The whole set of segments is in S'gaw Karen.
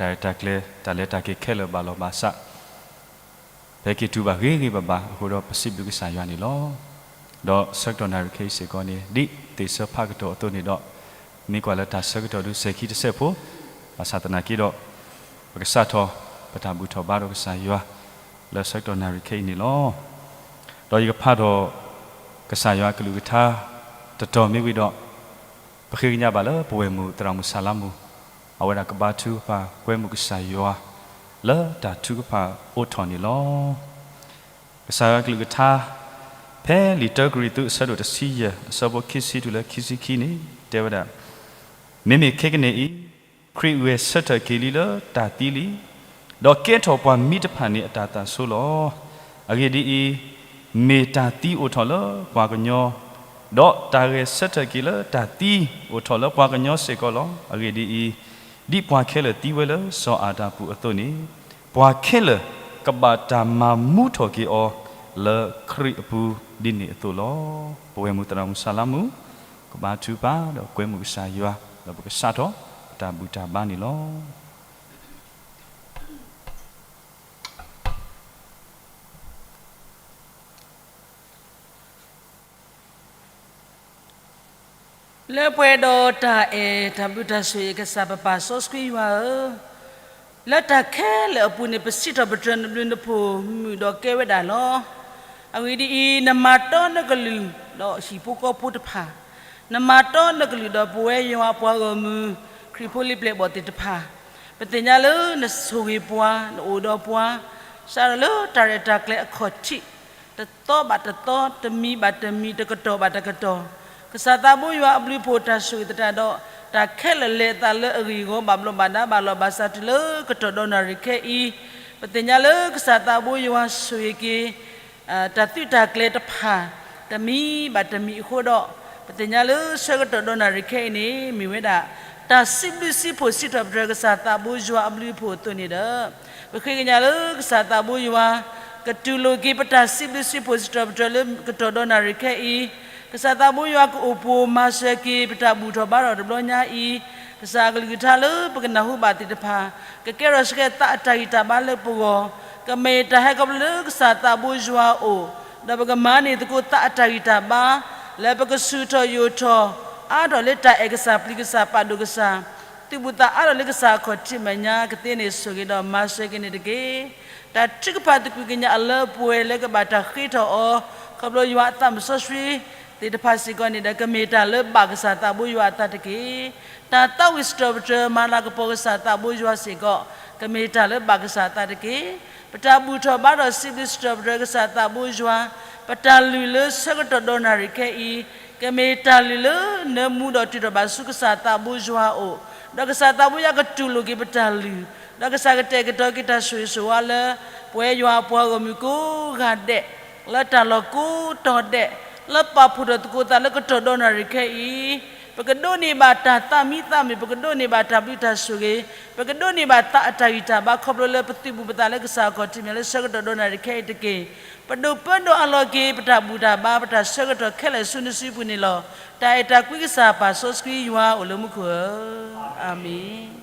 တၢ်ရဲၣ်တၢ်ကျဲၤ တၢ်လဲၤတၢ်က့ၤခဲလၢာ်ဘၣ်လီၤဘၣ်စး ပဟဲက့ၤတုၤဘၣ်ဂ့ၤဂ့ၤဘၣ်ဘၣ်အဃိဒီး ပစံးဘျုးကစၢ်ယွၤန့ၣ်လီၤ. ဒီးဆၢကတီၢ်နၣ်ရံၣ်ခဲအံၤစ့ၢ်ကီးန့ၣ် ဒ်သ့ၣ်ဆၢဖးကတီၢ်အသိးန့ၣ်ဒီး မ့ၢ်ကွၢ်လၢတၢ်ဆၢကတီၢ်ဒုးစဲၤခံတစဲးဖိ, ဘၣ်ဆၣ်သနာ်က့ဒီး ပကစးထီၣ် ပတၢ်ဘူၣ်ထီၣ်ဘါဒီးကစၢ်ယွၤ လၢဆၢကတီၢ်နၣ်ရံၣ်ခဲအံၤန့ၣ်လီၤ. ဒီးယကဖးထီၣ် ကစၢ်ယွၤအကလုၢ်ကထါ တတီၤမ့ၢ်ဝံၤဒီး ပဃ့ကညးဘၣ်လၢပဝဲၢ်မုၢ်သရၣ်မုၣ်ဆၣ်လါမူ အဝဲဒၣ်ကဘါထုကဖၣ်ကွဲမုာ်ကစၢ်ယွၤ လၢတၢ်ထုကဖၣ်အိးထီၣ်န့ၣ်လီၤ. ကစၢ်ယွၤအကလုၢ်ကထါ ဖဲလံာ်တၢကရံၣ်သူးအဆၢဒိၣ်တဆံယဲၢ် အဆၢဖိခံဆံတုၤလၢခံဆံခံန့ၣ် တဲဝဲဒၣ်, မ့မ့ၢ်ခဲကနံၣ်အံၤ ခရံာ်ဂဲၤဆၢထၢၣ်က့ၤလံလၢတၢ်သံလံ, ဒီးကဲထီၣ်ပှၤမံတဖၣ်န့ၣ်အတၢ်သးဆိလီၤ. အဂ့ၢ်ဒ်အံၤ, မ့ၢ်တၢ်သံအိၣ်ထီၣ်လၢပှၤကညီ, ဒီးတၢ်ဂဲၤဆၢထၢၣ်က့ၤလၢတၢ်သံအိၣ်ထီၣ်လၢပှၤကညီစ့ၢ်ကီးလီၤ. အဂ့ၢ်ဒ်အံၤ, ဒ်ပှၤခဲလၢာ်သံဝဲလၢစီၤအၤဒၣ်အပူၤအသိးန့ၣ်, ပှၤခဲလၢာ်ကဘၣ်တၢ်မၤမူထီၣ်က့ၤအီၤလၢခရံာ်အပူၤဒ်န့ၣ်အသိးလီၤ. ပဝဲၢ်မုၢ်သရၣ်မုၣ်ဆၣ်လါမူ ကဘါထုကဖၣ်ဒီးကွဲမုာ်ကစၢ်ယွၤ ဒီးပကစးထီၣ်ပတၢ်ဘူၣ်တၢ်ဘါန့ၣ်လီၤ. လၢပှဲၤဒီးတၢ်အဲၣ်တၢ်ဘျုးတၢ်ဆိၣ်ဂ့ၤကစၢ်ပပၢ်စီဆှံယွၤဧၢ, လၢတၢ်ခဲလၢာ်အပူၤန့ၣ် ပစံးထီၣ်ပတြၢၤနဘျုးနဖှိၣ်မုာ်ဒီးကဲဝဲဒၣ်လီၤ. အဂ့ၢ်ဒ်အံၤ, နမၤတီနကလုၢ်ဒီးဟံၣ်ဖိဃီဖိတဖၣ်, နမၤတီနကလုၢ်ဒီးပဝဲယွၤအပှၤဂီၢ်မုၢ် ခရံာ်ဖိလံပျဲၢ်ဘီၣ်သ့ၣ်တဖၣ်, ပသ့ၣ်ညါလၢနဆိၣ်ဂ့ၤပှၤ, နအိၣ်ဒီးပှၤ, စးထီၣ်လၢတၢ်ရဲၣ်တၢ်ကျဲၤအခီၣ်ထံး တသီဘၣ်တသီ, တမံၤဘၣ်တမံၤ, တကတီၢ်ဘၣ်တကတီၢ်, ကစၢ်သးဘိယွၤအဘျုးအဖှိၣ်တၢ်ဆိၣ်ဂ့ၤသတးဒီး တၢ်ခဲလၢာ်လဲၤအသးလၢအဂ့ၢ်အဂီၢ် ဘၣ်ဘျီးဘၣ်ဒါဘၣ်လီၤဘၣ်စးတုၤလၢကတီၢ်ဒီနၣ်ရံၣ်ခဲအံၤ, ပသ့ၣ်ညါလၢကစၢ်သးဘိယွၤဆိၣ်ဂ့ၤက့ၤ တၢ်သုးတၢ်ကျဲၤတဖၣ် တမံၤဘၣ်တမံၤအဃိဒီး, ပသ့ၣ်ညါလၢဆၢကတီၢ်ဒီနၣ်ရံၣ်ခဲအံၤန့ၣ် မ့ၢ်ဝဲဒၣ် တၢ်စံးဘျုးစံးဖှိၣ်စံးထီၣ်ပတြၢၤကစၢ်သးဘိယွၤအဘျုးအဖှိၣ်အသိးန့ၣ်ဒီး, ပဃ့ကညးလၢကစၢ်သးဘိယွၤ ကတူၢ်လိာ်က့ၤပတၢ်စံးဘျုးစံးဖှိၣ်စံးထီၣ်ပတြၢၤလၢကတီၢ်ဒီနၣ်ရံၣ်ခဲအံၤ, ကစၢ်သးဘိယွၤကအိၣ်ပိၣ်မၤစၢၤက့ၤ ပတၢ်ဘူၣ်ထီၣ်ဘါထီၣ်တဘျီညါအံၤ, ကစၢ်အကလုၢ်ကထါလၢပကနၢ်ဟူဘၣ်သ့ၣ်တဖၣ် ကကဲထီၣ်ဆှဲသးအတၢ်ဂံၢ်တၢ်ဘါလၢပဂီၢ်, ကမ့ၢ်တၢ်ဟဲခီဖျိလၢကစၢ်သးဘိယွၤအအိၣ်, ဒီးပကမၤန့ၢ်သကိးသးအတၢ်ဂံၢ်တၢ်ဘါ, လၢပကဆူၣ်ထီၣ်ယိာ်ထီၣ် အါထီၣ်လၢတၢ်အဲၣ်ကစၢ်ပျံၤကစၢ်ပာ်ဒိၣ်ကစၢ်, သုးဘူးသးအါထီၣ်လၢကစၢ်အခီၣ်ထံးမဲာ်ညါ ကသ့န့ၣ်ဆိၣ်ဂ့ၤဒီးမၤစၢၤက့ၤန့ၣ်တက့ၢ်. တၢ်ထုကဖၣ်သကွံာ်ကညးအလၢပှဲၤလၢကဘၣ်တၢ်ဃ့ထီၣ်အီၤ ခီဖျိယွၤအသးမုၣ်စီဆှံသ့ၣ်တဖၣ်စ့ၢ်ကီးန့ၣ်ဒီး ကမ့ၢ်တၢ်လၢဘၣ်ကစၢ်သးဘိယွၤအသးတက့ၢ်. တၢ်သးဝံၣ်စံးထီၣ်ပတြၢၤမၤလၤကပီၤကစၢ်သးဘိယွၤစ့ၢ်ကီး ကမ့ၢ်တၢ်လၢဘၣ်ကစၢ်အသးတက့ၢ်. ပတၢ်ဘူၣ်ထီၣ်ဘါထီၣ်စံးဘျုးစံးထီၣ်ပတြၢၤကစၢ်သးဘိယွၤ, ပတၢ်လုၢ်လၢဆၢကတီၢ်ဒီနၣ်ရံၣ်ခဲအံၤ, ကမ့ၢ်တၢ်လုၢ်လၢနၢမူဒီးတုၤထီၣ်ဘၣ်ဆူကစၢ်သးဘိယွၤအအိၣ်, ဒီးကစၢ်သးဘိယွၤကတူၢ်လိာ်က့ၤပတၢ်လုၢ်, ဒီးကစၢ်ကတဲာ်ကတီၤက့ၤတၢ်ဆိၣ်ဂ့ၤဆိၣ်ဝါလၢ ပဝဲယွၤအပှၤဂီၢ်မုၢ်ကိးဂၤဒဲး လၢတၢ်လီၢ်ကိးတီၤဒဲး, လၢပာ်ဖှိၣ်ထီၣ်သကိးသးလၢကတီၢ်ဒီနၣ်ရံၣ်ခဲအံၤ, ပကဒိးန့ၢ်ဘၣ်တၢ်သးမံသးမုာ်, ပကဒိးန့ၢ်ဘၣ်တၢ်ဘျုးတၢ်ဆိၣ်ဂ့ၤ, ပကဒိးန့ၢ်ဘၣ်သးအတၢ်ဂံၢ်တၢ်ဘါခီဖျိလၢပသုးဘူးပသးလၢကစၢ်အခီၣ်ထံးမဲာ်ညါလၢဆၢကတီၢ်ဒီနၣ်ရံၣ်ခဲအံၤတက့ၢ်. ပဒိၣ်ပၢဒီးအလီၢ်က့ၤ ပတၢ်ဘူၣ်တၢ်ဘါ ပတၢ်ဆၢကတီၢ်ခဲလၢာ်ဆူနစုပူၤန့ၣ်လီၤ. တၢ်အဲၣ်တၢ်ကွံကစၢ်ပၢ်စီဆှံယွၤအိၣ်လၢမူခိၣ်ဧၢ, အၤမ့ၣ်.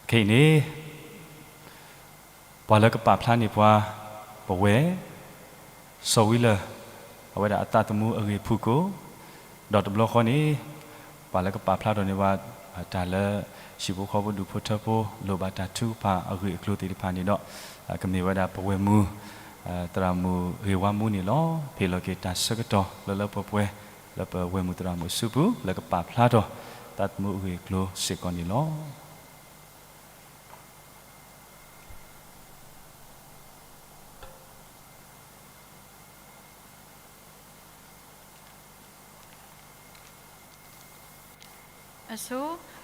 ခဲအံၤန့ၣ် ပှၤလၢကပာ်ဖျါန့ၢ်ပှၤ ပဝဲၢ် စီၤဝံလၢၢ် အဝဲဒၣ်အသးသမူအဂ့ၢ်ဖုၣ်ကိာ်, ဒီးတဘျီဃီန့ၣ် ပှၤလၢကပာ်ဖျါထီၣ်န့ၢ်ပှၤ တၢ်လၢ ဟံၣ်ဖိဃီဖိဒူၣ်ဖိထၢဖိ လိၣ်ဘၣ်တၢ်ထုကဖၣ်အဂ့ၢ်အကျိၤသ့ၣ်တဖၣ်န့ၣ်ဒီး ကမ့ၢ်ဝဲဒၣ်ပဝဲၢ်မုၢ် သရၣ်မုၣ်ဂ့ၢ်ဝါမူန့ၣ်လီၤ. ဖ့ၣ်လီၤက့ၤတၢ်ဆၢကတီၢ်လၢလၢပှဲၤပှဲၤ လၢပဝဲၢ်မုၢ်သရၣ်မုၣ်အစုပူၤ လၢကပာ်ဖျါထီၣ် သးသမူအဂ့ၢ်အကျိၤစ့ၢ်ကီးန့ၣ်လီၤ. အဆိ,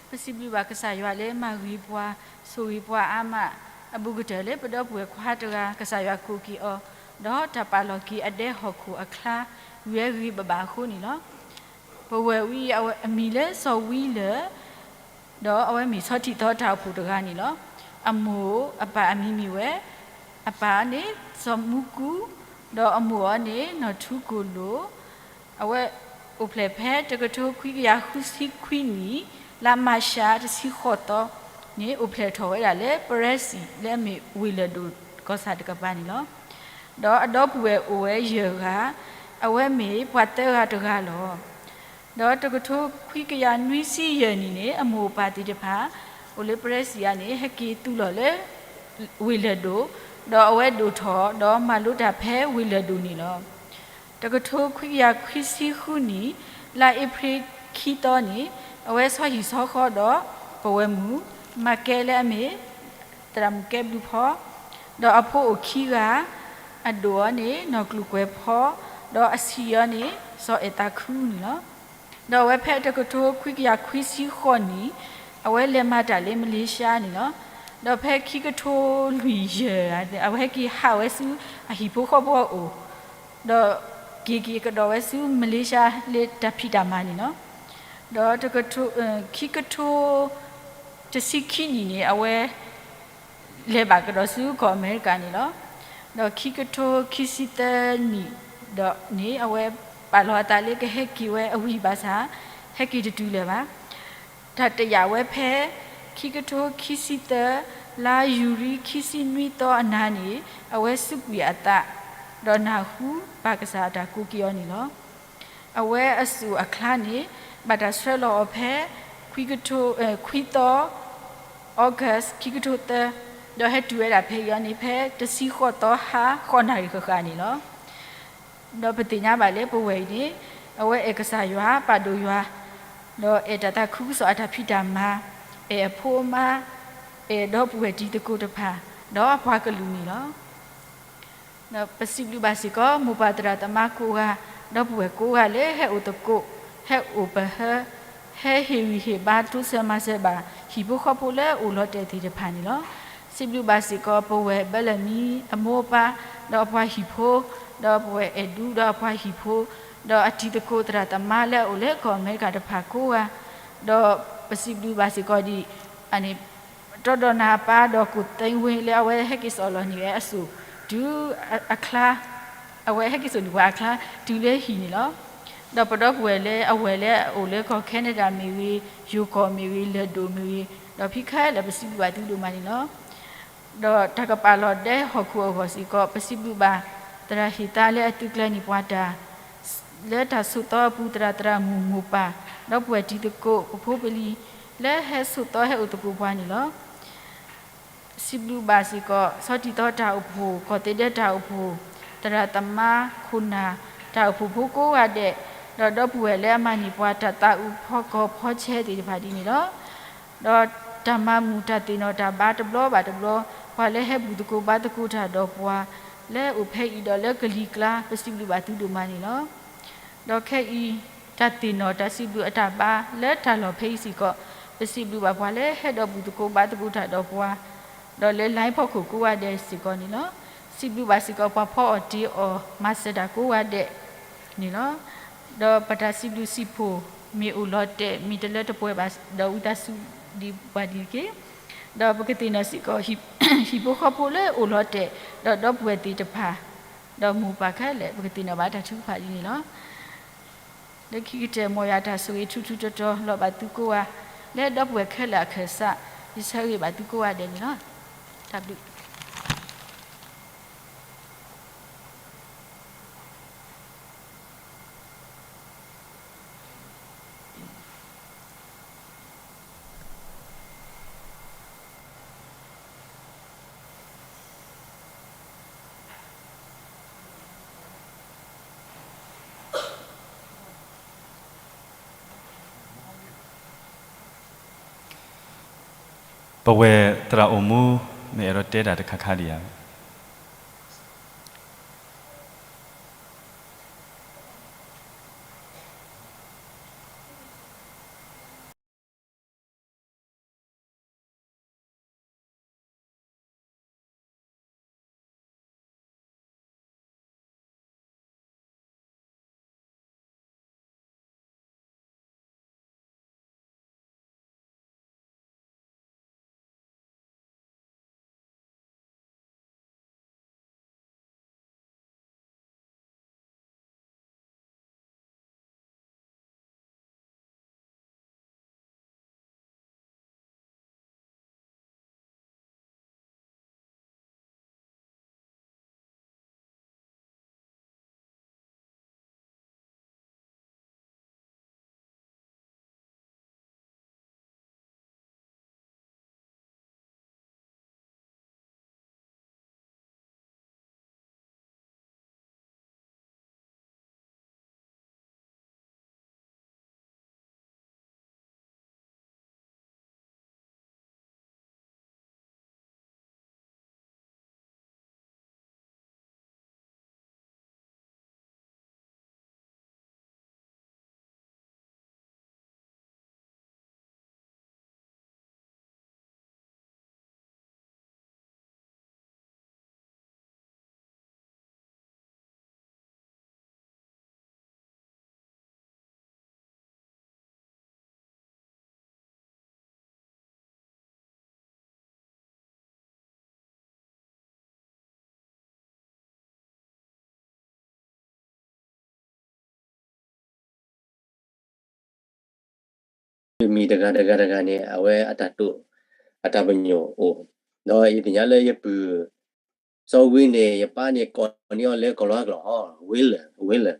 ပစံးဘျုးဘၣ်ကစၢ်ယွၤလၢမၤဂ့ၤပှၤ, ဆိၣ်ဂ့ၤပှၤအါမး, အဘူးကတၢၢ်လၢပဒီပုၢ်ဝဲၢ်ခွါတဂၤ ကစၢ်ယွၤကိးက့ၤအီၤ, ဒီးတၢ်ပာ်လီၤက့ၤအဒဲဟီၣ်ခိၣ်အချါ ဝံၤဝဲဂ့ၤဘၣ်ဘၣ်အဃိန့ၣ်လီၤ. ပဝဲၢ်ဝံအမံၤလၢစီၤဝံလၢၢ်, ဒီးအဝဲမ့ၢ်ဆီထံၣ်သီတၢ်အိၣ်ဖှိၣ်တဂၤန့ၣ်လီၤ. အမိၢ်အပၢ်အမံၤမ့ၢ်ဝဲ, အပၢ်န့ၣ် စီၤမူကူ, ဒီးအမိၢ်အီၤန့ၣ် နီၢ်ထူကိၣ်လိၣ်, အဝဲအိၣ်ဖျဲၣ်ဖဲတကထိခွံကယၤဃုဆံခွံနံၣ် လါမၤရှးတဆံဃိးသီန့ၣ် အိၣ်ဖျဲၣ်ထီၣ်ဝဲဒၣ်လၢ ပရၢစံၣ် လၢအမ့ၢ်ဝ့ၢ်လၢၢ်ဒိၣ်ကီၢ်ဆၣ်တကပၤန့ၣ်လီၤ. ဒီးအဒီပုၢ်ဝဲၢ်အိၣ်ဝဲယဲၢ်ဂၤ, အဝဲမ့ၢ်ပှၤသၢဂၤတဂၤလီၤ. ဒီးတကထိခွံကယၤနွံဆံယဲၢ်နံၣ်န့ၣ် အမိၢ်အပၢ်သ့ၣ်တဖၣ် အိၣ်လၢပရၢစံၣ်ဧါန့ၣ် ဟဲက့ၤသူၣ်လီၤလၢ ဝ့ၢ်လၢၢ်ဒိၣ်, ဒီးအဝဲဒိၣ်ထီၣ် ဒီးမၤလိတၢ်ဖဲဝ့ၢ်လၢၢ်ဒိၣ်န့ၣ်လီၤ. တကထိခွံကယၤခွံဆံဃုနံၣ် လါအ့ဖြ့ၣ်ခံသီန့ၣ် အဝဲဆီဟံၣ်ဆီဃီဒီးပဝဲၢ်မုၣ် မၤကဲလၢအမ့ၢ် သရၣ်မုၣ်ကဲဘျုးဖီ, ဒီးအဖိအိၣ်ခံဂၤ, အဒိၣ်အီၤန့ၣ် နီၢ်ကျိၤကွဲၤဖီ, ဒီးအဆံးအီၤန့ၣ် စီၤအဲၣ်သးခုန့ၣ်လီၤ. ဒီးအဝဲဖဲတကထိခွံကယၤခွံဆံဃိးနံၣ် အဝဲလဲၤမၤတၢ်လၢမလ့ၡါန့ၣ်လီၤ. ဒီးဖဲခံကထိလွံၢ်ယဲၢ် အဝဲဟဲက့ၤဟးဝဲဆူအဟံၣ်ဖိဃီဖိအအိၣ်, ဒီးက့ၤက့ၤကဒီးဝဲဆူမလ့ၡါလၢတၢ်ဖံးတၢ်မၤန့ၣ်လီၤ. ဒီးခံကထိ တဆံခံနံၣ်န့ၣ် အဝဲ လဲၤဘၣ်ကဒီးဆူကီၢ်အမဲရကၤန့ၣ်လီၤ. ဒီးခံကထိခံဆံသၢနံၣ်ဒီးန့ၣ် အဝဲပာ်လီၤအသးလၢကဟဲက့ၤဝဲအဝံၤဘၣ်ဆၣ် ဟဲက့ၤတတုၤလၢၤဘၣ်. တၢ်တယာ်ဝဲဖဲ ခံကထိခံဆံသၢ လါယူၤရံခံဆံနွံသီအနၤန့ၣ် အဝဲစူးကွံာ်အသး ဒီးနၢ်ဟူပၢ်ကစၢ်အတၢ်ကိးက့ၤအီၤန့ၣ်လီၤ. အဝဲအစိၣ်အချါန့ၣ် ဘၣ်တၢ်ဆှၢလီၤအီၤဖဲ ခွံကထိ ခွံသီ August ခံကထိသၢ, ဒီးဟဲတုၤဝဲဒၣ်ဖဲအံၤအီၤန့ၣ် ဖဲတဆံဃိးသီဟါ ဃိးနၣ်ရံၣ်ဃၣ်ဃၣ်န့ၣ်လီၤ. ဒီးပသ့ၣ်ညါဘၣ်လၢပဝဲၢ်အံၤန့ၣ် အဝဲအဲၣ်ကစၢ်ယွၤ ပာ်ဒိၣ်ယွၤ, ဒီးအဲၣ်တၢ်သးခုကစီၣ်အတၢ်ဖံးတၢ်မၤ, အဲၣ်အဖိအမါ, အဲၣ်ဒီပုၢ်ဝဲၢ်တံၤသကိးတဖၣ်, ဒီးအပှၤကလုာ်န့ၣ်လီၤ. ဒီးပစံးဘျုးဘၣ်စ့ၢ်ကီး မိၢ်ပၢ်သရၣ်သမါကိးဂၤ, ဒီပုၢ်ဝဲၢ်ကိးဂၤလၢဟဲအိၣ်သကိး, ဟဲအိၣ်ပဟၢ, ဟဲဟ့ၣ်ဂံၢ်ဟ့ၣ်ဘါ တိစၢၤမၤစၢၤဘၣ် ဟံၣ်ဖိဃီဖိလၢအိၣ်လီၤတဲာ်သ့ၣ်တဖၣ်န့ၣ်လီၤ. စံးဘျုးဘၣ်စ့ၢ်ကီး ပဝဲၢ်ဘၢလၢၢ်မံအမိၢ်အပၢ်, ဒီးအပှၤဟံၣ်ဖိ, ဒီးပဝဲၢ်အဲၣ်ဒူ ဒီးအပှၤဟံၣ်ဖိ, ဒီးအတံၤသကိးသရၣ်သမါလၢအအိၣ်လၢကီၢ်အမဲရကၤတဖၣ်ကိးဂၤ, ဒီးပစံးဘျုးဘၣ်စ့ၢ်ကီးဒ် တီဒီးနၤအပၢ်ဒီးကိၣ်သ့ဝ့လၢအဝဲဟဲက့ၤစိာ်လီၤန့ၢ်ဝဲအစိၣ်တုၤအချါ, အဝဲဟဲက့ၤစိာ်န့ၢ်ပှၤအချါတုၤလၢဟံၣ်န့ၣ်လီၤ. ဒီးပဒီပုၢ်ဝဲၢ်လၢအဝဲၢ်လၢအအိၣ်လၢကီၢ် Canada မ့ၢ်ဂ့ၤ, ယိၤကီၢ်မ့ၢ်ဂ့ၤ, လၢၢ်ဒိၣ်မ့ၢ်ဂ့ၤ, ဒီးဖံခဲလၢာ်ပစံးဘျုးဘၣ်သုဒိၣ်မးန့ၣ်လီၤ. ဒီးတၢ်ကပာ်လီၤဒဲဟီၣ်ခိၣ်အဂီၢ်စ့ၢ်ကီး ပစံးဘျုးဘၣ် သရၣ်ဟ့ၣ်သါလၢအသုးကျဲၤန့ၢ်ပှၤတၢ် လၢတၢ်ဆိးသီအပူၤ သရၣ်သရၣ်မုၣ်မိၢ်ပၢ်, ဒီပုၢ်ဝဲၢ်တံၤသကိး ပဖိပလံၤ လၢဟဲဆိးသီဟဲအိၣ်သကိးပှၤန့ၣ်လီၤ. စံးဘျုးဘၣ်စ့ၢ်ကီး ဆီတံၢ်သီတၢ်အိၣ်ဖှိၣ်, ကီၢ်သ့ဒဲတၢ်အိၣ်ဖှိၣ်, သရၣ်သမါခိၣ်နၢ်, တၢ်အိၣ်ဖှိၣ်ဖိကိးဂၤဒဲး, ဒီးဒီပုၢ်ဝဲၢ်လၢအမၤန့ၢ်ပှၤတၢ်သးအုးဖီကီၢ်ဖီဆဲးသ့ၣ်တဖၣ်ဒ်န့ၣ်လီၤ. ဒီးတၢ်မၤမုာ်တၢ်သ့ၣ်နီၣ်တၢ်ဘါတဘျီဘၣ်တဘျီ, ပှၤလၢဟဲဘူၣ်သကိးဘါသကိးတၢ်ဒီးပှၤ လၢအိၣ်ဖဲအံၤဒီးလၢကလံၤကျါ ပစံးဘျုးဘၣ်သုဒိၣ်မးန့ၣ်လီၤ. ဒီးခဲအံၤ တၢ်သ့ၣ်နီၣ်တၢ်စံးဘျုးအတၢ်ဘါလၢတၢ်လီၢ်ဖဲအံၤစ့ၢ်ကီး ပစံးဘျုးဘၣ်ပှၤလၢဟဲဒီးဘူၣ်သကိးဘါသကိးတၢ်ဒီးပှၤ ဒီးလၢ line ဖီခိၣ်ကိးဂၤဒဲးစ့ၢ်ကီးန့ၣ်လီၤ. စံးဘျုးဘၣ်စ့ၢ်ကီးပှၤဖီအီၣ်တ့ၤအီၣ်မၤစၢၤတၢ်ကိးဂၤဒဲးန့ၣ်လီၤ. ဒီးပတၢ်စံးဘျုးစံးဖှိၣ် မ့ၢ်အိၣ်လီၤတဲာ် မ့ၢ်တလၢတပှဲၤဘၣ်ဒီး ဝံသးစူၤဒ်ပှၤဒ်တက့ၢ်. ဒီးပကသ့ၣ်နီၣ်စ့ၢ်ကီး ဟံၣ်ဖိဃီဖိလၢအိၣ်လီၤတဲာ် ဒီးဒီပုၢ်ဝဲၢ်သ့ၣ်တဖၣ် ဒီးမိၢ်ပၢ်ခဲလၢာ် ပကသ့ၣ်နီၣ်ဘၣ်တၢ်ထုကဖၣ်ဒ်န့ၣ်လီၤ. လၢခံကတၢၢ် မ်ယွၤတၢ်ဆိၣ်ဂ့ၤထူထူတီတီ လီၤဘၣ်သုကိးဂၤ, လၢဒီပုၢ်ဝဲၢ်ခဲလၢာ်အခၢၣ်စး ယဆၢဂ့ၤဘၣ်သုကိးဂၤဒဲးန့ၣ်လီၤ. တၢ်ဘျုးပဝဲၢ်သရၣ်အိၣ်မူ မ့ၢ်အဲၣ်ဒိးတဲတၢ်တခါခါဒံးဧါ. ယမံၤတဂၤတဂၤတဂၤန့ၣ် အဝဲအတၢ်တိာ် အတၢ်ပညိၣ်အိၣ်, ဒီးယသ့ၣ်ညါလၢယပုၢ် စီၤဝံၤန့ၣ် ယပၢ်န့ၣ်ကိးန့ၢ်အီၤလၢကီၢ်လီၤဟါကျိာ်ဟီ ဝ့လၢာ် ဝ့လၢာ်,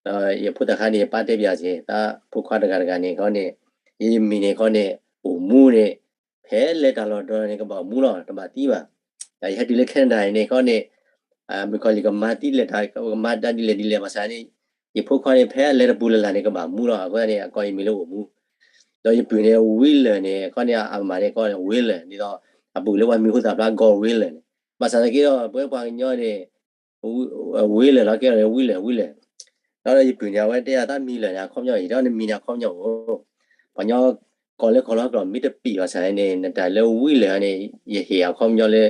ဒီးယဖိသၣ်ခါန့ၣ် ယပၢ်တဲပၠးစ့ၢ် သးဖိခွါတဂၤတဂၤန့ၣ်ခီန့ၣ် ယမံၤန့ၣ်ခီန့ၣ် အိၣ်မူန့ၣ် ဖဲလဲၤတၢ်လီၢ်ဒီးန့ၣ် ကဘၣ်အိၣ်မူလီၤ တဘၣ်သံဘၣ်. ဒီးယဟဲတုၤလၢ Canada န့ၣ်ခီန့ၣ် မုၣ်ကီၤလံၢ်ကမၤသံလဲၤတၢ် ကမၤတၢ်ဒ်လဲၣ်ဒ်လဲၣ်ဘၣ်ဆၣ်န့ၣ် ယဖိခွါန့ၣ် ဖဲအလဲၤတပူၤလၢ်လၢ်န့ၣ် ကဘၣ်မူလီၤ. အဃိသတးန့ၣ် အကိးယမံၤလၢအိၣ်မူ ဒီးယပုၢ်န့ၣ် ဝံလၢာ်န့ၣ် အခီန့ၣ် အမၤန့ၣ်ကီး ဝ့လၢာ် ဒ်သိး အပုၢ်လၢပှၤမံၤဟူသၣ်ဖျါ ကီးဝ့လၢာ်န့ၣ် ဘၣ်ဆၣ်သနာ်က့ဒီး ပဝဲပှၤကညီန့ၣ် ဝ့လၢာ်လီၤ ကဲလီၤန့ၣ် ဝံလၢာ် ဝံလၢာ်, ဒီးယပုၢ်န့ၣ် အဝဲတဲအသးမံၤလၢာ်န့ၣ် အခီပညီအံၤ တဲအီၤနမံၤန့ၣ် အခီပညီအိၣ်, ပှၤကညီကိးလၢကီၢ်လီၤဟါကျိာ် မ့ၢ်တပံၤဘၣ်ဆၣ်န့ၣ် နတၢ်လၢဝံလၢာ်န့ၣ် ယဟ့ၣ်အခီပညီလၢ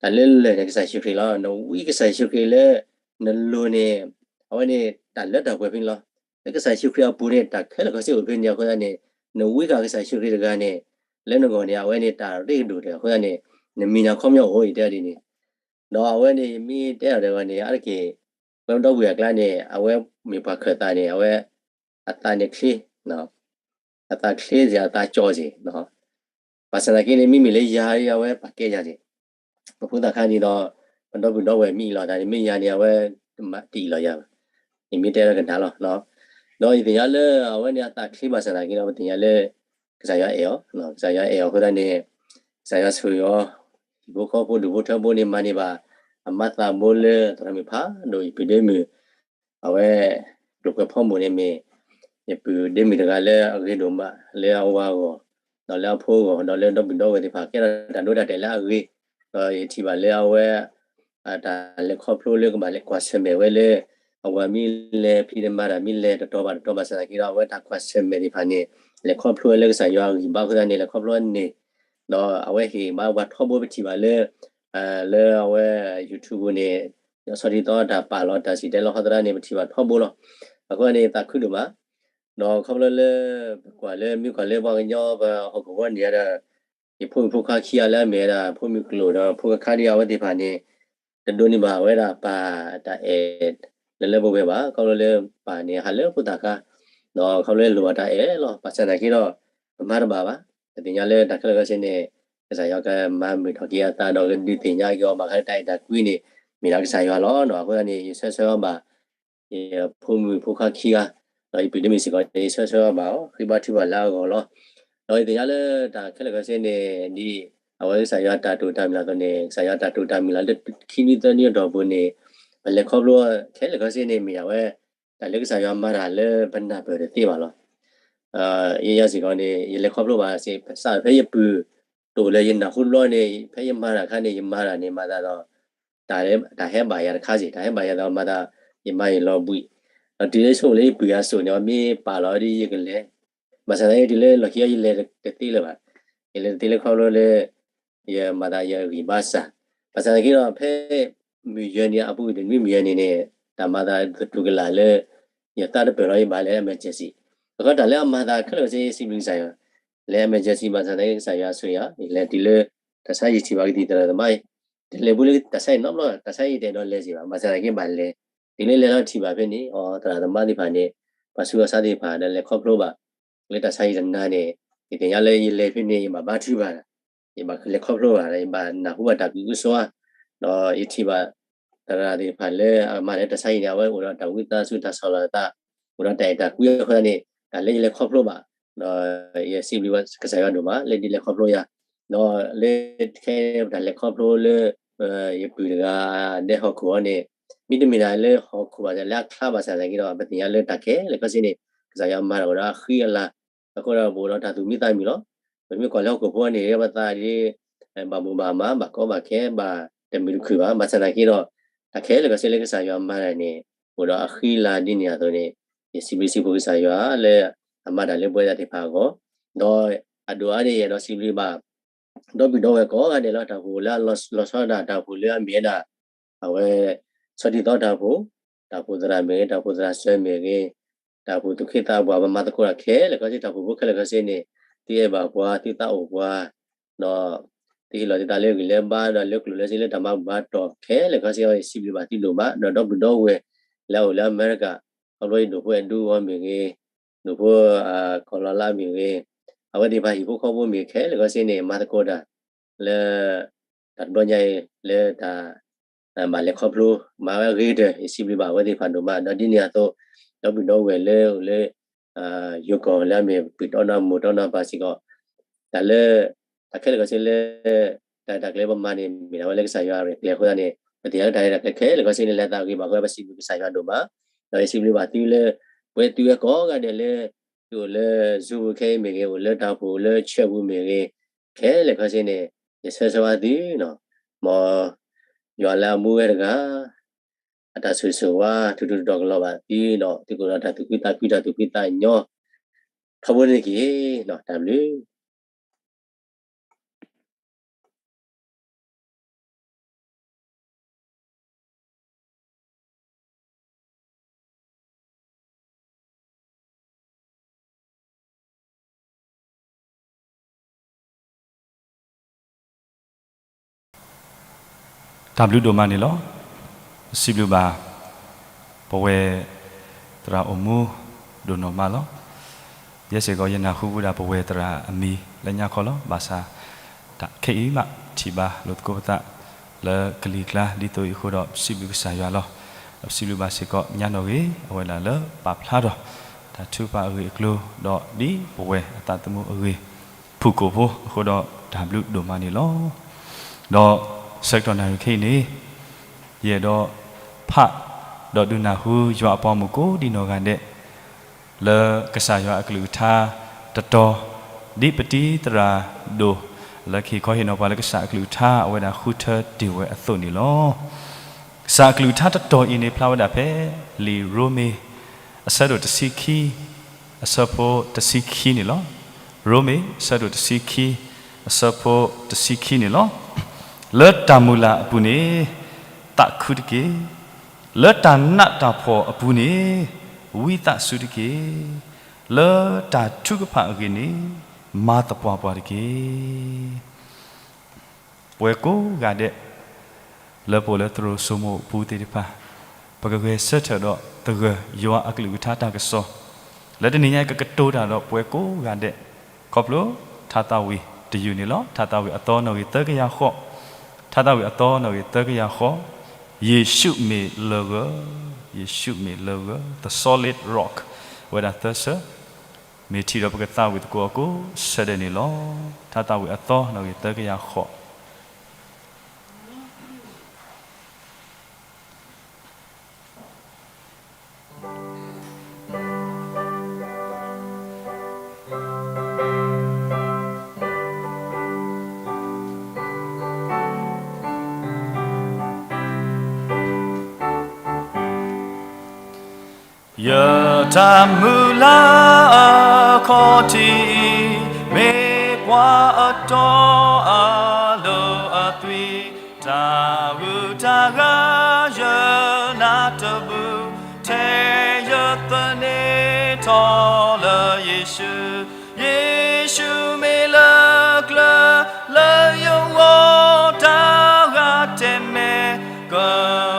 တၢ်လၢလၢာ်န့ၣ် ကစၢ်ယ့ၣ်ၡူးခရံာ်လီၤ. နဝံကစၢ်ယ့ၣ်ၡူးခရံာ်လၢ နလိၤန့ၣ် အဝဲန့ၣ် တၢ်လၢတၢ်ပှဲၤဖဲန့ၣ်လီၤ. လၢကစၢ်ယ့ၣ်ၡူးခရံာ်အပူၤန့ၣ် တၢ်ခဲလၢာ်ခဲဆ့အိၣ်ဖဲန့ၣ် အဃိသတးန့ၣ် နဝံဃာ်ကစၢ်ယ့ၣ်ၡူးခရံာ်တဂၤန့ၣ် လၢနဂီၢ်န့ၣ် အဝဲန့ၣ်တၢ်ရ့ဒိၣ်တၢ် အဃိသတးန့ၣ် နမံၤန့ၣ်အခီပညီအိၣ် ယတဲဒ်န့ၣ်, ဒီးအဝဲန့ၣ် ယမ့ၢ်တဲအီၤတဂၤန့ၣ် အါတက့ၢ် ပှၤဒီပုၢ်ဝဲၢ်အကျါန့ၣ် အဝဲမ့ၢ်ပှၤခၢၣ်သးန့ၣ် အဝဲ အသးန့ၣ်ချ့ အသးချ့စ့ၢ် အသးကၠီစ့ၢ်, ဘၣ်ဆၣ်သနာ်က့န့ၣ် မ့မ့ၢ်လၢယၤ အဝဲပာ်ကဲယၤစ့ၢ်, ပဖိသၣ်ခါန့ၣ်ဒီး ပဒီပုၢ်ဒီဝဲၢ်မ့ၢ်အံၤလီၤ တၢ်န့ၣ်မ့ၢ်ယၤန့ၣ် အဝဲတအံၤလီၤယၤဘၣ်, ယမ့ၢ်တဲလၢကနၣ်လီၤ. ဒီးယသ့ၣ်ညါလၢအဝဲန့ၣ်အသးချ့ဘၣ်ဆၣ်သနာ်က့ဒီး ပသ့ၣ်ညါလၢ ကစၢ်ယွၤအဲၣ်အီၤ, ကစၢ်ယွၤအဲၣ်အီၤအဃိသတးန့ၣ် ကစၢ်ယွၤဆိၣ်ဂ့ၤအီၤ, ဟံၣ်ဖိဃီဖိဒူၣ်ဖိထၢဖိန့ၣ် မၤန့ၢ်ဘၣ် အမၤသးဘိလၢသရၣ်မုၣ်ဖးဒိၣ် ယပုၢ်ဒ့မုၣ် အဝဲ ကျိၤကွဲးဖီမိၣ်န့ၣ်မ့ၢ် ယပုၢ်ဒ့မုၣ်တဂၤလၢအဂ့ၤဒိၣ်မး လၢအဝၤအဂီၢ် ဒီးလၢအဖိအဂီၢ် ဒီးလၢဒီပုၢ်ဒီဝဲၢ်သ့ၣ်တဖၣ် ကဲထီၣ်တၢ်ဒိတၢ်တဲာ်လၢအဂ့ၤ, ဒီးယထံၣ်ဘၣ်လၢအဝဲ တၢ်လဲၤခီဖျိလၢကဘၣ်လဲၤကွၢ်ဆၢၣ်မဲာ်ဝဲလၢ အဝၤမ့ၢ်လဲၤဖံးတမၤတၢ်မ့ၢ်လဲၤတတီၤဘၣ်တတီၤဘၣ်ဆၣ်သနာ်က့ဒီး အဝဲတၢ်ကွၢ်ဆၢၣ်မဲာ်သ့ၣ်တဖၣ်န့ၣ် လဲၤခီဖျိဝဲလၢကစၢ်ယွၤအဂံၢ်ဘါအဃိသတးန့ၣ် လဲၤခီဖျိန့ၣ် ဒီးအဝဲဟ့ၣ်ဘါပှၤထီဘိပထံၣ်ဘၣ်လၢ လၢအဝဲ YouTube ပူၤန့ၣ် ဆီၣ်တံၢ်သီတၢ်ပာ်လီၤတၢ်စံၣ်တဲၤတဲလီၤဟီသရၣ်န့ၣ် ပထံၣ်ဘၣ်ထီဘိလီၤ. အဃိန့ၣ် သးခုဒိၣ်မး ဒီးခီဖျိလၢ ပကွၢ်လၢမ့ၢ်ကွၢ်လၢပှၤကညီပဟီၣ်ခိၣ်ဝီန့ၣ်ဒီး ယဖိမုၣ်ဖိခွါခံဂၤလၢအမ့ၢ်ဝဲဒၣ် ဖိမုၣ်ကျိာ်ဒီးဖိခွါခါဒ်အဝဲသ့ၣ်တဖၣ်န့ၣ် တဒိးန့ၢ်ဘၣ်ဝဲဒၣ်ပၢ်တၢ်အဲၣ် လၢလၢပှဲၤပှဲၤဘၣ် ခီဖျိလၢပၢ်န့ၣ် ဟးလၢဖိသၣ်ခါ ဒီးခီဖျိလၢလိၣ်ဘၣ်တၢ်အဲၣ်လီၤ. ဘၣ်ဆၣ်သနာ်က့ဒီး ပမၤတဘၣ်ဘၣ်. ပသ့ၣ်ညါလၢတၢ်ခဲလၢာ်ခဲဆ့န့ၣ် ကစၢ်ယွၤကမၤမုာ်ထီၣ်က့ၤအသးဒီးကဒုးသ့ၣ်ညါက့ၤအီၤဘၣ်ဃးလၢတၢ်အဲၣ်တၢ်ကွံန့ၣ် မ့ၢ်ဒၣ်ကစၢ်ယွၤလီၤ. အဃိသတးန့ၣ် ယဆၢဆၢအီၤဘၣ် ယဖိမုၣ်ဖိခွါခံဂၤ ဒီးယပုၢ်ဒ့မုၣ်စ့ၢ်ကီးန့ၣ် ယဆၢဆၢအီၤဘၣ်အီၤ ဃ့ဘါထုကဖၣ်လၢအဂီၢ်လီၤ. ဒီးယသ့ၣ်ညါလၢတၢ်ခဲလၢာ်ခဲဆ့န့ၣ် ဒ်အဝဲကစၢ်ယွၤတၢ်တိာ်တၢ်မုၢ်လၢ်အသိးန့ၣ် ကစၢ်ယွၤတၢ်တိာ်တၢ်မုၢ်လၢ်လၢခံနွံသၢနွံအတီၢ်ပူၤန့ၣ် ပလဲၤခီဖျိခဲလၢာ်ခဲဆ့န့ၣ် မ့ၢ်ဒၣ်ဝဲ တၢ်လၢကစၢ်ယွၤမၤတၢ်လၢပနၢ်ပၢၢ်တသ့ဘၣ်လီၤ. ယဲယၤစ့ၢ်ကီးန့ၣ် ယလဲၤခီဖျိဘၣ်စ့ၢ် စးဖဲယပုၢ်တိာ်လၢယနၢ်ဟူတဘျီန့ၣ် ဖဲယမၤတၢ်အခါန့ၣ် ယမၤတၢ်န့ၣ် မၤသးဒီး တၢ်ဟဲဘၣ်ယၤတခါစ့ၢ် တၢ်ဟဲဘၣ်ယၤဒီးမၤသး ယမၤယလီၤဘှံး ဒီးတုၤလၢဆိကမိၣ်လၢယပုၢ်အစိၣ်န့ၣ် အမ့ၢ်ပာ်လီၤဒ်ယကလဲၤ ဘၣ်ဆၣ်သနာ်က့တုၤလၢလီၢ်ခံအံၤ ယလဲၤတသ့လၢၤဘၣ်. ယလဲၤတသ့လၢခီဖျိလၢ ယမၤသးယဂံၢ်ဘါစၢ်, ဘၣ်ဆၣ်သနာ်က့ဒီး ဖဲမုၢ်ယဲၢ်နံၤအပူၤတနွံမုၢ်ယဲၢ်နံၤန့ၣ် တၢ်မၤသးသတူၢ်ကလာ်လၢ ယသးတပၢၢ်လီၤ ယဘၣ်လဲၤ emergency အဃိတၢ်လၢအမၤသးခဲလၢာ်ခဲဆ့ ယစံးဘျုးကစၢ်ယွၤ, လဲၤ emergency ဘၣ်ဆၣ်သနာ်က့ကစၢ်ယွၤဆိၣ်ဂ့ၤယၤ ယလဲၤတုၤလၢ တၢ်ဆါယံၤထံၣ်ဘၣ်ကသံၣ်သရၣ်သမါအံၤ, တလဲၤဘူးလၢတၢ်ဆါယံၤနီတဘျီ တၢ်ဆါယံၤတအဲၣ်ဒိးလဲၤစ့ၢ်ဘၣ် ဘၣ်ဆၣ်သနာ်က့ဘၣ်လဲၤ, တုၤလၢလဲၤလီၤထံၣ်ဘၣ်ဖဲန့ၣ် အီ သရၣ်သမါသ့ၣ်တဖၣ်န့ၣ် ပှၤဆူးပှၤဆါသ့ၣ်တဖၣ်ဒီးလဲၤခီဖျိဘၣ် လၢတၢ်ဆါယံၤတနၤန့ၣ် ယသ့ၣ်ညါလၢယလဲၤဖဲန့ၣ် ယဘၣ်ဘါထုကဖၣ်, ယဘၣ်လဲၤခီဖျိဘၣ် ယဘၣ်နၢ်ဟူဘၣ်တၢ်ကံၢ်အူစီ ဒီးယထံၣ်ဘၣ် သရၣ်သ့ၣ်တဖၣ်လၢအမၤလၢတၢ်ဆါယံၤန့ၣ် အဝဲအိၣ်ဒီးတၢ်ဝံသးစူၤတၢ်ဆီၣ်လီၤသး, အိၣ်ဒီးတၢ်အဲၣ်တၢ်ကွံအဃိသတးန့ၣ် တၢ်လၢယလဲၤခီဖျိဘၣ်, ဒီးယစံးဘျုးကစၢ်ယွၤဒိၣ်မး လၢဒ်လဲၤခီဖျိယၤ, ဒီးလၢခဲအံၤတၢ်လဲၤခီဖျိလၢ ယပုၢ်တဂၤဒဲးဟီၣ်ခိၣ်အံၤန့ၣ် မ့တမ့ၢ်ဒၣ်လၢဟီၣ်ခိၣ်ဘၣ် လၢအချါဘၣ်ဆၣ်သနာ်က့ဒီး ပသ့ၣ်ညါလၢတၢ်ခဲလၢာ်ခဲဆ့န့ၣ် ကစၢ်ယွၤမၤတၢ်အိၣ်ဒီးအဃံအလၤ, အဃိဒီးပအိၣ်ဒီးတၢ်သူၣ်မံသးမုာ်လီၤ. ပမ့ၢ်ကွၢ်လၢဟီၣ်ခိၣ်ဖိန့ၣ် ပသးဒ် ဘၣ်မူဘၣ်မၤ ဘၣ်ကီဘၣ်ခဲ ဘၣ်တမုာ်တခုၣ်ဘၣ်, ဘၣ်ဆၣ်သနာ်က့ဒီး တၢ်ခဲလၢာ်ခဲဆ့လၢကစၢ်ယွၤမၤတၢ်န့ၣ် အိၣ်ဒီးအဃံအလၤဒ်န့ၣ်အသိးန့ၣ် ယစံးဘျုးစံးဖှိၣ်ကစၢ်ယွၤလၢ အမၤတၢ်လၢပဝဲဒၣ်သ့ၣ်တဖၣ်အဂီၢ်, ဒီးအဒိၣ်အါန့ၣ် ယအဲၣ်ဒိးစံးဘျုးဘၣ် ဒီပုၢ်ဒီဝဲၢ်ကိးဂၤဒဲးလၢတၢ်အိၣ်ဖှိၣ်လၢအလီၤဆီဒၣ်တၢ်အိၣ်ဖှိၣ်လၢအမ့ၢ်ဝဲဒၣ် အဝဲ ဆီၣ်တံၢ်သီတၢ်အိၣ်ဖှိၣ်, တၢ်အိၣ်ဖှိၣ်သရၣ်မ့ၢ်ဂ့ၤ, တၢ်အိၣ်ဖှိၣ်သရၣ်စၢၤမ့ၢ်ဂ့ၤ, တၢ်အိၣ်ဖှိၣ်သူၣ်က့သးပှၢ် ပမၤသကိးတၢ်ခဲလၢာ်ခဲဆ့ တၢ်အိၣ်ဖှိၣ်ဖိခဲလၢာ်ခဲဆ့န့ၣ် သုအဲၣ်ဘၣ်ပှၤ သုသးအိၣ်ပှၤ, ဒီး သုဟ့ၣ်လီၤသုသးလၢဂံၢ်လၢဘါဒီးလၢကျိၤလၢစ့လၢတၢ်မၤဘူၣ်မၤတီၢ်ခဲလၢာ်ခဲဆ့အံၤ စံးဘျုးဘၣ်သုဒိၣ်မး, ဒီးဒီပုၢ်ဒီဝဲၢ်လၢအအိၣ်လၢအမဲရကၤ, ခီဖျိယဒိၣ်ဖိအဲၣ်ဒူအဂီၢ်မ့ၢ်ဂ့ၤ, ဒိၣ်ဖိ ကီၢ်လီၤလါမ့ၢ်ဂ့ၤ, အဝဲသ့ၣ်တဖၣ်ဟံၣ်ဖိဃီဖိမ့ၢ်ဂ့ၤ ခဲလၢာ်ခဲဆ့န့ၣ် မၤသကိးတၢ်လၢ တၢ်တဘျီညါအံၤ လၢတၢ် ဘၣ်လဲၤခီဖျိ မၤဝဲအဂ့ၤကတၢၢ် ယစံးဘျုးဘၣ်အဝဲသ့ၣ်တဖၣ်ဒိၣ်မး ဒီးဒ်န့ၣ်အသိး ဒီပုၢ်ဒီဝဲၢ်လၢအိၣ်လၢ ယိၤကီၢ်လၢအမ့ၢ်ပုၢ်တီနီၢ်မိၢ်တီနီၢ်ပၢ်စ့ၢ်ကီး တၢ်လၢ တၢ်ခဲလၢာ်ခဲဆ့လၢ တၢ်တၢ်ကျဲၤပမၤန့ၣ် မ့ၢ်ဒၣ်ဝဲလၢကစၢ်ယွၤအရဲၣ်ကျဲၤအဃိသတးန့ၣ် ပသ့ၣ်ညါလၢတၢ်ရဲၣ်တၢ်ကျဲၤခဲလၢာ်ခဲဆ့န့ၣ် လဲၤသးဂ့ၤဘၣ်အဃိ ပစံးဘျုးကစၢ်ယွၤဒိၣ်မး ဒီးယစံးဘျုးဘၣ်သုလၢ ပဝဲသုဝဲကိးဂၤဒဲးလၢ သုအိၣ်လၢ Zoom ပူၤခဲအံၤမ့ၢ်ဂ့ၤ အိၣ်လၢတၢ်အိၣ်ဖှိၣ် အိၣ်လၢ church ပူၤမ့ၢ်ဂ့ၤ ခဲလၢာ်ခဲဆ့န့ၣ် ယဆၢဂ့ၤဆၢဝါသုနီၤ မ် ယွၤလၢအမူဝဲတဂၤ အတၢ်ဆိၣ်ဂ့ၤဆိၣ်ဝါ ထူးထူးတီၤတီၤကလီၤဘၣ်သုဒီး သုကအိၣ်ဒီးတၢ်သူၣ်ခုသးခု တၢ်သူၣ်ဖှံသးညီ ထီဘိန့ၣ်တက့ၢ်. တၢ်ဘျုး တၢ်ဘျုးဒိၣ်မးန့ၣ်လီၤ. ပစံးဘျုးဘၣ် ပဝဲ သရၣ်အိၣ်မူ ဒိၣ်နီၢ်မးလီၤ. ယဲစ့ၢ်ကီးယနၢ်ဟူဝဲဒၣ်ပဝဲသရၣ်အမံၤလၢညါခီလီၤ. ဘၣ်ဆၣ် တၢ်ခဲအံၤမး ထံၣ်ဘၣ်လိာ်သကိးပသး လၢကလံၤကျါဒ်သိးအံၤအဃိဒီး ပစံးဘျုးကစၢ်ယွၤလီၤ. ဒီးပစံးဘျုးဘၣ်စ့ၢ်ကီး ညါနီၣ်ဂ့ၤ အဝဲဒၣ်လၢပာ်ဖျါထီၣ် တၢ်ထုကဖၣ်အဂ့ၢ်အကျိၤ ဒီးဒ်ပဝဲအသးသမူအဂ့ၢ် ဖုၣ်ကိာ်ဖိအဃိဒီး တၢ်ဘျုးဒိၣ်မးန့ၣ်လီၤ. ဒီးဆၢကတီၢ်နၣ်ရံၣ်ခဲအံၤန့ၣ် ယအဲၣ်ဒိးဖး ဒီးဒုးနၢ်ဟူယွၤအပှၤမုၣ်ကိးဒံနီၢ်ဂၤဒဲး လၢကစၢ်ယွၤအကလုၢ်ကထါတတီၤ ဒ်ပတံၤသရၣ်ဒိၣ် လၢကဟ့ၣ်ခီဟ့ၣ်နီၤပှၤလၢကစၢ်အကလုၢ်ကထါ အဝဲဒၣ်ဃုထၢတ့ၢ်ဝဲအသိးန့ၣ်လီၤ. ကစၢ်အကလုၢ်ကထါတတီၤအံၤန့ၣ် ဖျါဝဲဒၣ်ဖဲ လံာ်ရိမ့ၤ အဆၢဒိၣ်တဆံခံ အဆၢဖိတဆံခံန့ၣ်လီၤ. ရိမ့ၤ အဆၢဒိၣ်တဆံခံ အဆၢဖိတဆံခံန့ၣ်လီၤ. လၢတၢ်မုၢ်လၢ်အပူၤန့ၣ် သးခုတက့ၢ်. လၢတၢ်နးတၢ်ဖှီၣ်အပူၤန့ၣ် ဝံသးစူၤတက့ၢ်. လၢတၢ်ထုကဖၣ်အဂ့ၢ်န့ၣ် မၤသပှၢ်ပှၢ်တက့ၢ်. ပဝဲကိးဂၤဒဲး လၢပအိၣ်လၢသရိာ်စိမိၤအပူၤသ့ၣ်တဖၣ် ပကဂဲၤဆၢထၢၣ်ဒီးသဂၢၢ်ယွၤအကလုၢ်ကထါတၢ်ကစီၣ် လၢတနံၤညါအံၤ ကကတိၤတၢ်ဒီးပဝဲကိးဂၤဒဲး ခီဖျိထါသးဝံၣ်တယုၢ်န့ၣ်လီၤ. ထါသးဝံၣ်အသီနီၣ်ဂံၢ်သၢကယၤဃိး, ထါသးဝံၣ်အသီနီၣ်ဂံၢ်သၢကယၤဃိး, ယ့ၣ်ၡူးမ့ၢ်လၢၢ်ဂၢၢ်, ယ့ၣ်ၡူးမ့ၢ်လၢၢ်ဂၢၢ်, the solid rock ဝဲဒၣ်သၢဆၢ မ့ၢ်ထံၣ်ဒီးပကသးဝံၣ်သကိးအီၤကိးဆၢဒဲးန့ၣ်လီၤ. ထါသးဝံၣ်အသီနီၣ်ဂံၢ်သၢကယၤဃိး ယတၢ်မုၢ်လၢ်အခီၣ်ထံးအံၤ မ့ၢ်ပှၤအတီအလိၤအသွံၣ်, တၢ်ဂုၤတၢ်ဂၤယနၢ်တဘူၣ်, ထဲယသန့ၤထီၣ်လၢယ့ၣ်ၡူး, ယ့ၣ်ၡူးမ့ၢ်လၢၢ်ကျၢၤလၢယဂီၢ်, တၢ်ဂၤတဲမဲာ် က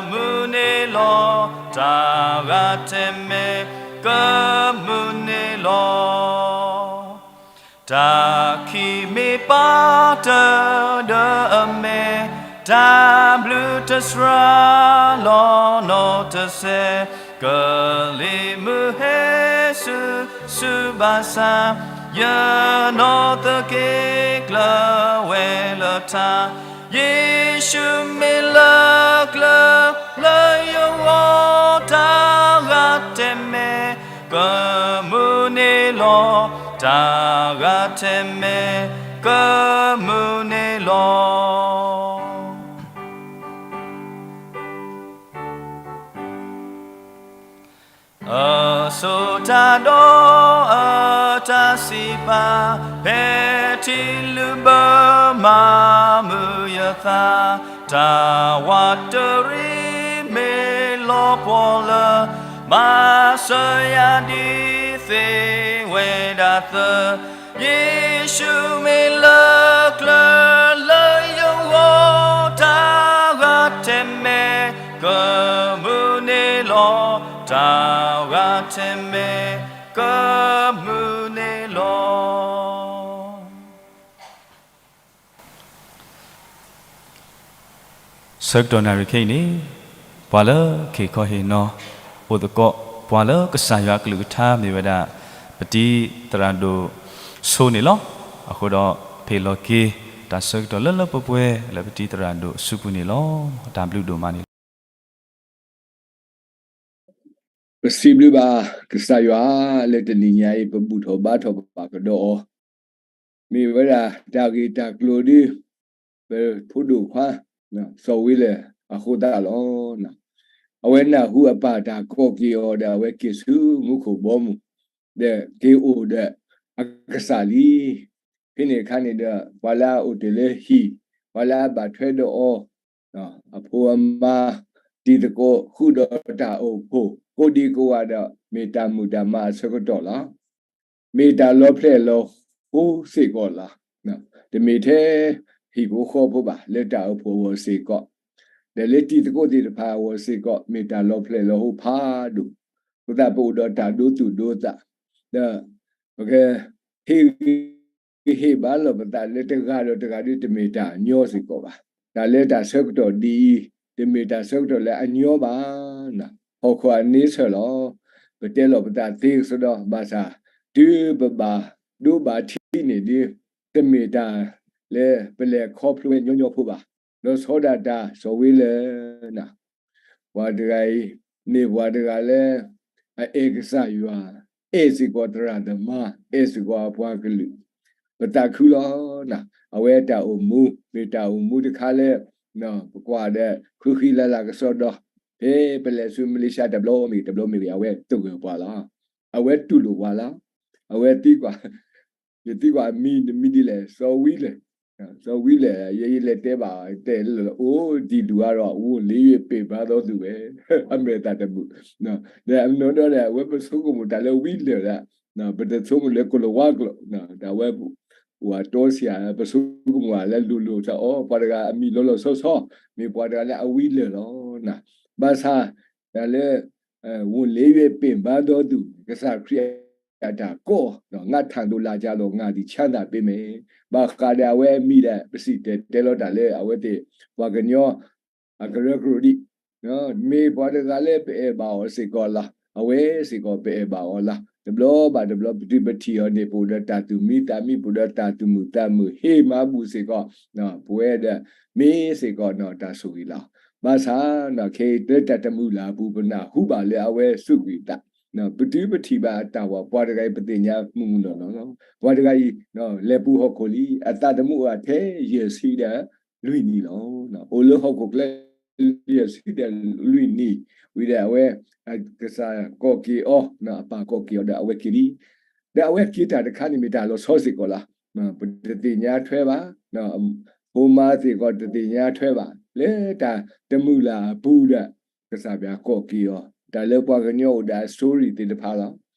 မုာ်န့ၣ်လီၤ, တၢ်ဂၤတဲမဲာ် ကမုာ်န့ၣ်လီၤ. တၢ်ခံးမ့ၢ်ပာ်တၢၢ်ဒီးအမဲာ်, တၢ်ဘျုးတစှၤလီၤနီတစဲး, ကလံၤမုၢ်ဟဲဆူဆူဘၣ်ဆၣ်, ယနီၢ်သက့ကျၢၤဝဲလၢထါ, ယ့ၣ်ၡူးမ့ၢ်လၢၢ်ကျၢၤလၢယဂီၢ်, တၢ်ဂၤတဲမဲာ် ကမုာ်န့ၣ်လီၤ, တၢ်ဂၤတဲမဲာ် ကမုာ်န့ၣ်လီၤ. အစိတၢ်ဒီးအတၢ်စံးပာ်, ဖဲထံလုၣ်ဘၢမၤမုာ်ယသး, တၢ်ဝးတရံးမ့ၢ်လီၤပှီၢ်လၢ မၤစၢၤယၤဒ်သ့ဝဲဒၣ်သၢ, ယ့ၣ်ၡူးမ့ၢ်လၢၢ်ကျၢၤလၢယဂီၢ်, တၢ်ဂၤတဲမဲာ် ကမုာ်န့ၣ်လီၤ, တၢ်ဂၤတဲမဲာ် ကမုာ်န့ၣ်လီၤ. ဆၢကတီၢ်နၣ်ရံၣ်ခဲအံၤန့ၣ် ပှၤလၢခ့ၣ်ခီဟ့ၣ်နီၤအိၣ်သကိး ပှၤလၢကစၢ်ယွၤအကလုၢ်ကထါမ့ၢ်ဝဲဒၣ် ပတံၤသရၣ်ဒိၣ်ဆိန့ၣ်လီၤ. အဃိဒီး ဖဲလီၤက့ၤတၢ်ဆၢကတီၢ်လၢလၢပှဲၤပှဲၤလၢပတံၤသရၣ်ဒိၣ်အစုပူၤန့ၣ်လီၤ. တၢ်ဘျုးဒိၣ်မးန့ၣ်လီၤ. ပစံးဘျုးဘၣ်ကစၢ်ယွၤလၢတနံၤညါအံၤ ပဘူၣ်ထီၣ်ဘါထီၣ်ဘၣ်ကဒီးအီၤ မ့ၢ်ဝဲဒၣ်တၢ်ဂ့ၢ်တၢ်ကျိၤဒ် ပဖိဒိၣ်ခွါ စီၤဝ့လၢၢ်အဃိသတးလီၤ. အဝဲနၢ်ဟူအပၢ်တၢ်ကိးက့ၤအီၤဒီး အဝဲက့ၤဆူမူခိၣ်ဘီမုၢ် ဒီးက့ၤအိၣ်ဒီးအကစၢ်လံ. ဖဲန့ၣ်အခါန့ၣ်ဒီး ပှၤလၢအအိၣ်တ့ၢ်လၢဟံၣ် ပှၤလၢအဘၣ်ထွဲဒီးအီၤ အဖိအမါ တံၤသကိး ဃုာ်ဒီးတၢ်အိၣ်ဖှိၣ် ကိးဒံကိးဂၤဒီး မ့ၢ်တၢ်မုၢ်တၢ်မၤအဆၢကတီၢ်လီၤ. မ့ၢ်တၢ်လီၤဖျဲၣ်လီၤဃိစ့ၢ်ကီးလီၤ. တမ့ၢ်ထဲဟံၣ်ဖိဃီဖိဘၣ် လၢတၢ်အိၣ်ဖှိၣ်အဂီၢ်စ့ၢ်ကီး, ဒီးလၢတံၤသကိးသ့ၣ်တဖၣ်အဂီၢ်စ့ၢ်ကီး မ့ၢ်တၢ်လီၤဖျဲၣ်လီၤဃိဖးဒိၣ်, အဃိသတးပအိၣ်ဒီးတၢ်ဒိသူၣ်ဒိသး, ဒီးပကဟ့ၣ် ဟ့ၣ်ဘါလီၤပသးလၢတဂၤဒီးတဂၤဒ်တမ့ၢ်တၢ်အညီစ့ၢ်ကီးဘၣ်. တၢ်လၢတၢ်ဆၢကတီၢ်ဒ်အံၤ တမ့ၢ်တၢ်ဆၢကတီၢ်လၢအညီဘၣ်. ဟီၣ်ခိၣ်အန့ဆၢၣ်လီၤ. ပတဲလီၤပသးသ့ကစီဒီ ဘၣ်ဆၣ် တုၤပဘၣ်ဒိဘၣ်ထံးန့ၣ်ဒ် တမ့ၢ်တၢ်လၢပလဲၤခီဖျိဝဲညီညီဖိဘၣ်. လီၤဆီဒၣ်တၢ်စီၤဝ့လၢၢ် ပှၤတဂၤအံၤ မ့ၢ်ပှၤတဂၤလၢ အအဲၣ်ကစၢ်ယွၤ, အဲၣ်စ့ၢ်ကီးသရၣ်သမါ, အဲၣ်စ့ၢ်ကီးအပှၤကလုာ်, ပသးခုလီၤ. အဝဲအတၢ်အိၣ်မူ မ့ၢ်တၢ်အိၣ်မူတခါလၢ ပကွၢ်ဒီး ဃုဃံလၤလၤကစီဒီ, ဖဲပလဲၤဆူမလ့ၡါတဘျီမ့ၢ်ဂ့ၤ တဘျီမ့ၢ်ဂ့ၤ အဝဲသဂၢၢ်ပှၤလီၤ. အဝဲတူၢ်လိာ်ပှၤလီၤ. အဝဲသံကွၢ် ယသံကွၢ်အမံၤတမံၤဒ်လဲၣ် စီၤဝံလၢၢ်, စီၤဝံလၢၢ် ယဲယလဲၤတဲဘၣ် တဲလၢအိၣ်ဒံးဒူၣ်အါဒီး ဝံၤလ့ယွဲၢ်ပ့ၢ်ဘါသီသုဝဲ အမဲာ်သၣ်တမုာ်, ဒီးအမ့ၢ်ဒီး အဝဲပဆိကမိၣ်တၢ်လၢဝံလၢၢ်ဒီး ပတဆိကမိၣ်လၢကလီၤဝါကျိာ်, ဒီးအဝဲ ဝၤတီဆံး ပဆိကမိၣ်လၢလိၤလိၤ တၢ်အီၣ်ပှၤတဂၤအမံၤလီၤလီၤဆီဆီ မ့ၢ်ပှၤတဂၤလၢအဝံလၢၢ်လီၤ. ဘၣ်ဆၣ် တၢ်လၢ ဝံၤလ့ယွဲၢ်ပ့ၢ်ဘါသီသု ကစၢ်ခရံာ်အတၢ်ကိး ငါထံသို့လာကြလော့ ငါသည်ချမ်းသာပေးမယ်, ဘၣ်ဃးဒီးအဝဲအမံၤဒီး ပစံၣ်တဲၤတဲလီၤတၢ်လၢအဝဲသ့ၣ် ပှၤကညီ အကရၢကရိဒံး, မ့ၢ်ပှၤတဂၤလၢပအဲၣ်ဘၣ်အီၤစ့ၢ်ကီးလီၤ. အဝဲစ့ၢ်ကီးပအဲၣ်ဘၣ်အီၤလီၤ. တဘျီဘၣ်တဘျီ ပတုၤပထံၣ်အီၤန့ၣ် ပအိၣ်ဒီးတၢ်သူၣ်မံသးမံ ပအိၣ်ဒီးတၢ်သူၣ်မုာ်သးမုာ် ဟ့ၣ်မၤဘူၣ်စ့ၢ်ကီး ပဝဲဒီး မ့ၢ်စ့ၢ်ကီးတၢ်ဆိၣ်ဂ့ၤလီၤ. ဘၣ်ဆၣ် ခဲအံၤလၢတၢ်တမုာ်လၢ်အပူၤ ပနၢ်ဟူဘၣ်လၢအဝဲစူးကွံာ်အသး, ပတုၤပထံၣ်ဘၣ်အတၢ်ဝၤ ပှၤတဂၤအံၤ ပသ့ၣ်ညါမုၢ်မုၢ်နီၢ်နီၢ်လီၤ. ပှၤတဂၤအံၤ လဲၤပူၤဟီၣ်ခိၣ်လံ, အသးသမူအိၣ်ထဲယဲၢ်ဆံဒီးလွံၢ်နံၣ်လီၤ. အိၣ်လၢဟီၣ်ခိၣ်ချၢ ယဲၢ်ဆံဒီးလွံၢ်နံၣ် ဝံၤဒီးအဝဲ ကစၢ်ကိးက့ၤအီၤ အပၢ်ကိးက့ၤအီၤဒီးအဝဲက့ၤလံ. ဒီးအဝဲက့ၤတၢ်တခါန့ၣ် မ့ၢ်တၢ်လီၤဆီစ့ၢ်ကီးလီၤ. ပတသ့ၣ်ညါထွဲဘၣ်, ဖိမါသ့ၣ်ကီးတသ့ၣ်ညါထွဲဘၣ်, လၢတၢ်တမုာ်လၢ်အပူၤဒီး ကစၢ်ယွၤကိးက့ၤအီၤ, တၢ်လၢပှၤကညီအိၣ်ဒီးအ story သ့ၣ်တဖၣ်လီၤ.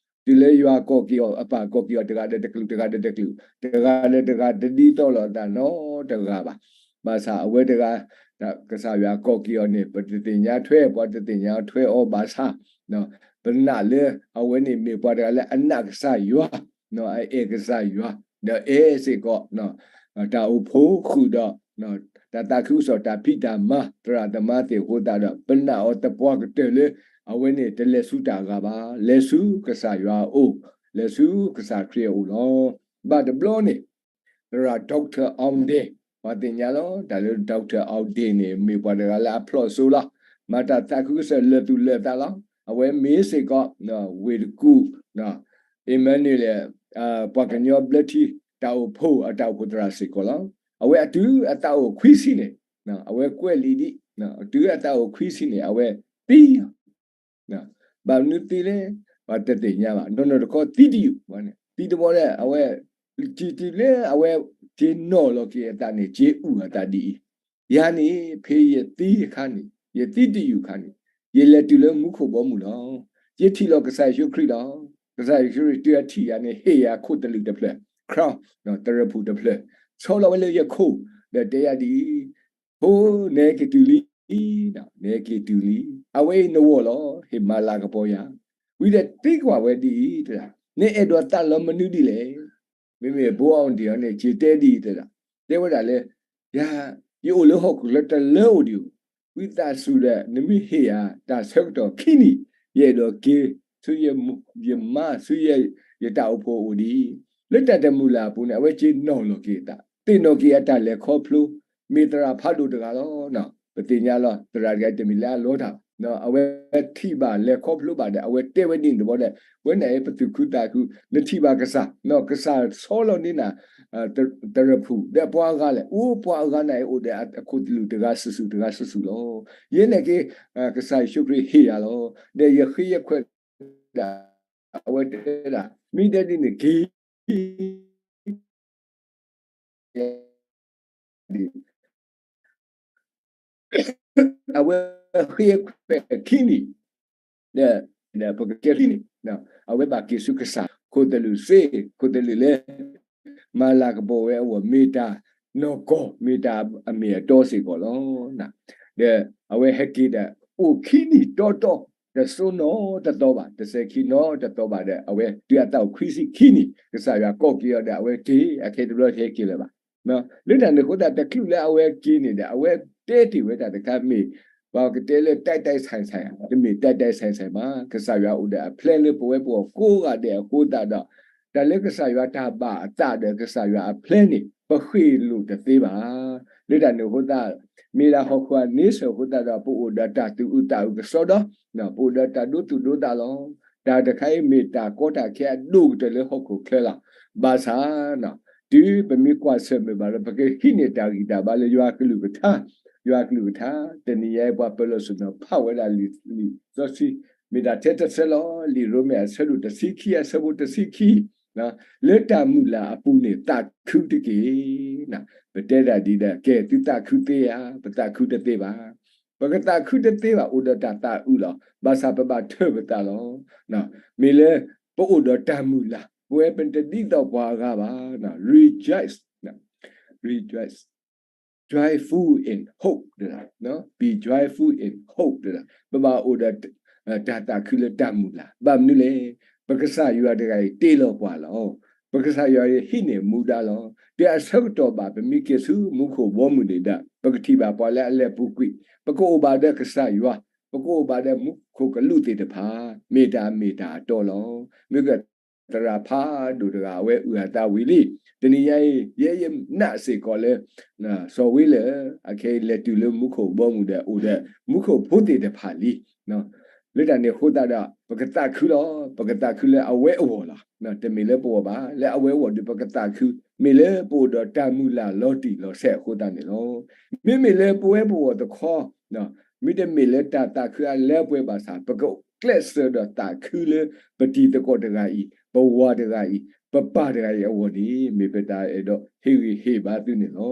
တုၤလၢယွၤကိးက့ၤအီၤ အပၢ်ကိးက့ၤအီၤ တဂၤဒီးတကလုာ် တဂၤဒီးတကလုာ် တဂၤဒီးတဂၤတဒ်သိးလိာ်အသးနီတဂၤဘၣ်. ဘၣ်ဆၣ်အဝဲတဂၤ ကစၢ်ယွၤကိးက့ၤအီၤန့ၣ် ပတသ့ၣ်ညါထွဲ ပှၤတသ့ၣ်ညါထွဲအီၤဘၣ်ဆၣ် ပနာ်လၢအဝဲန့ၣ်မ့ၢ်ပှၤတဂၤလၢအနာ်ကစၢ်ယွၤ, အအဲၣ်ကစၢ်ယွၤ, ဒီးအဲၣ်စ့ၢ်ကီး တၢ်အိၣ်ဖှိၣ်ဃုာ်ဒီး တၢ်သးခုကစီၣ်တၢ်ဖံးတၢ်မၤ သရၣ်သမါသ့ၣ်အဃိသတးဒီး ပနာ်အီၤသပှၢ်ကတၢၢ်လၢ အဝဲန့ၣ်တလဲၤဆူတၢ်ဂၤဘၣ်, လဲၤဆူကစၢ်ယွၤအအိၣ်, လဲၤဆူကစၢ်ခရံာ်အအိၣ်လီၤ. ဘၣ်တဘျီန့ၣ် သရၣ် Doctor အောင်ဒင် ပှၤသ့ၣ်ညါလီၤ. တၢ်လၢ Doctor အောင်ဒင် န့ၣ် မ့ၢ်ပှၤတဂၤလၢအဖျိးစိလီၤ. မၤတၢ်သးခုကစီၣ်လၢာ်သူၣ်လၢာ်သးလီၤ. အဝဲမ့ၢ်စ့ၢ်ကီး ဝ့ၢ်တကူၣ် အ့မၤနူၤအ့လး ပှၤကညီဘျၢထံ တၢ်အိၣ်ဖှိၣ်အတၢ်အိၣ်ဖှိၣ်သရၣ်စ့ၢ်ကီးလီၤ. အဝဲအတုၤအသးအိၣ်ခွံဆံန့ၣ် အဝဲကွဲးလံာ်ဒံး, တုၤအသးအိၣ်ခွံဆံန့ၣ် အဝဲသံလီၤ. ဘၣ်မနုၤသံလဲၣ်, ပှၤတသ့ၣ်ညါဘၣ်. နီၢ်နီၢ်တခီသံတယုၢ်, သံတဘျီဒီး အဝဲ တုၤတုၤလၢအဝဲ က့ၤနီၣ်လီၤက့ၤအသးန့ၣ် က့ၤအုၣ်အသးဒ်အံၤ, ယၤန့ၣ် ဖဲယသံအခါန့ၣ် ယသံတယုၢ်အခါန့ၣ် ယလဲၤတုၤလၢမူခိၣ်ဘီမုၢ်လီၤ. ယထံၣ်လီၤကစၢ်ယ့ၣ်ၡူးခရံာ်လီၤ. ကစၢ်ယ့ၣ်ၡူးခရံာ်တုၤအထံၣ်ယၤန့ၣ် ဟ့ၣ်ယၤခိၣ်သလုးတဖျၢၣ် crown သရၣ်ဖူၣ်တဖျၢၣ် ဆီလီၤဝဲလၢယခိၣ် ဒီးတဲယၤဒ်အံၤ, ဖိ နဟဲက့ၤတုၤလံ, နဟဲက့ၤတုၤလံ. အဝဲအံၤနဂီၢ်လီၤ, ဟ့ၣ်မၤလၤကပီၤယၤ. ဝံၤဒီးသံကွၢ်ဝဲဒ်အံၤ, နအဲၣ်ဒိးသးလီၤမနုၤဒ်လဲၣ်. မ့မ့ၢ်ဘိအီၤဒံးအီၤန့ၣ် က့ၤတဲဒ်အံၤတဲဒၣ်, တဲဝဲဒၣ်လၢ ယၤ ယအိၣ်လၢဟီၣ်ခိၣ်ချၢတလၢအိၣ်ဒံးဧိၤ, ဝံသးစူၤဒီး နမ့ၢ်ဟ့ၣ်ယၤတၢ်ဆၢကတီၢ်ခံနံၣ်, ယအဲၣ်ဒိးက့ၤဆူယမါ ဆူယတၢ်အိၣ်ဖှိၣ်အအိၣ်ဒ်အံၤ. လၢတၢ်တမုာ်လၤအပူၤန့ၣ် အဝဲက့ၤနီၣ်လီၤက့ၤအသး, သ့ၣ်နီၣ်က့ၤအတၢ်လဲၤခီဖျိ, မ့ၢ်သရၣ်ဖးဒိၣ်တဂၤလီၤ. ပသ့ၣ်ညါလီၤ သရၣ်တဂၤတမ့ၢ်လၢအလီတၢ်ဘၣ်. အဝဲထံၣ်ဘၣ်လဲၤခီဖျိဘၣ်ဒီး အဝဲတဲဝဲဒ်န့ၣ်တဘျီဒီး ဝဲန့ၣ်အံၤပသူၣ်ခုသးခု, နထံၣ်ဘၣ်ကစၢ်, ကစၢ်ဆီလီၤန့ၢ်နၤ သရၣ်ဖူၣ် ဒီးပှၤအဂၤလဲၣ်, အိၣ်ပှၤအဂၤန့ၣ်အံၤအိၣ်ဒီးအခိၣ်သလုးတဂၤစုာ်စုာ် တဂၤစုာ်စုာ်လီၤ. ယဲန့ၣ်က့ၤ ကစၢ်ယ့ၣ်ၡူးခရံာ်ဟ့ၣ်ယၤလီၤ. ဒီးယဃ့ယခွဲးဒၣ် အဝဲတဲဒၣ် မ့ၢ်တဲဒ်န့ၣ်က့ၤ အဝဲဃ့ခွဲးခံနံၣ်, ဒီးပကကဲခံနံၣ်, အဝဲဘၣ်က့ၤဆူကစၢ် ခိၣ်သလုးစ့, ခိၣ်သလုးလၢ မၤလၤကပီၤဝဲအဂီၢ် မ့ၢ်တၢ်နီၢ်ကီၢ် မ့ၢ်တၢ်အမ့ၢ်အတီစ့ၢ်ကီးလီၤ. ဒီးအဝဲဟဲက့ၤဒီး အိၣ်ခံနံၣ်တီတီ, တစိနီတသီဘၣ်, တစဲးခံနီတသီဘၣ်ဒီး အဝဲတုၤအသးအိၣ်ခွံဆံခံနံၣ် ကစၢ်ယွၤကိးက့ၤအီၤဒီး အဝဲတဟဲက့ၤလၢၤဘၣ်. လၢတၢ်န့ၣ်အဃိသတး တချုးလၢအဝဲက့ၤန့ၣ်ဒီး အဝဲတဲတ့ၢ်ဝဲတၢ်တခါမ့ၢ် ပှၤကတဲလၢ တိုက်တိုက်ဆိုင်ဆိုင်, တမ့ၢ် တိုက်တိုက်ဆိုင်ဆိုင် ဘၣ်. ကစၢ်ယွၤအိၣ်ဒီးအplanလၢပဝဲပဂီၢ်ကိးဂၤဒဲးအဃိသတးဒီး တၢ်လၢကစၢ်ယွၤတၢ်ဘၣ်အသးဒီးကစၢ်ယွၤအplanန့ၣ် ပဃ့ၢ်လိာ်တသ့ဘၣ်. လၢတၢ်န့ၣ်အဃိသတး မ့ၢ်ဒၣ်ဟီၣ်ခိၣ်အန့ဆၢၣ်အဃိသတးဒီး ပအိၣ်ဒီးတၢ်သူၣ်အုးသးအုးကစီဒီ, ပအိၣ်ဒီးတၢ်ဒိသူၣ်ဒိသးလီၤ. တၢ်တခါအံၤမ့ၢ်တၢ်ကီတၢ်ခဲအဒိၣ်ကတၢၢ်လၢဟီၣ်ခိၣ်ချၢလီၤ. ဘၣ်ဆၣ် တုၤပမ့ၢ်ကွၢ်ဆၢၣ်မဲာ်ဘၣ်ဒီး ပကဟံးန့ၢ်တၢ်ဂံၢ်တၢ်ဘါလၢယွၤကလုၢ်ကထါ, ယွၤကလုၢ်ကထါ, တနံၤညါအံၤပှၤပၢၤလီၢ်ဆ့ၣ်နီၤဖးဝဲဒၣ်လံာ်စီဆှံ, မ့ၢ်တၢ်ထဲတဆၢလီၤ. လံာ်ရိမ့ၤအဆၢဒိၣ်တဆံခံ အဆၢဖိတဆံခံ, လၢတၢ်မုၢ်လၢ်အပူၤန့ၣ် သးခုတက့ၢ်. ပတဲဒၣ်ဒ်ဒီး ကဲ သုသးခုသ့ဧါ, ပသးခုတသ့ဘၣ်. ပကသးခုတသ့ဘၣ်, အိၣ်ဒီးတၢ်သးအုးလီၤ. ဘၣ်ဆၣ်ပဘၣ်ထၢၣ်ပသးလီၤ. မ့ၢ်လၢပအိၣ်ဒီးတၢ်မုၢ်လၢ်, ပဝဲပတဒ်သိးပှၤအဂၤဘၣ်. Rejoice, rejoice, joyful in hope, be joyful in hope. ပဘၣ်အိၣ်ဒီး တၢ်သးခုလၢတၢ်မုၢ်လၢ်. ဘၣ်မနုၤလဲၣ်, ပကစၢ်ယွၤတဂၤအံၤတ့လီၤပှၤလီၤ. ပကစၢ်ယွၤအံၤဟံးန့ၢ်မူဒါလီၤ. တုၤအဆၢကတီၢ်ဘၣ် ပမ့ၢ်က့ၤဆူမူခိၣ်ဘီမုၢ်န့ၣ်ဒီး ပကထံၣ်ဘၣ်ပှၤလၢအလဲၤပူၤကွံာ်, ပကအိၣ်ဘၣ်ဒီးကစၢ်ယွၤ, ပကအိၣ်ဘၣ်ဒီးမူခိၣ်ကလူးသ့ၣ်တဖၣ်, မ့ၢ်တၢ်အမ့ၢ်တၢ်အတီလီၤ. မ့ၢ်ကသရၣ်ဖးဒိၣ်တဂၤ အဝဲအုၣ်အသးဝံၤလံ, တနံၤညါအံၤ ယဲယနာ်စ့ၢ်ကီးလၢ စီၤဝ့လၢာ် အခဲအံၤလဲၤတုၤလၢမူခိၣ်ဘီမုၢ်ဒီး အိၣ်ဒီးမူခိၣ်ဖိသ့ၣ်တဖၣ်လံ. လၢတၢ်န့ၣ်အဃိသတးဒီး ပကသးခုလီၤ. ပကသးခုလၢအဝဲအဂီၢ်လီၤ. တမ့ၢ်လၢပဂီၢ်ဘၣ်. လၢအဝဲအဂီၢ်ဒီး ပကသးခု, မ့ၢ်လၢပအိၣ်ဒီးတၢ်မုၢ်လၢ်လီၤတံၢ်လီၤဆဲးအဃိသတးန့ၣ်လီၤ. မ့မ့ၢ်လၢပဝဲပဂီၢ်တခီ, မ့တမ့ၢ်လၢတၢ်သးခုအလၢအပှဲၤဘၣ်ဆၣ် ပကကျဲးစၢးဒီးသးခုလၢ ပတံၤသကိးတဂၤအံၤ, ပဝၤတဂၤအံၤ, ပပၢ်တဂၤအံၤအဂီၢ်န့ၣ် မ့ၢ်ပတၢ်အဲၣ်ဒိးဟ့ၣ်ဂံၢ်ဟ့ၣ်ဘါသုန့ၣ်လီ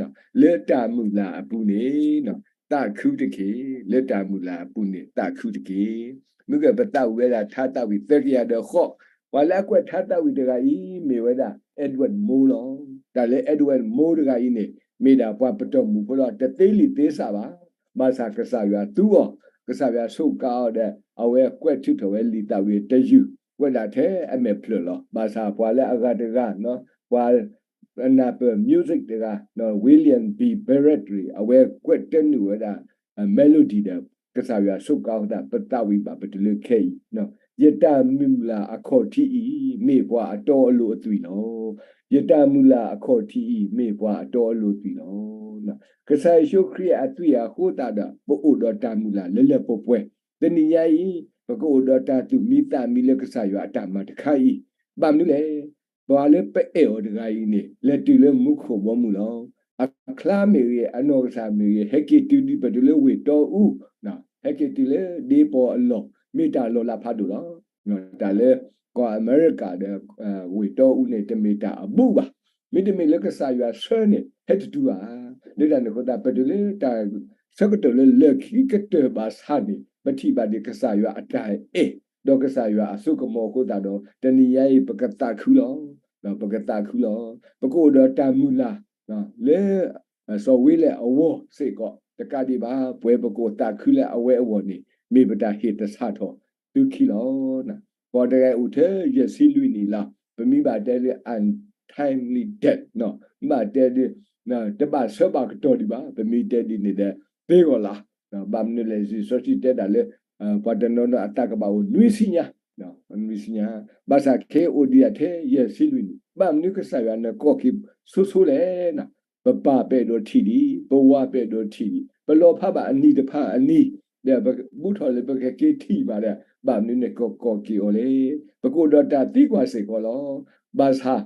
ၤ. လၢတၢ်မုၢ်လၢ်အပူၤန့ၣ် သးခုတက့ၢ်. လၢတၢ်မုၢ်လၢ်အပူၤန့ၣ် သးခုတက့ၢ်. မ့ၢ်ကပသးဝံၣ်ဝဲဒၣ်ထါသးဝံၣ်သၢကယၤဒီးဃိး, ပှၤလၢအကွဲးထါသးဝံၣ်တဂၤအံၤ မ့ၢ်ဝဲဒၣ် Edward Moore လီၤ. တၢ်လၢ Edward Moore တဂၤအံၤန့ၣ် မ့ၢ်ဒၣ်ပှၤပတီၢ်မုၢ်ဖိလီၤ. တသ့လံာ်သ့စးဘၣ်. ဘၣ်ဆၣ်ကစၢ်ယွၤသူအီၤ, ကစၢ်ယွၤစူးကါအီၤဒီး အဝဲကွဲးထုးထီၣ်ဝဲလံာ်သးဝံၣ်တယုၢ်, ကွဲးဒၣ်ထဲအမဲာ်ဖျၢၣ်လီၤ. ဘၣ်ဆၣ်ပှၤလၢအဂၤတဂၤ, ပှၤ နၢ်ပၢၢ် music တဂၤ, William B Barrett အဝဲကွဲးတနုာ်ဝဲဒၣ် melody ဒီး ကစၢ်ယွၤစူးကါအသး ပသးဝံၣ်ဘၣ်ပတုၤလၢခဲအံၤ, ယတၢ်မုၢ်လၢ်အခီၣ်ထံးအံၤ မ့ၢ်ပှၤအတီအလိၤအသွံၣ်လီၤ. ယတၢ်မုၢ်လၢ်အခီၣ်ထံးအံၤ မ့ၢ်ပှၤအတီအလိၤအသွံၣ်လီၤ. ကစၢ်ယ့ၣ်ၡူးခရံာ်အသွံၣ်အဃိသတးဒီး ပအိၣ်ဒီးတၢ်မုၢ်လၢ်လၢလၢပှဲၤပှဲၤ. တနံၤညါအံၤ ပကအိၣ်ဒီးတၢ်သူၣ်မံသးမံလၢကစၢ်ယွၤအတၢ်မၤတခါအံၤ, ဘၣ်မနုၤလဲၣ်. ပှၤလၢပအဲၣ်အီၤတဂၤအံၤန့ၣ် လဲၤတုၤလၢမူခိၣ်ဘီမုၢ်လီၤ. အချါမ့ၢ်ဂ့ၤ, အနီၢ်ကစၢ်မ့ၢ်ဂ့ၤ, ဟဲက့ၤတုၤဒံးပတုၤလၢဝ့ၢ်တီအူ, ဟဲက့ၤတုၤလၢဒ့ပီၤအလီၢ်, မ့ၢ်တၢ်လီၤလးဖးဒိၣ်လီၤ. တၢ်လၢကီၢ်အမဲရကၤဒီး ဝ့ၢ်တီအူန့ၣ် တမ့ၢ်တၢ်အဘူးဘၣ်. မ့တမ့ၢ်လၢကစၢ်ယွၤဆှၢန့ၣ် ဟဲတတုၤဘၣ်. လၢတၢ်န့ၣ်အဃိသတး ပတုၤလၢတၢ်ဆၢကတီၢ်လၢလၢာ်ခံကတၢၢ်ဘၣ်ဆၣ်န့ၣ် ပထံၣ်ဘၣ်ဒံးကစၢ်ယွၤအတၢ်အဲၣ် ဒီးကစၢ်ယွၤအစိကမီၤအဃိသတးဒီး တနံၤညါအံၤ ပကသးခုလီၤ. ပကသးခုလီၤ. ပကအိၣ်ဒီးတၢ်မုၢ်လၢ် လၢ စီၤဝ့လၢာ်အဂီၢ်စ့ၢ်ကီး တကးဒံးဘၣ် ပဝဲပကအိၣ်သးခုလၢအဝဲအဂီၢ်န့ၣ် မ့ၢ်ပတၢ်ဟ့ၣ်သဆၣ်ထီၣ်သုခံလီၤ. ပှၤတဂၤအိၣ်ထဲယဲၢ်ဆံလွံၢ်နံၣ်လီၤ. ပမ့ၢ်ဘၣ်တဲဒ် untimely death ဘၣ်တဲဒ် တဘၣ်ဆၢဘၣ်ကတီၢ်ဒံးဘၣ်. ပမ့ၢ်တဲဒ်န့ၣ်ဒီး သ့ဂီၢ်လီၤ. ဘၣ်မနုၤလဲၣ် လံာ်စီဆှံတဲဒၣ်လၢ ပှၤတနီၤနီၤအသးကဘၣ်အိၣ်နွံဆံညါ, နွံဆံညါ, ဘၣ်ဆၣ်ခဲအံၤအိၣ်ဒံးအထဲယဲၢ်ဆံလွံၢ်နံၣ်, ဘၣ်မနုၤကစၢ်ယွၤနကိးက့ၤဆိဆိလဲၣ်. ပပၢ်ပအဲၣ်ဒိးထံၣ်ဒံး, ပဝၤပအဲၣ်ဒိးထံၣ်ဒံး, ပလီၤဖးဘၣ်အနံၣ်တဖၣ်အနံၣ်, ဒီးပဘူၣ်ထီၣ်လၢပကက့ၤထံၣ်ဘၣ်ဒီး ဘၣ်မနုၤနကိးက့ၤအီၤလဲၣ်. ပကအိၣ်ဒီးတၢ်သံကွၢ်စ့ၢ်ကီးလီၤ. ဘၣ်ဆၣ်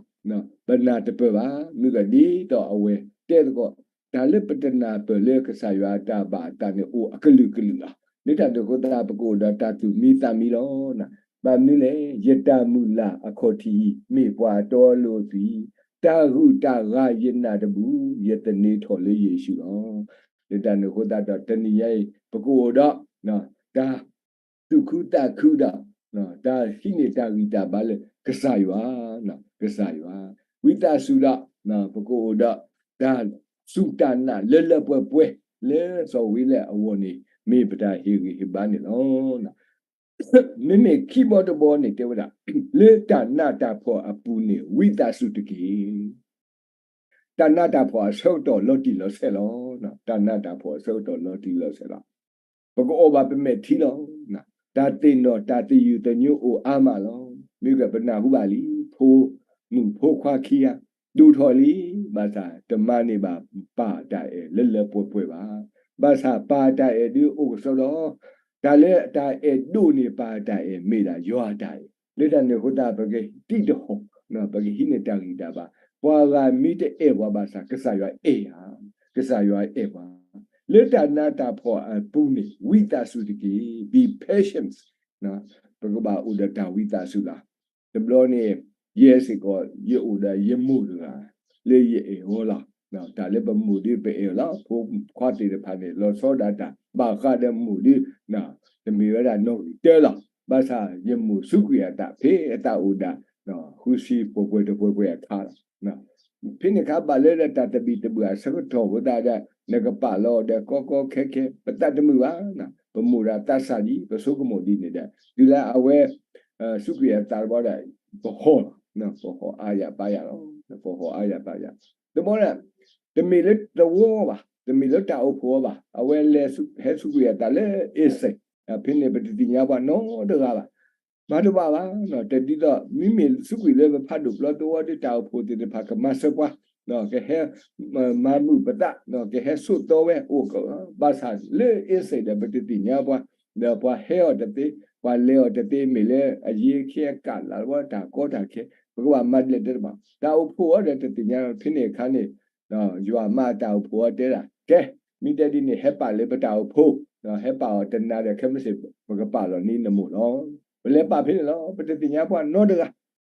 ပနၢ်တပၢၢ်ဘၣ်, မ့ၢ်ကဒ်သိးအဝဲတဲသကိး, တၢ်လၢပတနၢ်ပၢၢ်လၢကစၢ်ယွၤအတၢ်ဘၣ်အသးန့ၣ်အိၣ်အကလုာ်ကလုာ်လီၤ. လၢတၢ်န့ၣ်အဃိသတး ပကအိၣ်ဒီးတၢ်သူၣ်မံသးမံလီၤ. ဘၣ်မနုၤလဲၣ်, ယတၢ်မုၢ်လၢ်အခီၣ်ထံးအံၤ မ့ၢ်ပှၤအတီအလိၤအသွံၣ်, တၢ်ဂုၤတၢ်ဂၤယနာ်တဘူၣ်, ယသန့ၤထီၣ်လၢယ့ၣ်ၡူးလီၤ. လၢတၢ်န့ၣ်အဃိသတးဒီး တနံၤညါအံၤ ပကအိၣ်ဒီး တၢ် သူၣ်ခုသးခုဒီး တၢ်ဟံးန့ၢ်တၢ်ဂံၢ်တၢ်ဘါလၢကစၢ်ယွၤ, ကစၢ်ယွၤ, ဝံသးစူၤဒီး ပကအိၣ်ဒီး တၢ်စူၢ်တၢ်နာ်လၢလၢပှဲၤပှဲၤ လၢစီၤဝံလ့ၣ်အဂီၢ်န့ၣ် မ့ၢ်ပတၢ်ဟ့ၣ်ဂံၢ်ဟ့ၣ်ဘါန့ၣ်လီၤ. မ့မ့ၢ်ခံဘီတဘီန့ၣ်တဲဝဲဒၣ်, လၢတၢ်နးတၢ်ဖှီၣ်အပူၤန့ၣ် ဝံသးစူၤတက့ၢ်. တၢ်နးတၢ်ဖှီၣ်အဆၢကတီၢ်လီၤတံၢ်လီၤဆဲးလီၤ. တၢ်နးတၢ်ဖှီၣ်အဆၢကတီၢ်လီၤတံၢ်လီၤဆဲးလီၤ. ပကအီၣ်ဘၣ်ပမဲာ်ထံလီၤ. တၢ်သ့ၣ်နီၣ်တၢ်သယုၢ်သညိအိၣ်အါမးလီၤ. မ့ၢ်ကပနၢ်ဟူဘၣ်လံ, ဖိမုၣ်ဖိခွါခံဂၤ ဒိၣ်ထီၣ်လံ, ဘၣ်ဆၣ်တမၤန့ၢ်ဘၣ်ပၢ်တၢ်အဲၣ်လၢလၢပှဲၤပှဲၤဘၣ်. ဘၣ်ဆၣ်ပၢ်တၢ်အဲၣ်ဒုးအိၣ်ကစီဒီ, တၢ်လၢတၢ်အဲၣ်ဒိၣ်န့ၢ်ပၢ်တၢ်အဲၣ်မ့ၢ်ဒၣ်ယွၤတၢ်အဲၣ်. လၢတၢ်န့ၣ်အဃိသတး ပကတံၢ်တဟီၣ်, ပကဟံးန့ၢ်တၢ်ဂံၢ်တၢ်ဘါ, ပှၤဂၤမ့ၢ်တအဲၣ်ပှၤဘၣ်ဆၣ် ကစၢ်ယွၤအဲၣ်ဧါ, ကစၢ်ယွၤအဲၣ်ပှၤ, လၢတၢ်နးတၢ်ဖှီၣ်အပူၤန့ၣ် ဝံသးစူၤတက့ၢ်, be patient, ပကဘၣ်အိၣ်ဒီးတၢ်ဝံသးစူၤလီၤ. တဘျီန့ၣ် ယဲစ့ၢ်ကီး ယအိၣ်ဒီးယမိၢ်တဂၤ လၢယအဲၣ်အီၤလီၤ. တၢ်လၢပမိၢ်ဒုးပအဲၣ်အီၤလီၤ. ဖိခွါသ့ၣ်တဖၣ်န့ၣ် လီၤဆီဒၣ်တၢ် ဘၣ်ဃးဒီးမိၢ်ဒုး တမ့ၢ်ဝဲဒၣ်နီၣ်ဂံၢ်တၢလီၤ. ဘၣ်ဆၣ်ယမိၢ်စူးကွံာ်အသး ဖဲအသးအိၣ်ဒၣ် ဃုဆံပှဲၤပှဲၤတပှဲၤပှဲၤအခါလီၤ. ဖဲန့ၣ်အခါဘၣ်လၢတၢ်သဘံၣ်သဘုၣ်အဆၢကတီၢ်အဃိသတးဒီး နကပာ်လီၤဒီးကီကီခဲခဲ ပသးတမုာ်ဘၣ်, ပမိၢ်ဒီးသးစၢ်ဒ် ပဆိကမိၣ်ဒ်န့ၣ်ဒီး တုၤလၢအဝဲ စူးကွံာ်အသးတဘျီဒီး ပဟီၣ်လီၤ, ပဟီၣ်အါယၤပါယၤလီၤ, ပဟီၣ်အါယၤပါယၤ, တဘျီဒီး တမ့ၢ်လၢသဝီဘၣ်, တမ့ၢ်လၢတၢ်အိၣ်ဖှိၣ်အီၤဘၣ်, အဝဲလဲၤဟဲစူးကွံာ်အသးလၢအ့စ့ၣ်, ဖဲန့ၣ်ပတသ့ၣ်ညါပှၤနီတဂၤဘၣ်. မၤတဘၣ်ဘၣ်, တဒ်သိး မ့မ့ၢ်စူးကွံာ်လၢပဖးဒိၣ်ပျီသဝီဒီး တၢ်အိၣ်ဖှိၣ်သ့ၣ်တဖၣ်ကမၤစၢၤပှၤ, ကဟဲ မၤမုာ်ပသး, ကဟဲဆိးသီဝဲအိၣ်, ဘၣ်ဆၣ်လၢအ့စ့ၣ်ဒီး ပတသ့ၣ်ညါပှၤ, ဒီးပှၤဟဲအီၤတသ့, ပှၤလဲၤအီၤတသ့, မ့ၢ်လၢအယံၤအခ့အခါလၢ်လၢတၢ်ကီတၢ်ခဲ, ပကဘၣ်မၤဒ်လဲၣ်တဲတဘၣ်. တၢ်အိၣ်ဖှိၣ်အီၤဒီးတသ့ၣ်ညါ, ဖဲန့ၣ်အခါန့ၣ် ယွၤမါတၢ်အိၣ်ဖှိၣ်အီၤတဲဒၣ်, ကဲ, မ့ၢ်တဲဒ်န့ၣ် ဟဲပာ်လၢပတၢ်အိၣ်ဖှိၣ်, ဟဲပာ်အီၤတနၤဒီး ခဲမုၢ်ဆ့ၣ် ပကပာ်လီၤန့ၢ်နမိၢ်လီၤ. ပလဲၤပာ်ဖဲန့ၣ်လီၤ. ပတသ့ၣ်ညါပှၤနီတဂၤ,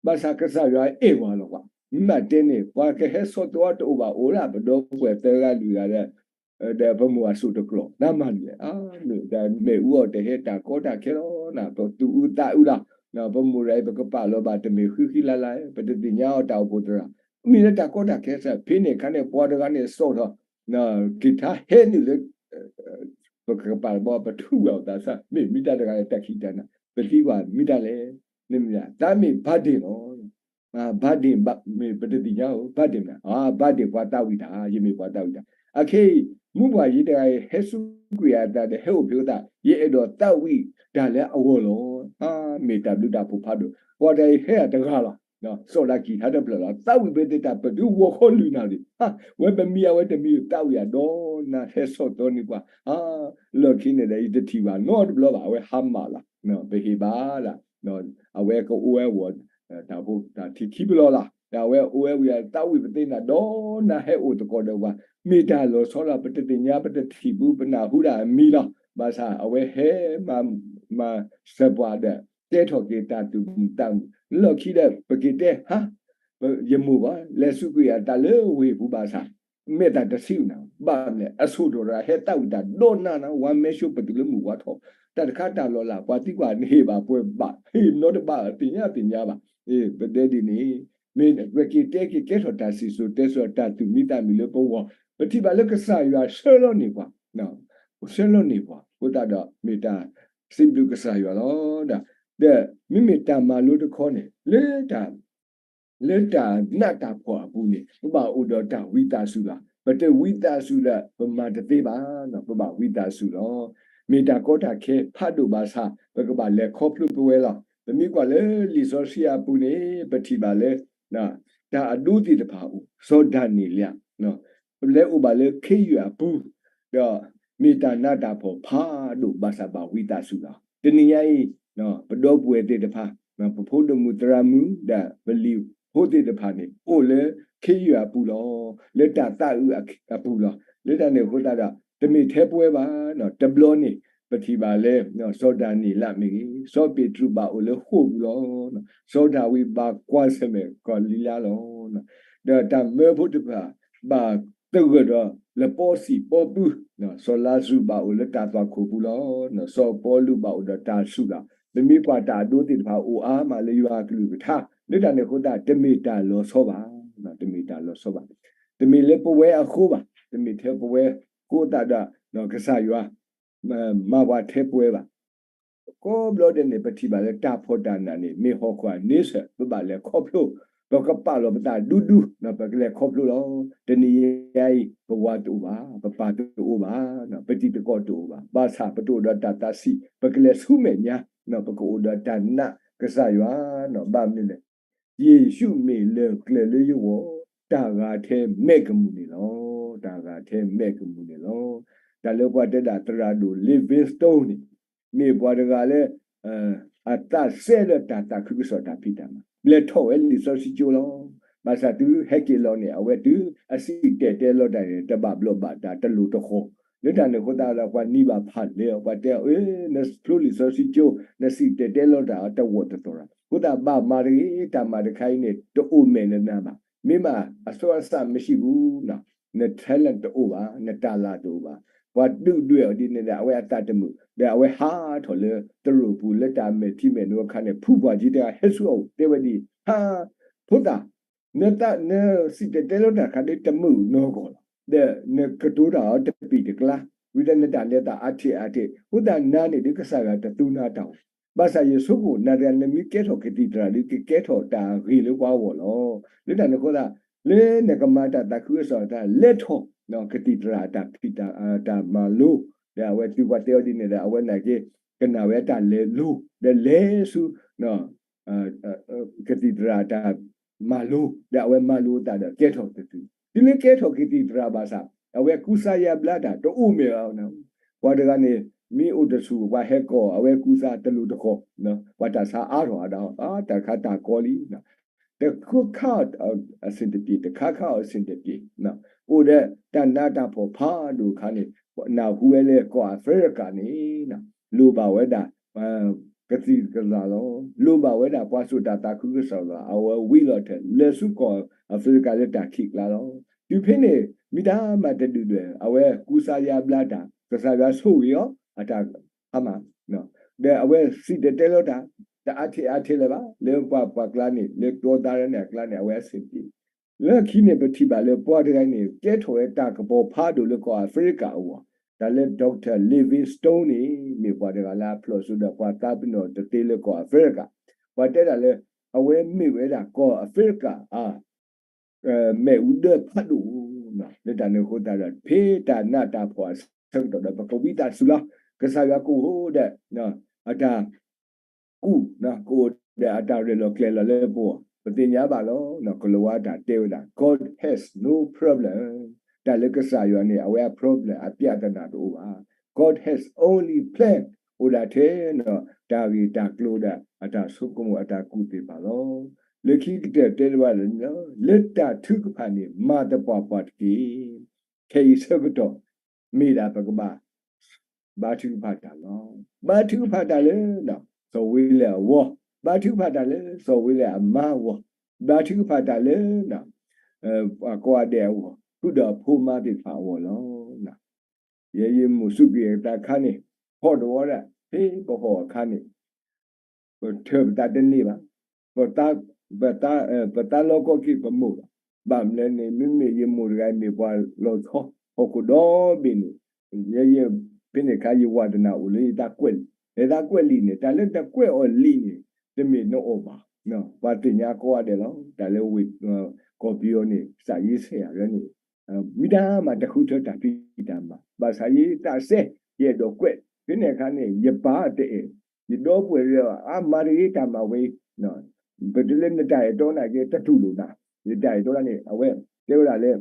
ဘၣ်ဆၣ်ကစၢ်ယွၤအဲၣ်ပှၤလီၤပှၤ, မ့ၢ်မးတဲန့ၣ် ပှၤကဟဲဆိးသီတအိၣ်ဘၣ်အိၣ်ဒၣ် ပဒီပုၢ်ဝဲၢ်သၢဂၤလွံၢ်ဂၤဒီး ဒီးပမိၢ်အစိၣ်တကျီၤ နမၤဒ်လဲၣ်, မ့ၢ်အူအီၣ်တဟဲ တၢ်ကီတၢ်ခဲလီၤ, ပသူၣ်အုးသးအုးလီၤ, ပမိၢ်ဒီးအံၤ ပကပာ်လီၤဘၣ်တမ့ၢ်ဃံဃံလၤလၤ, ပတသ့ၣ်ညါအီၤတၢ်အိၣ်ဖှိၣ်သရၣ်, မ့ၢ်လၢတၢ်ကီတၢ်ခဲစ့ၢ်, ဖဲန့ၣ်အခါန့ၣ် ပှၤတဂၤန့ၣ်စိာ်ထီၣ် က့ၤထါဟဲနုာ်လၢ ပကပာ်တဘျီ ပထူၣ်ဘၣ်အသးစၢ်, မ့ၢ်မ့ၢ်တၢ်တဂၤန့ၣ် တၢ်ခံးတၢ်နၤ, ပသံကွၢ်မ့ၢ်တၢ်လဲၣ်, သးမ့ၢ်ဘါဒ့ၣ်လီၤ. ဘါဒ့ၣ်မ့ၢ်ပတသ့ၣ်ညါဧိၤ, ဘါဒ့ၣ်မနုၤ, ဘါဒ့ၣ်ပှၤသးဝံၣ်တၢ်, ယမ့ၢ်ပှၤသးဝံၣ်တၢ်. အခဲအံၤ မုၢ်ပှၢ်ယံၤတဂၤအံၤ ဟဲစူးကွံာ်အသးဒီး ဟဲအိၣ်ဖျဲၣ်အသး, ယအဲၣ်ဒိးသးဝံၣ်တၢ်လၢအဂီၢ်လီၤ. မ့ၢ်တၢ်ဘျုးတၢ်ဖှိၣ်ဖးဒိၣ်, ပှၤတဂၤအံၤဟဲအတဂၤလီၤ. စိာ်ဒၣ်ကံၢ်ထါတဖျၢၣ်လီၤ. သးဝံၣ်ပသ့တၢ်ပတုာ် ဂီၤခီလွံၢ်နၣ်ရံၣ်, ဝဲပမံအဝဲတမံၤ သးဝံၣ်အဒီးနၤ ဟဲစိာ်သီန့ၢ်ပှၤ, လီၢ်ခံန့ၣ်ဒီး ယတထံၣ်ဘၣ်နီတဘျီဘၣ်, အဝဲဟါမၢ်လီၤ. ပဟ့ၣ်ဘၣ်ဒၣ်, အဝဲကအိၣ်ဝဲဝီၤ တၢ်ဖိတၢ်ထံခံဘျီလီၤ. အဝဲအိၣ်ဝဲဝံၤ သးဝံၣ်ပသ့နၤဒီးနၤ ဟဲအိၣ်သကိးဒီးပှၤ, မ့ၢ်တၢ်လီၤဆီလီၤ. ပတသ့ၣ်ညါ ပတထံၣ်ဘူး ပနၢ်ဟူဒၣ်အမံၤလီၤ. ဘၣ်ဆၣ်အဝဲဟဲမၤ မၤစၢၤပှၤဒီး တဲထီၣ်က့ၤတၢ်သူၣ်မုာ်သးမုာ်, လီၢ်ခံဒီး ပက့ၤတဲဟါ ယမိၢ်ဘၣ် လဲၤစူးကွံာ်အသးလၢဝ့ၢ်ပူၤဘၣ်ဆၣ်, မဲာ်တၢ်တဆံးနၤ, ဘၣ်မနုၤလဲၣ် အဆိၣ်ထီၣ်တဂၤဟဲသးဝံၣ်တၢ်ဒီးနၤနၤ, ဝါမဲာ်ဆိပတုာ်လၢမုၢ်ဝါထီၣ်, တၢ်တခါတၢ်လီၤလး ပှၤသံကွၢ်နဟ့ၣ်ဘၣ်ပှဲၤဘၣ်, ဟ့ၣ်နီတဘၣ် သ့ၣ်ညါသ့ၣ်ညါဘၣ်. ပတဲဒ်န့ၣ် မ့ၢ်ပက့ၤတဲက့ၤကဲထီၣ်တၢ်စံၣ်စိၤတဲစိၤ တၢ်သူၣ်မံသးမုာ်လၢပဂီၢ်, ပထံၣ်ဘၣ်လၢကစၢ်ယွၤဆှၢလီၤန့ၢ်ပှၤ, ဆှၢလီၤန့ၢ်ပှၤ, အဃိသတးဒီး မ့ၢ်တၢ်စံးဘျုးကစၢ်ယွၤလီၤ. ဒီးမ့မ့ၢ်တၢ်မၤလိတခီန့ၣ် လၢတၢ် လၢတၢ်နးတၢ်ဖှီၣ်အပူၤန့ၣ် ပဘၣ်အိၣ်ဒီးတၢ်ဝံသးစူၤလီၤ. ပတဝံသးစူၤဒီး ပမၤတသ့ဘၣ်, ပဘၣ်ဝံသးစူၤလီၤ. မ့ၢ်တၢ်ကီတၢ်ခဲဖးဒိၣ်ဘၣ်ဆၣ် ပကဘၣ်လဲၤခီဖျိပဝဲလီၤ. ပမ့ၢ်ကွၢ်လၢလံာ်စီဆှံအပူၤန့ၣ် ပထံၣ်ဘၣ်လၢ တၢ်အဒိသ့ၣ်တဖၣ်အိၣ်, စီၤဒၤနံးယ့လး လဲၤအိၣ်ဘၣ်လၢခ့ယုၢ်အပူၤ, ဒီးမ့ၢ်တၢ်နးတၢ်ဖှီၣ်ဖးဒိၣ်ဘၣ်ဆၣ်ဘၣ်ဝံသးစူၤလီၤ. တနံၤညါအံၤ ပဒီပုၢ်ဝဲၢ်သ့ၣ်တဖၣ်, ပဖိဒိၣ်မုၣ်သရၣ်မုၣ် ဒီးပလံၤဖိသ့ၣ်တဖၣ်န့ၣ် အိၣ်လၢခ့ယုၢ်အပူၤလီၤ. လၢတၢ်သးအုးအပူၤလီၤ. လၢတၢ်န့ၣ်အဃိသတးဒီး တမ့ၢ်ထဲပဝဲဘၣ်, တဘျီန့ၣ် ပထံၣ်ဘၣ်လၢ စီၤဒၤနံးယ့လးမ့ၢ်ဂ့ၤ, စီၤပ့းတရူးဘၣ်အိၣ်လၢဃိာ်ပူၤလီၤ. စီၤဒၤဝံးဘၣ်ကွၢ်ဆၢၣ်မဲာ်ကီၤလံလါလီၤ. ဒီးတၢ်မၢဖိတဖၣ် ဘၣ်သဂၢၢ်ဒီးလပီစံာ်ပီပု, စီၤလါစရူးဘၣ်အိၣ်လၢတၢ်သွၣ်ခိၣ်ပူၤလီၤ. စီၤပီလူးဘၣ်အိၣ်ဒီးတၢ်ဆူၣ်လီၤ. ပမ့ၢ်ကွၢ်တၢ်အဒိသ့ၣ်တဖၣ်အိၣ်အါမးလၢယွၤအကလုၢ်ကထါ, လၢတၢ်န့ၣ်အဃိသတး တမ့ၢ်တၢ်လီၤဆီဘၣ်, တမ့ၢ်တၢ်လီၤဆီဘၣ်. တမ့ၢ်လၢပဝဲအဃိဘၣ်, တမ့ၢ်ထဲပဝဲအဃိသတးဒီး ကစၢ်ယွၤ မၤပှၤထဲပဝဲဘၣ်. ကိးဘျီဒဲးန့ၣ် ပထံၣ်ဘၣ်လၢတၢ်ဖှီၣ်တၢ်နးန့ၣ် မ့ၢ်ဟီၣ်ခိၣ်အန့ဆၢၣ် ပဘၣ်လဲၤခီဖျိ, ပကပာ်လီၤပသးဒူဒူ, ပကလဲၤခီဖျိလီၤ. တနံၤညါအံၤ ပဝၤတအိၣ်ဘၣ်, ပပၢ်တအိၣ်ဘၣ်, ပတံၤသကိးတအိၣ်ဘၣ်, ဘၣ်ဆၣ်ပတအိၣ်ဒီးတၢ်သးဆံး, ပကလဲၤဆူမဲာ်ညါ, ပကအိၣ်ဒီးတၢ်နာ်ကစၢ်ယွၤ, ဘၣ်မနုၤလဲၣ် ယ့ၣ်ၡူးမ့ၢ်လၢၢ်ကျဲၤလၢယဂီၢ်, တၢ်ဂၤထဲမဲာ်ကမူၣ်န့ၣ်လီၤ, တၢ်ဂၤထဲမဲာ်ကမူၣ်န့ၣ်လီၤ. တၢ်လၢပှၤတဲဒၣ်သရၣ်ဒိၣ် Livingstone န့ၣ် မ့ၢ်ပှၤတဂၤလၢ အသးစဲလၢတၢ်သးခုကစီၣ်တၢ်ဖံးတၢ်မၤ, လဲၤထီၣ်ဝဲလံာ်စီဆှံကၠိလီၤ. ဘၣ်ဆၣ်တုၤဟဲက့ၤလီၤန့ၣ် အဝဲတုၤအစံၣ်တဲၤတဲလီၤတၢ်န့ၣ် တဘၣ်ဘျီးဘၣ်ဒါ တလိၤတဃီၤ, လၢတၢ်န့ၣ်အဃိသတးဒီး ပှၤနံၤဘၣ်ဖးလဲၢ်အီၤ, ပှၤတဲအီၤ နဖျိလံာ်စီဆှံကၠိ, နစံၣ်တဲၤတဲလီၤတၢ်တဝီတသီၣ်ရၤ, အဃိသတးဘၣ်မၤတဂ့ၤ, တၢ်မၤတခါအံၤန့ၣ် တအိၣ်မဲာ်နနၤဘၣ်, မ့ၢ်မး အစီအဆၣ်မရှိဘူး, န talent တအိၣ်ဘၣ်, နတၢ်လၤတအိၣ်ဘၣ်. ပှၤဒုၣ်ဒွဲၣ်အီၤဒ်န့ၣ်ဒီး အဝဲအသးတမုာ်, ဒီးအဝဲဟးထီၣ်လၢတရူးပူၤ လၢတၢ်မဲာ်ထံမဲာ်နိအခါန့ၣ် ဖုပှၢ်ကံတဂၤဟဲဆူအအိၣ် တဲဝဲဒ်အံၤ, ဟါ, ဖိသၣ်, နစံၣ်တဲၤတဲလီၤတၢ်တခါဒ်တမုာ်နီၢ်ကီၢ်လီၤ, ဒီးနကတိၤတၢ်အီၤတပံာ်တကျါ, ဝံၤဒီးနတၢ်လဲၤသးအါထီၣ်အါထီၣ်, အဃိသတးနၤန့ၣ်ဒ်ကစၢ်ယွၤတသူနၤတၢ်အိၣ်, ဘၣ်ဆၣ်ယဆိကမိၣ် နၤတဂၤနမ့ၢ်ကဲထီၣ်ကသံၣ်သရၣ်ဒ် ကကဲထီၣ်တၢ်ဂ့ၤလၢပှၤဂီၢ်လီၤ. လၢတၢ်န့ၣ်အဃိသတး လၢနကမၤတၢ်သးခုကစီၣ်တၢ် လဲၤထီၣ် ကသံၣ်သရၣ်အတၢ်ဖံးတၢ်မၤလိ, ဒီးအဝဲသုပှၤတဲအီၤဒ်န့ၣ်ဒီး အဝဲနာ်က့ ကနၣ်ဝဲအတၢ်လဲၤလိ, ဒီးလဲၤဆူ ကသံၣ်သရၣ်အတၢ်မၤလိ, ဒီးအဝဲမၤလိအသးဒီးကဲထီၣ်ကသံၣ်, တုၤလၢကဲထီၣ်ကသံၣ်သရၣ်ဘၣ်ဆၣ် အဝဲကူစါယါဘျါတၢ်တအိၣ်မဲာ်အီၤ, ပှၤတဂၤန့ၣ် မ့ၢ်အိၣ်တဆူၣ် ပှၤဟဲကိး အဝဲကူစါတလိၤတဃီၤ, ပှၤတၢ်ဆါအါထီၣ်အါဒၣ်, တၢ်တခါတၢ်ကီလံ တခါခါအီၤအဆင်တပြေ, တခါခါအီၤအဆင်တပြေ, အိၣ်ဒီးတၢ်နးတၢ်ဖှီၣ်ဖးဒိၣ်အခါန့ၣ် နၢ်ဟူဝဲလၢကီၢ်အဖရံကၤန့ၣ် လိၣ်ဘၣ်ဝဲဒၣ် ကသံၣ်သရၣ်လီၤ. လိၣ်ဘၣ်ဝဲဒၣ်ပှၤစိာ်တၢ်သးခုကစီၣ်လီၤ. အဝဲဝံလီၤထဲလဲၤဆူကီၢ်အဖရံကၤလၢတၢ်ခံးကျါလီၤ. တုၤဖဲန့ၣ် မ့ၢ်တၢ်မၤတဒုၣ်ဒွဲၣ် အဝဲကူစါယါဘျါတၢ်, ကစၢ်ယွၤဆိၣ်ဂ့ၤအီၤ အတၢ်အါမး, ဒီးအဝဲစံၣ်တဲၤတဲလီၤတၢ် တအါထီၣ်အါထီၣ်လၢၤဘၣ်, လၢပှၤပှၤကျါန့ၣ် လၢတီသးရၢန့ၣ်အကျါန့ၣ် အဝဲအဆင်ပြေ လၢခံန့ၣ် ပထံၣ်ဘၣ်လၢပှၤတဂၤန့ၣ် ကဲထီၣ်ဝဲတၢ်ကပီၤဖးဒိၣ်လၢကီၢ်အဖရံကၤအဂီၢ်, တၢ်လၢ Doctor Livingstone န့ၣ် မ့ၢ်ပှၤတဂၤလၢအဖျိၣ်စိဒီးပှၤသးပ့ၤနီၣ်တသ့လၢကီၢ်အဖရံကၤ, ပှၤတဲဒၣ်လၢ အဝဲမ့ၢ်ဝဲဒၣ်ကီၢ်အဖရံကၤအ မ့ၣ်အူဒၢဖးဒိၣ်, လၢတၢ်န့ၣ်အဃိသတးဒီး ဖဲတၢ်နးတၢ်ဖှီၣ်အဆၢကတီၢ်ဒီး ပကဝံသးစူၤလီၤ. ကစၢ်ယွၤကအိၣ်ဒီး အတၢ် ကူၣ်, ကအိၣ်ဒီးအတၢ်ရဲၣ်လီၤကျဲၤလီၤလၢပဂီၢ်, ပသ့ၣ်ညါဘၣ်လီၤ. ကလံးဝါတၢ်တဲဝဲဒၣ် God has no problem, တၢ်လၢကစၢ်ယွၤန့ၣ် အဝဲအ problem အပြဿနာတအိၣ်ဘၣ်. God has only plan, အိၣ်ဒၣ်ထဲ တၢ်ဂ့ၢ်တၢ်ကျိၤဒီးအတၢ်ဆိကမိၣ်အတၢ်ကူၣ်သ့ၣ်တဖၣ်လီၤ. လၢခံကတၢၢ်တဲတဘၣ်လၢ လၢတၢ်ထုကဖၣ်န့ၣ် မၤသပှၢ်ပှၢ်တက့ၢ်. ခဲအံၤဆၢကတီၢ် မ့ၢ်ဒၣ်ပကဘၣ် ဘါထုကဖၣ်တၢ်လီၤ. ဘါထုကဖၣ်တၢ်လၢ စီၤဝ့လၢၣ်အဂီၢ်, ဘါထုကဖၣ်တၢ်လၢစီၤဝ့လၢၣ်အမါအဂီၢ်, ဘါထုကဖၣ်တၢ်လၢ ကိးဂၤဒဲးအဂီၢ်, ဃုာ်ဒီးအဖိမါသ့ၣ်တဖၣ်အဂီၢ်လီၤ. ယဲယမိၢ်စူးကွံာ်အသးအခါန့ၣ်, ဟီၣ်တဝီဒၣ် ဖဲပဟီၣ်အခါန့ၣ် ပထၢၣ်ပသးတန့ၢ်ဘၣ်. ပ, ပသးလီကီက့ၤပမိၢ်လီၤ. ဘၣ်မနုၤလဲၣ်န့ၣ် မ့မ့ၢ်ယမိၢ်တဂၤအံၤမ့ၢ်ပှၤလီၤဆီ ဟီၣ်ခိၣ်ဒီဘ့ၣ်န့ၣ်, ယဲယ ဖဲန့ၣ်အခါ ယဝါသနာအိၣ်လၢယသးကွဲးလံာ်, ယသးကွဲးလံာ်န့ၣ် တၢ်လၢနကွဲးအီၤလံာ်န့ၣ် တမ့ၢ်နအီၣ်ဘၣ်. ပှၤသ့ၣ်ညါကိးဂၤဒဲးလီၤ. တၢ်လၢဝ့ၢ်ကီၢ်ပယီၤန့ၣ် ကစၢ်ယ့ၣ်စဲးယၤလၢန့ၣ် မ့ၢ်တၢ်မၤတဃုထၢတၢ်ဖံးတၢ်မၤ, ဘၣ်ဆၣ်ယသးစဲ ယအဲၣ်ဒိးကွဲး, ဖဲန့ၣ်အခါန့ၣ် ယပၢ်တအဲၣ်, ယဒီပုၢ်ဝဲၢ်အါမၤတဂ့ၤတၢ်မၤဝဲအံၤ, ပတုၤလၢနတၢ်အဲၣ်တီနၤက့ တတူၢ်လိာ်နၤ, ယတၢ်အဲၣ်တီန့ၣ် အဝဲတဲဝဲဒၣ်လၢ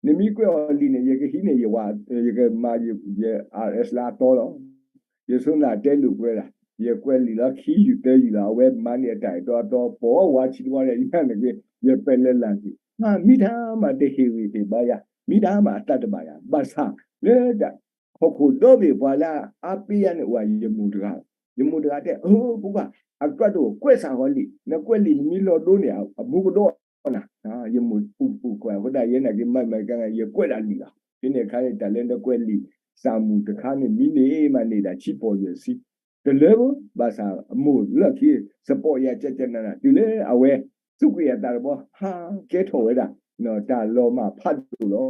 နမ့ၢ်ကွဲးအီၤလံန့ၣ် ယကဟံးန့ၢ်ယဝၤ, ယကမၤယ RS လၢအတီလီၤ. ယဆိသးတဲလိာ်ကွဲဒၣ်, ယကွဲးလံာ်လီၤခံယုၢ်သၢယုၢ်လီၤ အဝဲမၤန့ၢ်အတၢ်အဲၣ်တီအတီ ပိာ်ဝဲဝၤဆံးတဝီန့ၣ် ယန့ၣ်က့ ယပဲာ်လၢလၢ်က့ၤ, မ့ၢ်တၢ်မၤတဟ့ၣ်ဂံၢ်ဟ့ၣ်ဘါယၤ, မ့ၢ်တၢ်မၤအသးတဘၣ်ယၤ, ဘၣ်ဆၣ်လၢတၢ် ဟီၣ်ခိၣ်ဒီဘ့ၣ်ပှၤလၢအအါပ့ယၤန့ၣ်အိၣ်ယမိၢ်တဂၤ, ယမိၢ်တဂၤတဲ အၢ ဖိခွါ, အကြၢးတအိၣ်ကွဲးစးဃီၤလံာ်, နကွဲးလံာ်နမ့ၢ်လီၤဒိန့ၣ် အမူကဒီးနၤ, ယမိၢ်အိၣ်ကွဲးအဃိသတး ယဲနာ်က့ မၤမၤကါ ယကွဲးဒၣ်လံာ်လီၤ. ဖဲန့ၣ်အခါန့ၣ် တၢ်လၢနကွဲးလံာ်စၢ်မူၣ်တခါန့ၣ် မံန့ၢ်မးန့ၢ်ဒၣ်ဆံပီၢ်ယဲၢ်ဆံ တလၢဘၣ်ဆၣ် အမိၢ်လၢခံ စပီၢ်ယၤကကနၤနၤ တုၤလၢအဝဲ သူၣ်က့ၤအသးတဘီ ဟးကဲထီၣ်ဝဲဒၣ် တၢ်လီၤမၢ်ဖးဒိၣ်လီၤ.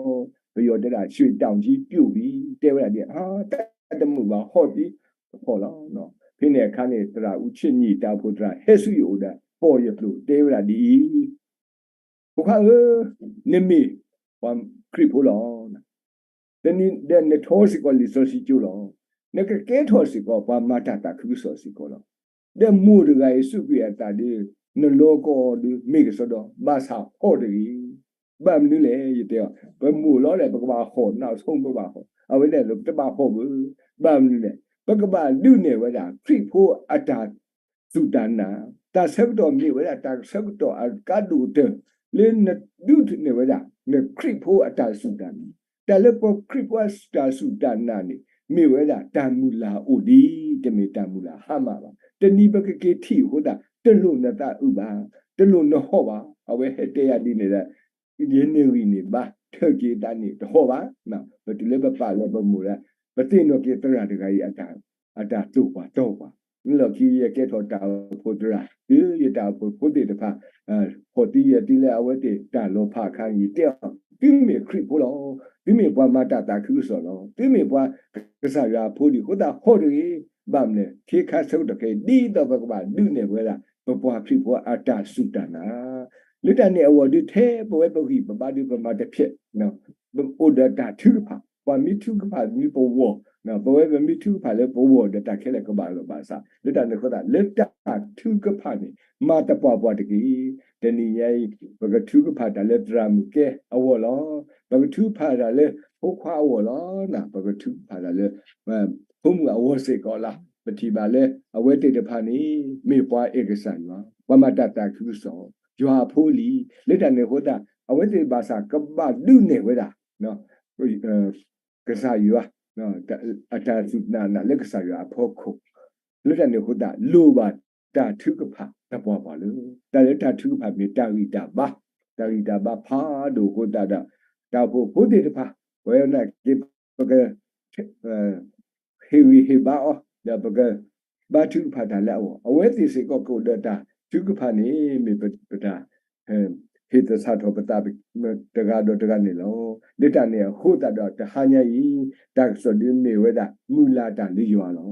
ပယီၤတဲဒၣ် ရွှေတောင်ကြီးပြုတ်ပြီ တဲဝဲဒၣ်ဒ် တၢ်တမုာ်ဘၣ် ဟီၣ်သံတဖီၣ်လီၤ. ဖဲန့ၣ်အခါန့ၣ် သရၣ်အူဆ့ၣ်နံၣ် တၢ်အိၣ်ဖှိၣ်သရၣ် ဟဲဆူယအိၣ်ဒီး ပိာ်ယကျိာ်တဲဝဲဒၣ်ဒ်အံၤ ဖိခွါဧၢ, နမ့ၢ်ပှၤခရံာ်ဖိလီၤ. တနံၤဒီးနထီစ့ၢ်ကီးလံာ်စီဆှံကၠိလီၤ. နကကဲထီၣ်စ့ၢ်ကီးပှၤမၤတၢ်သးခုကစီၣ်စ့ၢ်ကီးလီၤ. ဒီးမိၢ်တဂၤအံၤစူၢ်က့ၤအသးဒီး နလီၤကီအီၤဒီး မ့ၢ်ကစီဒီ ဘၣ်ဆၣ်ဟီၣ်တဂ့ၤ. ဘၣ်မနုၤလဲၣ် ယတဲအီၤ ပမိၢ်လီၤဒီး ပကဘၣ်ဟီၣ် နီၢ်ဆိပကဘၣ်ဟီၣ် အဝဲန့ၣ် ပတဘၣ်ဟီၣ်ဘၣ်. ဘၣ်မနုၤလဲၣ် ပကဘၣ်ဒုးနဲၣ်ဝဲဒၣ် ခရံာ်ဖိအတၢ် စူၢ်တၢ်နာ်, တၢ်ဆၢကတီၢ်မ့ၢ်ဝဲဒၣ် တၢ်ဆၢကတီၢ်အကါဒိၣ်ကတၢၢ် လၢနဒုးနဲၣ်ဝဲဒၣ် နခရံာ်ဖိအတၢ်စူၢ်တၢ်နာ်, တၢ်လၢပခရံာ်ဖိအတၢ်စူၢ်တၢ်နာ်န့ၣ် မ့ၢ်ဝဲဒၣ်တၢ်မုၢ်လၢ်အိၣ်ဒံး တမ့ၢ်တၢ်မုၢ်လၢ်ဟါမၢ်ဘၣ်. တနံၤပကက့ၤထံၣ်အဃိသတး တလိၣ်နသးအုးဘၣ်, တလိၣ်နဟီၣ်ဘၣ်. အဝဲဟဲတဲယၤဒ်န့ၣ်ဒီး ယန့ၢ်ဂံၢ်န့ၢ်ဘါ ထၢက့ၤသးန့ၣ်တဟီၣ်ဘၣ်. ပတုၤလၢပပာ်လီၤပမိၢ်ဒီး ပသ့ၣ်နီၣ်က့ၤသရၣ်တဂၤအံၤ အတၢ်တိာ်ပှၤတီပှၤ, လီၢ်ခံယကဲထီၣ်တၢ်အိၣ်ဖှိၣ်သရၣ် တုၤယတၢ်အိၣ်ဖှိၣ်ဖိသ့ၣ်တဖၣ် ဟီၣ်သံယဲၢ်တုၤလၢအဝဲသ့ၣ်တၢ်လီၤဖးအခါ ယတဲအီၤ သုမ့ၢ်ခရံာ်ဖိလီၤ. သုမ့ၢ်ပှၤမၤတၢ်သးခုကစီၣ်လီၤ. သုမ့ၢ်ပှၤကစၢ်ယွၤအဖိဒံး အဃိသတးဟီၣ်တဂ့ၤ. ဘၣ်မနုၤလဲၣ် ခဲခါဆၢကတီၢ်ခဲအံၤ ဒ်သိးပကဘၣ်ဒုးနဲၣ်ဝဲဒၣ် ပပှၤခရံာ်ဖိအတၢ်စူၢ်တၢ်နာ် လၢတၢ်န့ၣ်အဂီၢ်ဒုး ထဲပဝဲပဂံၢ်ပဘါဒုး ပမၤတဖျဲး ပအိၣ်ဒီးတၢ်ထုကဖၣ်, ပှၤမ့ၢ်ထုကဖၣ်မ့ၢ်ပဂီၢ်, ပဝဲပမ့ၢ်ထုကဖၣ်လၢပဂီၢ်ဒီး တၢ်ခဲလၢာ်ကဘၣ်လီၤဘၣ်ဆၣ်, လၢတၢ်န့ၣ်အဃိသတး လၢတၢ်ထုကဖၣ်န့ၣ် မၤသပှၢ်ပှၢ်တက့ၢ်. တနံၤညါအံၤ ပကထုကဖၣ်တၢ်လၢသရၣ်မုၣ်ကဲအဂီၢ်လီၤ. ပကထုကဖၣ်တၢ်လၢဖိခွါအဂီၢ်လီၤ. ပကထုကဖၣ်တၢ်လၢ ဖိမုၣ်အဂီၢ်စ့ၢ်ကီးလီၤ. ပထံၣ်ဘၣ်လၢ အဝဲသ့ၣ်တဖၣ်န့ၣ် မ့ၢ်ပှၤအဲၣ်ကစၢ်ယွၤ, ပှၤမၤတၢ်သးခုကစီၣ်, ယွၤအဖိလံ. လၢတၢ်န့ၣ်အဃိသတး အဝဲသ့ၣ်ဘၣ်ဆၣ် ကဘၣ်ဒုးနဲၣ်ဝဲဒၣ် ကစၢ်ယွၤ အတၢ်စူၢ်တၢ်နာ်လၢကစၢ်ယွၤအဖီခိၣ်, လၢတၢ်န့ၣ်အဃိသတး လိၣ်ဘၣ်တၢ်ထုကဖၣ်သပှၢ်ပှၢ်လၢ တၢ်လၢတၢ်ထုကဖၣ်မ့ၢ်တၢ်ဂံၢ်တၢ်ဘါ, တၢ်ဂံၢ်တၢ်ဘါဖးဒိၣ်အဃိသတးဒီး တၢ်အိၣ်ဖှိၣ်ဖိသ့ၣ်တဖၣ် ပဝဲနာ်က့ ပက ဟ့ၣ်ဂံၢ်ဟ့ၣ်ဘါအီၤ ဒီးပကဘါထုကဖၣ်တၢ်လၢအဂီၢ်, အဝဲသ့ၣ်စ့ၢ်ကီးကအိၣ်ဒီးတၢ်ထုကဖၣ်န့ၣ် မ့ၢ်ပတၢ် ဟ့ၣ်သဆၣ်ထီၣ်ပသးတဂၤဒီးတဂၤန့ၣ်လီၤ. လၢတၢ်န့ၣ်အဃိသတးဒီး တဟါညါအံၤ တၢ်ကစီၣ်ဒုးမ့ၢ်ဝဲဒၣ် မုၢ်လၢ်တၢ်လၢယွၤလီၤ.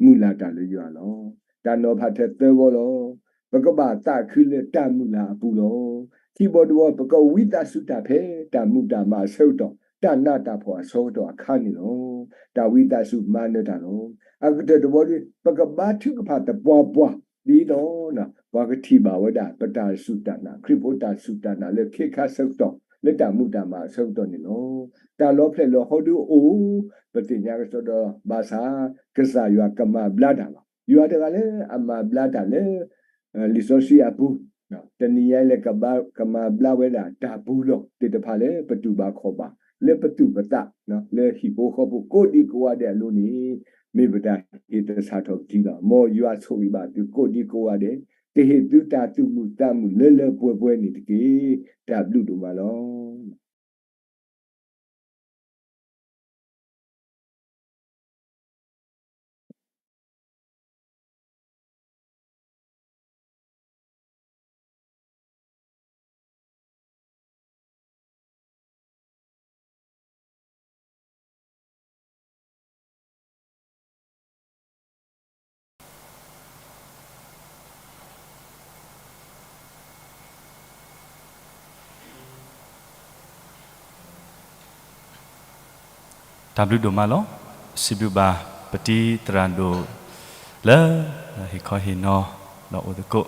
မုၢ်လၢ်တၢ်လၢယွၤလီၤ. တၢ်နီၤဖးထဲသၢဘီလီၤ. ပကဘၣ်သးခုလၢတၢ်မုၢ်လၢ်အပူၤလီၤ. ခံဘီတဘီ ပကဝံသးစူၤတၢ်ဖဲတၢ်မူတၢ်မၤအဆၢကတီၢ်, တၢ်နးတၢ်ဖှီၣ်အဆၢကတီၢ်အခါန့ၣ်လီၤ. တၢ်ဝံသးစူၤမၤနၢၤတၢ်လီၤ. အကတၢၢ်တဘီဒီး ပကဘါထုကဖၣ်သပှၢ်ပှၢ် ဒ်သိး ပှၤကထံၣ်ဘၣ်ဝဲဒၣ် ပတၢ်စူၢ်တၢ်နာ် ခရံာ်ဖိတၢ်စူၢ်တၢ်နာ်လၢခဲခါဆၢကတီၢ် လၢတၢ်မူတၢ်မၤအဆၢကတီၢ်န့ၣ်လီၤ. တၢ်လီၤဖျဲၣ်လီၤဟီဒုအိၣ်, ပသ့ၣ်ညါကစီဒီး ဘၣ်ဆၣ် ကစၢ်ယွၤကမၤဘျါတၢ်လီၤ. ယွၤတဂၤလၢအမၤဘျါတၢ်လၢ လံာ်စီဆှံအပူၤ, တနံၤညါအံၤလၢကဘါ ကမၤဘျါဝဲဒၣ်တၢ်ပူၤလီၢ်သ့ၣ်တဖၣ်လၢပတူၢ်ဘၣ်ခီၣ်ဘၣ်, လၢပသူၣ်ပသး, လၢဟံၣ်ဖိဃီဖိကိးဒံကိးဂၤဒဲးအလိၤန့ၣ်, မ့ၢ်ပတၢ်ဟ့ၣ်သဆၣ်ထီၣ်ပထံလီၤ. မ်ယွၤဆိၣ်ဂ့ၤဘၣ်သုကိးဒံကိးဂၤဒဲး, ကဟ့ၣ်သုတၢ်သူၣ်မုာ်သးမုာ်လၢလၢပှဲၤပှဲၤန့ၣ်တက့ၢ်. တၢ်ဘျုးဒိၣ်မးလီၤ. တၢ်ဘျုးဒိၣ်မးလီၤ. စံးဘျုးဘၣ်ပတံၤသရၣ်ဒိၣ်လၢ ဟ့ၣ်ခီဟ့ၣ်နီၤ ဒီးအိၣ်သကိး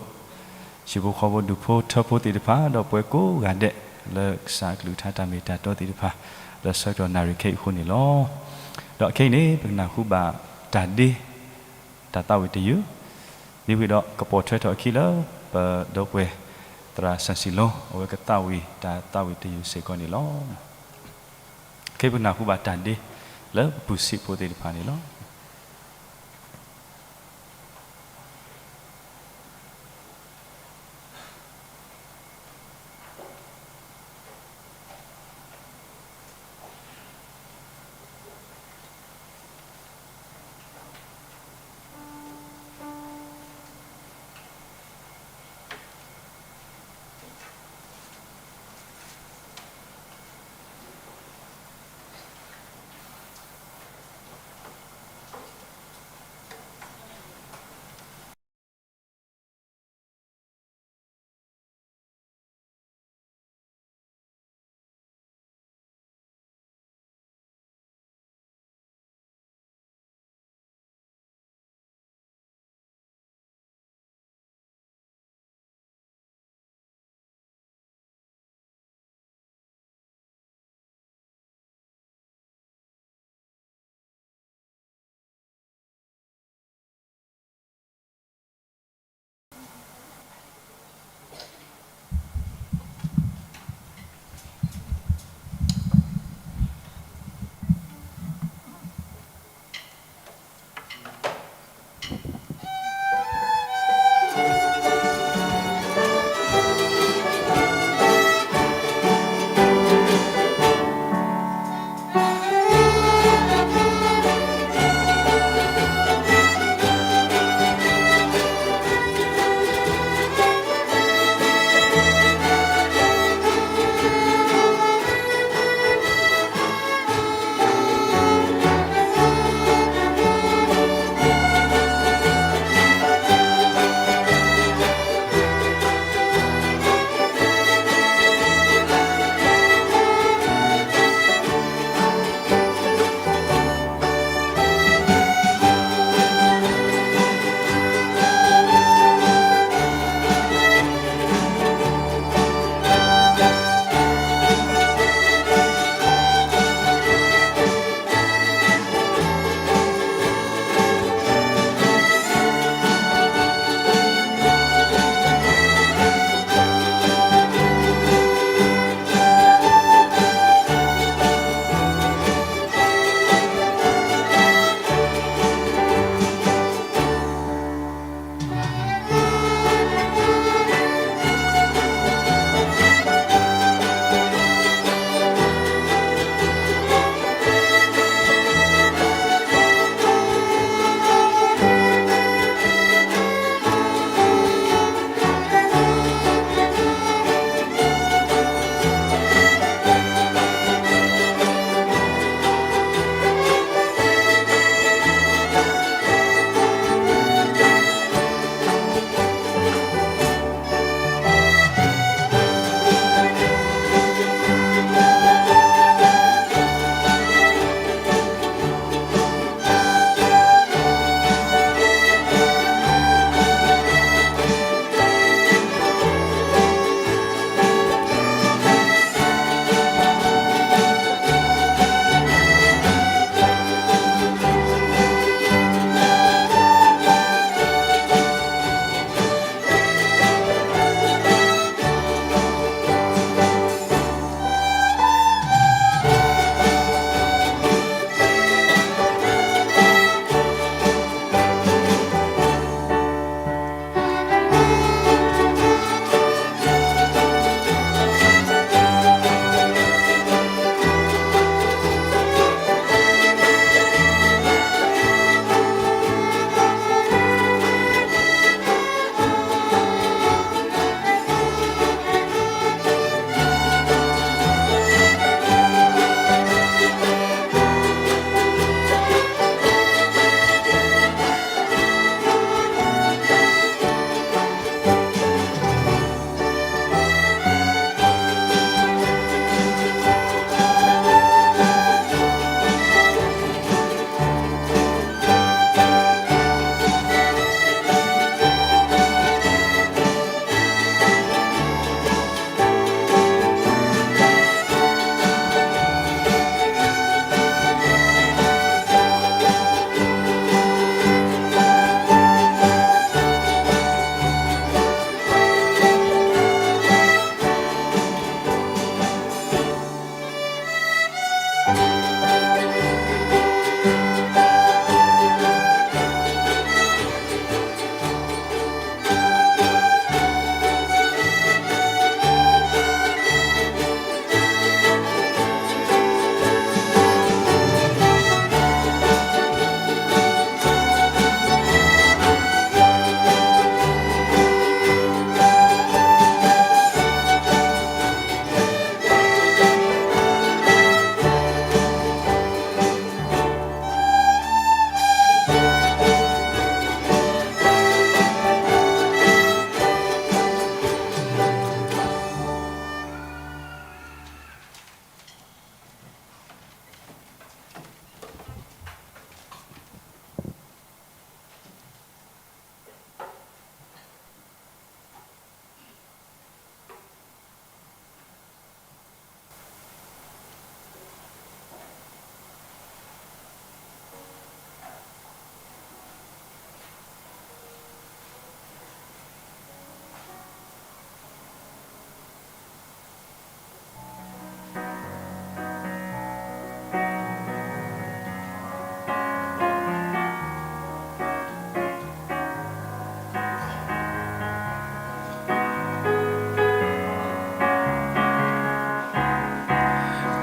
ဟံၣ်ဖိဃီဖိဒူၣ်ဖိထၢဖိသ့ၣ်တဖၣ် ဒီးပှၤကိးဂၤဒဲး လၢကစၢ်အကလုၢ်ကထါတၢ်မ့ၢ်တၢ်တီသ့ၣ်တဖၣ် လၢဆၢကတီၢ်နၣ်ရံၣ်ခဲအံၤအဃိန့ၣ်လီၤ. ဒီးခဲအံၤန့ၣ် ပကနၢ်ဟူဘၣ်တၢ်ဒ့ တၢ်သးဝံၣ်တယုၢ်, ဒ်ဝံၤဒီးကပိာ်ထွဲထီၣ်အခံလၢ ပဒီပုၢ်ဝဲၢ်သရၣ်စီဆှံလိ အဝဲကသးဝံၣ်တၢ်သးဝံၣ်တယုၢ်စ့ၢ်ကီးန့ၣ်လီၤ. ခဲအံၤပကနၢ်ဟူဘၣ်တၢ်ဒ့လၢပပူၤစံးဖိသ့ၣ်တဖၣ်န့ၣ်လီၤ.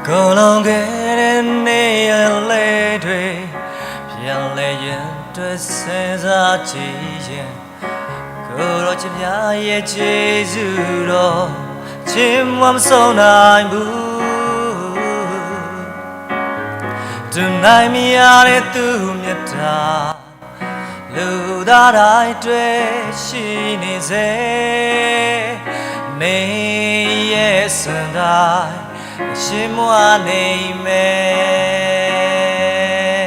ကိုယ်လွန်ခဲ့တဲ့နေ့အလဲတွေ ပြန်လဲရင်တွေ့စဉ်းစားကြည့်ရင် ကိုယ်တော်ချစ်မြတ်ရဲ့ကျေးဇူးတော် ချီးမွမ်းမဆုံးနိုင်ဘူး တနိုင်မရတဲ့သူ့မြတ်တာ လူသားတိုင်းတွေ့ရှိနေစေ နေရဲ့စွန့်တိုင်း ချီးမွမ်းနေမယ်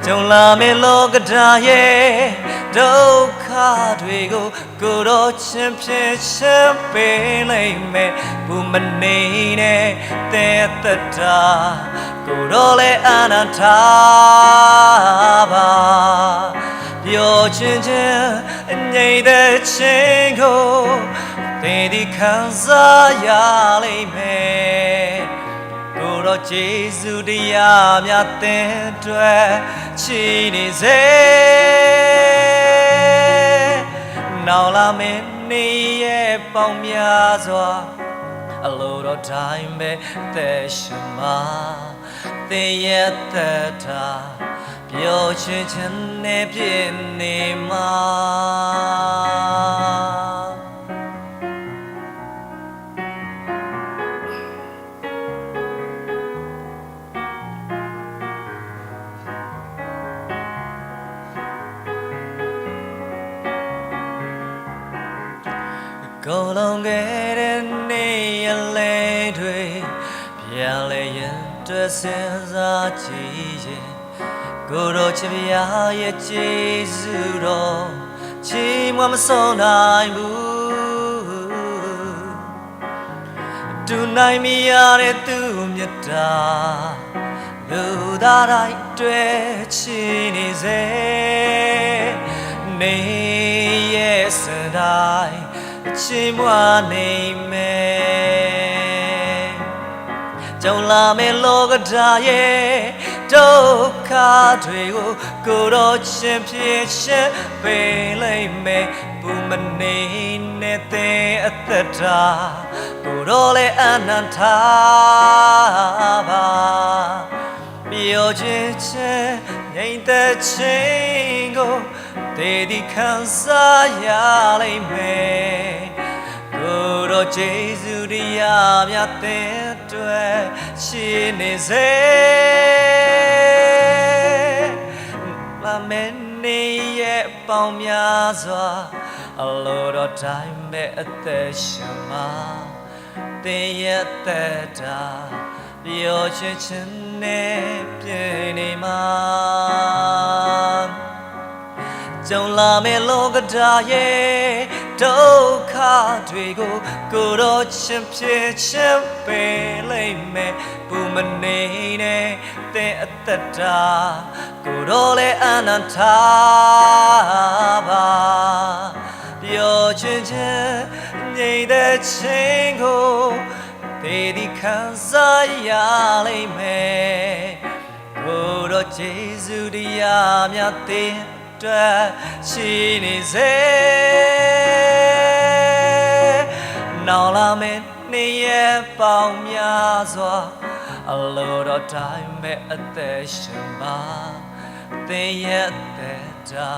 ကြုံလာမယ့်လောကဓာတ်ရဲ့ဒုက္ခတွေကို ကိုယ်တော်ချစ်ဖြေရှင်းပေးလိမ့်မယ် ပူမနေနဲ့သင်အသက်တာ ကိုယ်တော်လည်းအာဏာထားပါ ပျော်ရွှင်ခြင်း ငြိမ်သက်ခြင်းကို သင်သည်ခံစားရလိမ့်မယ် ကိုယ်တော်ကျေးဇူးတရားများသင်အတွက်ရှိနေစေ နောက်လာမယ့်နေ့ရက်ပေါင်းများစွာ အလိုတော်တိုင်းပဲအသက်ရှင်ပါ သင်ရဲ့သက်တာ ပျော်ရွှင်ခြင်းနဲ့ပြည့်နေမှာ ကုန်လွန်ခဲ့တဲ့နေ့အလဲတွေ ပြန်လဲရင်တွေ့စဉ်းစားကြည့်ရင် ကိုယ်တော်ချစ်ဘုရားရဲ့ကျေးဇူးတော် ချီးမွမ်းမဆုံးနိုင်ဘူး တူနိုင်မရတဲ့သူ့မြတ်တာ လူသားတိုင်းတွေ့ရှိနေစေ နေရဲ့စွန့်တိုင်း ချီးမွမ်းနေမယ် ကြုံလာမယ့်လောကဓာတ်ရဲ့ဒုက္ခတွေကို ကိုယ်တော်ချစ်ဖြေရှင်းပေးလိမ့်မယ် ပူမနေနဲ့သင်အသက်တာ ကိုယ်တော်လည်းအာဏာထားပါ ပျော်ရွှင်ခြင်း ငြိမ်သက်ခြင်းကို သင်သည်ခံစားရလိမ့်မယ် ကိုယ်တော်ကျေးဇူးတရားများသင်အတွက်ရှိနေစေ လာမယ့်နေ့ရက်ပေါင်းများစွာ အလိုတော်တိုင်းပဲအသက်ရှင်မှာ သင်ရဲ့သက်တာ ပျော်ရွှင်ခြင်းနဲ့ပြည့်နေမှာ ကြုံလာမယ့်လောကဓာတ်ရဲ့ဒုက္ခတွေကို ကိုယ်တော်ချစ်ဖြေရှင်းပေးလိမ့်မယ် ပူမနေနဲ့သင်အသက်တာ ကိုယ်တော်လည်းအာဏာထားပါ ပျော်ရွှင်ခြင်း ငြိမ်သက်ခြင်းကို သင်သည်ခံစားရလိမ့်မယ် ကိုယ်တော်ကျေးဇူးတရားများသင်အတွက်ရှိနေစေ နောက်လာမယ့်နေ့ရက်ပေါင်းများစွာ အလိုတော်တိုင်းပဲအသက်ရှင်ပါ သင်ရဲ့သက်တာ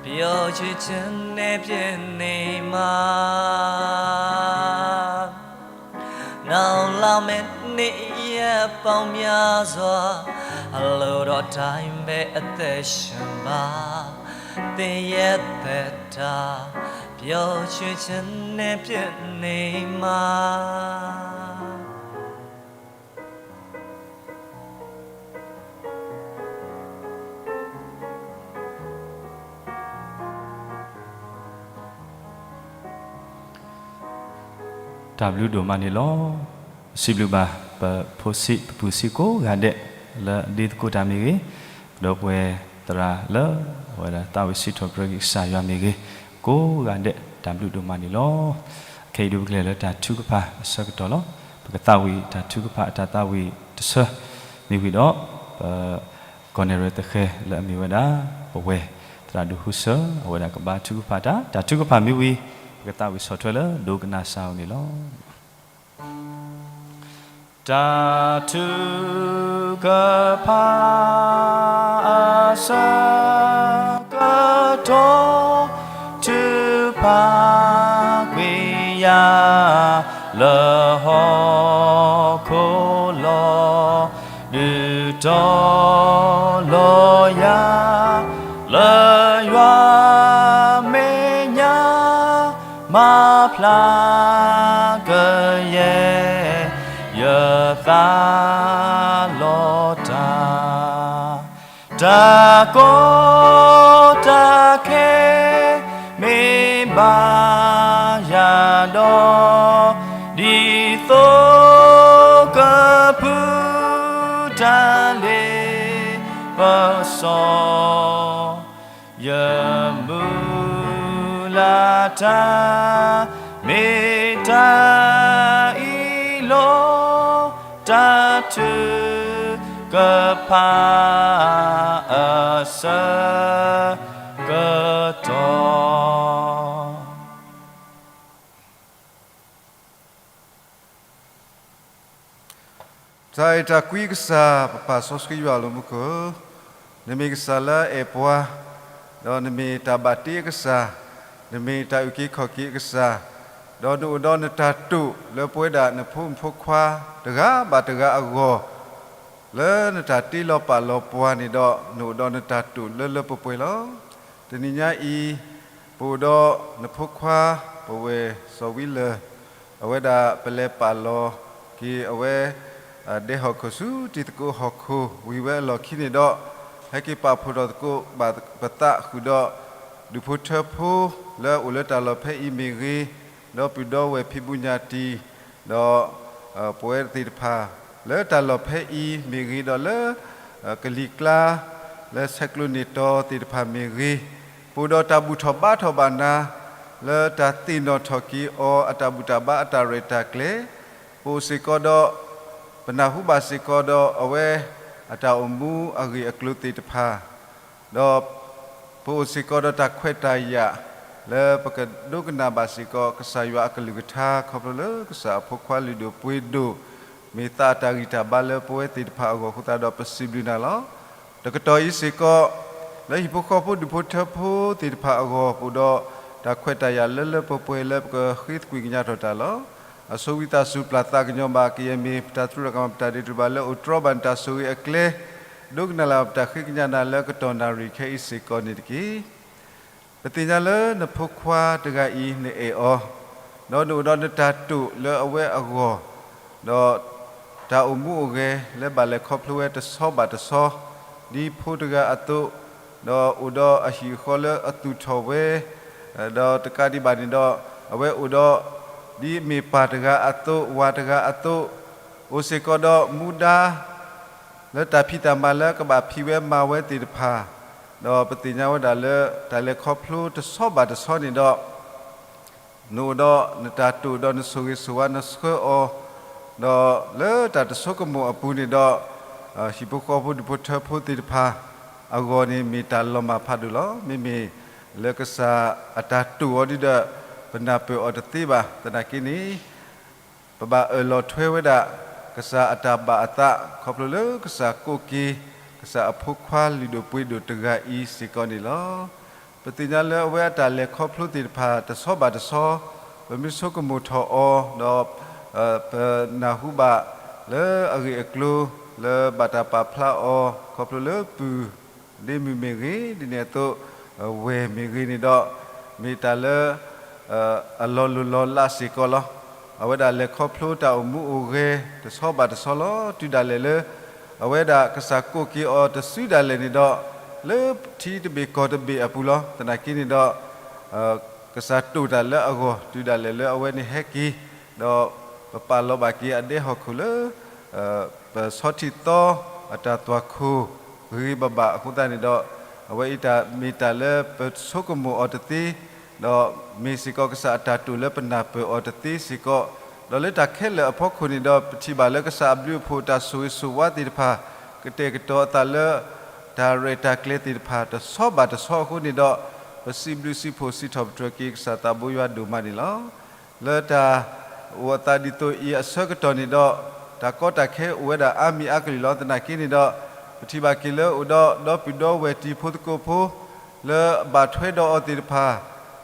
ပျော်ရွှင်ခြင်းနဲ့ပြည့်နေမှာ နောက်လာမယ့်နေ့ရက်ပေါင်းများစွာ အလိုတော်တိုင်းပဲအသက်ရှင်ပါ သင်ရဲ့သက်တာ ပျော်ရွှင်ခြင်းနဲ့ပြည့်နေမှာ တၢ်ဘျုးဒိၣ်မးန့ၣ်လီၤ. စံးဘျုးဘၣ် ပဖိဆံး ပပုၢ်ဆံးကိးဂၤဒဲး လၢအဒ့သကိးတၢ်မ့ၢ်ဂ့ၤ, ပဒီပုၢ်ဝဲၢ်သရၣ်လၢ အဝဲဒၣ်သးဝံၣ်စံးထီၣ်ပတြၢၤက့ၤကစၢ်ယွၤမ့ၢ်ဂ့ၤ, ကိးဂၤဒဲး တၢ်ဘျုးဒိၣ်မးန့ၣ်လီၤ. ခဲအံၤဒုးပကလဲၤလၢတၢ်ထုကဖၣ်အဆၢကတီၢ်လီၤ. ပကသးဝံၣ်တၢ်ထုကဖၣ်အတၢ်သးဝံၣ်တဆၢ မ့ၢ်ဝံၤဒီး ပ ကီၢ်နဲၣ်ရွဲၣ်သဃဲၤလၢအမ့ၢ်ဝဲဒၣ် ပဝဲၢ်သရၣ်ဒိၣ်ဟူစၢၤ အဝဲဒၣ်ကဘါထုကဖၣ်တၢ်, တၢ်ထုကဖၣ်မ့ၢ်ဝံၤ ပကသးဝံၣ်ဆီၣ်ထွဲလၢဒိကနၣ်စၢ်အအိၣ်န့ၣ်လီၤ. တၢ်ထုကဖၣ်အဆၢကတီၢ် ထုကဖၣ်ကွံာ်ယၤ လၢဟီၣ်ခိၣ်လီၤ. ဒုးတီၤလီၤယၤ လၢယွၤမဲာ်ညါ မၤဖျါကယဲၢ် ယသးလီၤတၢ်. တၢ်ကီတၢ်ခဲ မ့ၢ်ဘၣ်ယၤဒီး ဒ်သိကဖုတၢ်လ့ပစီ ယမုၢ်လၢ်တၢ် မ့ၢ်တၢ်အံၤလီၤ. တၢ်ထုကဖၣ်အဆၢကတီၢ် တၢ်အဲၣ်တၢ်ကွံကစၢ် ပပၢ်စီဆှံယွၤလၢမူခိၣ်, နမ့ၢ်ကစၢ်လၢအအဲၣ်ပှၤ, ဒီးနမ့ၢ်တၢ်ဘၣ်တ့အကစၢ်, နမ့ၢ်တၢ်အုၣ်က့ၤခီၣ်က့ၤအကစၢ်, ဒီးနအိၣ်ဒီးနတၢ်တိာ်လၢပဝဲဒၣ်နဖိမုၣ်ဖိခွါ တဂၤဘၣ်တဂၤအဂီၢ်, လၢနတၢ်တ့လီၤပာ်လီၤပှၤန့ၣ်ဒီး နအိၣ်ဒီးနတၢ်တိာ်လၢလၢပှဲၤပှဲၤလီၤ. တနံၤညါအံၤ ပအိၣ်ဒီးနဖိခွါ ပဝဲၢ်စီၤဝံလၢၢ်, အဝဲဒၣ်ပလဲၤပာ်လီၤက့ၤအဝဲ ဒဲဟီၣ်ခိၣ်ဆူတံၤသကိးဟီၣ်ခိၣ်ဝံၤဝဲအလီၢ်ခံန့ၣ်ဒီး, ဟဲက့ၤပာ်ဖှိၣ်ထီၣ်သကိးဘၣ်ပသးဃုာ်ဒီး ဒူၣ်ဖိထၢဖိလၢအအိၣ်လၢတၢ်လီၢ်ဖဲအံၤမ့ၢ်ဂ့ၤ, ဒီးပုၢ်ဒီးဝဲၢ်ဖံးဘူးညၣ်တံၢ်, ဒီး ပဝဲသ့ၣ်တဖၣ် လၢတၢ်လီၢ်ဖဲအံၤမ့ၢ်ဂ့ၤ, ဒီးလၢ ကလံၤကျါ လၢဆဲးကျိးန့ၢ်တီၤသ့ၣ်တဖၣ်မ့ၢ်ဂ့ၤ, ပအိၣ်ဒီးတၢ်ဘူၣ်ထီၣ်ဘါထီၣ်ဘၣ်နၤ လၢတၢ်သ့ၣ်နီၣ်ထီၣ်က့ၤအီၤအတၢ်ဘူၣ်တၢ်ဘါအတၢ်ရဲၣ်တၢ်ကျဲၤ, ပအိၣ်စ့ၢ်ကီးဒီး ပနၢ်ဟူဘၣ်စ့ၢ်ကီးဒီးအဝဲ အတၢ်အိၣ်မူအဂ့ၢ်အကျိၤသ့ၣ်တဖၣ်, ဒီး ပအိၣ်စ့ၢ်ကီးဒီးတၢ်ခွဲးတၢ်ယာ် လၢပကဒိကနၣ်ဘၣ်စ့ၢ်ကီး ကစၢ်ယွၤအကလုၢ်ကထါ ခီဖျိလၢကစၢ်အဖိခွါလုၢ်ဒိၣ်ပှ့ၤဒိၣ် မ့ၢ်သးအတၢ်ဂံၢ်တၢ်ဘါလၢပဝဲသ့ၣ်တဖၣ်အဂီၢ်အဃိသတးဒီး ပစံးဘျုးနၤလီၤ. တကတီၢ်အံၤစ့ၢ်ကီး လၢဟံၣ်ဖိဃီဖိဒူၣ်ဖိထၢဖိသ့ၣ်တဖၣ်အဂီၢ် ပအိၣ်ဒီးတၢ်ခွဲးတၢ်ယာ်လၢလၢပှဲၤပှဲၤလၢပကဃ့သကွံာ်ကညးထီၣ်တၢ်လီၤ. အဆိဝံသးစူၤပျၢ်သးကညီၤဘၣ် ကယဲၢ်မ့ၢ်ပတၢ်သရူးတၢ်ကမၣ် ပတၢ်ဒဲးတၢ်ဘၣ်လၢအိၣ်တြီဘၣ်နတၢ်ဆိၣ်ဂ့ၤအကျဲ, ဒိကနၣ်လၢပတၢ်ဃ့ကညးနၤလၢကတီၢ်နၣ်ရံၣ်ခဲအံၤစ့ၢ်ကီးန့ၣ်တက့ၢ်. ပသ့ၣ်ညါလၢနဖိခွါတဂၤအံၤနအဲၣ်အီၤ, ဒီးနအိၣ်ဒီးနတၢ်တိာ်လၢအဝဲအဂီၢ်, ဒီးတၢ်အိၣ်မူအိၣ်ဂဲၤလၢဘၣ်လဲၤခီဖျိဝဲတဆီဘၣ်တဆီ, ဒ်ဖိတဂၤအသိး, ဒီးအိၣ်ဒီးအဟံၣ်အဃီလၢအသူၣ်ထီၣ်ဝဲ, ဒီးတကးဒံးဘၣ်န့ၣ်ဒီး အဝဲအိၣ်ဒီး ဒ်မ့ၢ်ပၢ်တဂၤအသိး ဝၤတဂၤအသိး, အိၣ်စ့ၢ်ကီးဒီးမူဒါ လၢတၢ်ဖံးတၢ်မၤလၢကဘၣ်ဖံးဝဲမၤဝဲသ့ၣ်တဖၣ်, ဒီးပသ့ၣ်ညါဝဲဒၣ်လၢတၢ်လဲၤခီဖျိတဆီဘၣ်တဆီန့ၣ်ဒီး နအိၣ်ဒီးနတၢ်တိာ်ဒီးနဆိၣ်ဂ့ၤဆိၣ်ဝါနဆှၢအီၤ, ဒီးလၢတၢ်တဆိကမိၣ်အပူၤန့ၣ်ဒီး ဟံၣ်ဖိဃီဖိဒူၣ်ဖိထၢဖိသ့ၣ်တဖၣ်အဂီၢ်န့ၣ် မ့ၢ်တၢ်လီၤမၢ်ဖးဒိၣ်လီၤ. မ့မ့ၢ်လၢကစၢ်အတၢ်တိာ်အီၤဒ်ဒီး ပနၢ်ပၢၢ်အီၤတသ့ဘၣ်. သနာ်က့န့ၣ် ပဘၣ်အၢၣ်လီၤထွဲဝဲဒၣ် ကစၢ်အတၢ်ဘၣ်အသး ခီဖျိလၢကစၢ်ကိးက့ၤ ကစၢ်အဖိခွါလုၢ်ဒိၣ်ပှ့ၤဒိၣ်တဂၤအံၤစ့ၢ်ကီးန့ၣ်လီၤ. ပသ့ၣ်ညါလၢအဝဲအတၢ်လဲၤခီဖျိသ့ၣ်တဖၣ်တဆီဘၣ်တဆီ, ပမ့ၢ်ဆိကမိၣ်ထီၣ်အီၤ, ဒီး ပနၢ်ဟူဘၣ်လၢအဂ့ၢ်အကျိၤ လၢဘၣ်တၢ်ပာ်ဖျါအီၤ ခီဖျိလၢပုၢ် ဒ့မုၢ်မ့ၢ်ဂ့ၤ, ဒ်န့ၣ်အသိး ဝဲၢ်မ့ၢ်ဂ့ၤန့ၣ်ဒီး မ့ၢ်တၢ်လၢ အလီၤလိၢ်လီၤလးစ့ၢ်ကီးလီၤ. အဝဲဒၣ်လဲၤခီဖျိတၢ်အိၣ်မူအိၣ်ဂဲၤ တဆီဘၣ်တဆီလီၤ. တုၤဒၣ်လဲာ်လၢ အဝဲဒၣ်ကစၢ်ကိးက့ၤအီၤတစုဒၣ်လဲာ်န့ၣ်ဒီး လၢထံတဘ့ၣ်ကီၢ်တဘ့ၣ်အပူၤလီၤ. သနာ်က့န့ၣ်ဒီး ကစၢ်တိာ်တၢ်လၢအဂီၢ် တုၤဒၣ်လဲာ်လၢအဝဲန့ၣ်ဟဲက့ၤ, ဒီးပပာ်လီၤဘၣ်က့ၤအဒဲဟီၣ်ခိၣ်လၢ ပဆီထံၣ်သီအတၢ်သွၣ်ခိၣ်ဂ့ၤဂ့ၤဘၣ်ဘၣ်အဃိသတးန့ၣ်ဒီး အဝဲအံၤတၢ်မ့ၢ်တၢ်လၢပဆိကမိၣ်အီၤတသ့, ဒီးမ့ၢ်စ့ၢ်ကီးကစၢ်အတၢ်တိာ်လၢပနၢ်ပၢၢ်အီၤတသ့စ့ၢ်ကီး, ဒီးလၢတၢ်ခဲလၢာ်အဖီခိၣ်န့ၣ်ဒီး ပထံၣ်ဘၣ်လၢကစၢ်အဘျုးအဖှိၣ်တၢ်ဆိၣ်ဂ့ၤဆိၣ်ဝါသ့ၣ်တဖၣ် ကတဲာ်ကတီၤအသးလၢ တၢ်ရဲၣ်တၢ်ကျဲၤသ့ၣ်တဖၣ် တဆီဘၣ်တဆီအဃိန့ၣ်ဒီး ပစံးဘျုးစံးဖှိၣ်စံးထီၣ်ပတြၢၤက့ၤကစၢ်သးဘိယွၤဒိၣ်မးန့ၣ်လီၤ. လၢတၢ်အိၣ်အသးဒ်သိးအံၤအဆၢကတီၢ်န့ၣ်ဒီး တၢ်ကီတၢ်ခဲအိၣ်ဝဲဒၣ်အါမံၤအါကလုာ်လီၤ. သနာ်က့န့ၣ်ဒီး ပထံၣ်ဘၣ်က့ၤလၢအိၣ်ဒီး ဒီပုၢ်ဒီဝဲၢ်တံၤဖိသကိးဖိ လၢအဘၣ်ထွဲဒီးအီၤသ့ၣ်တဖၣ်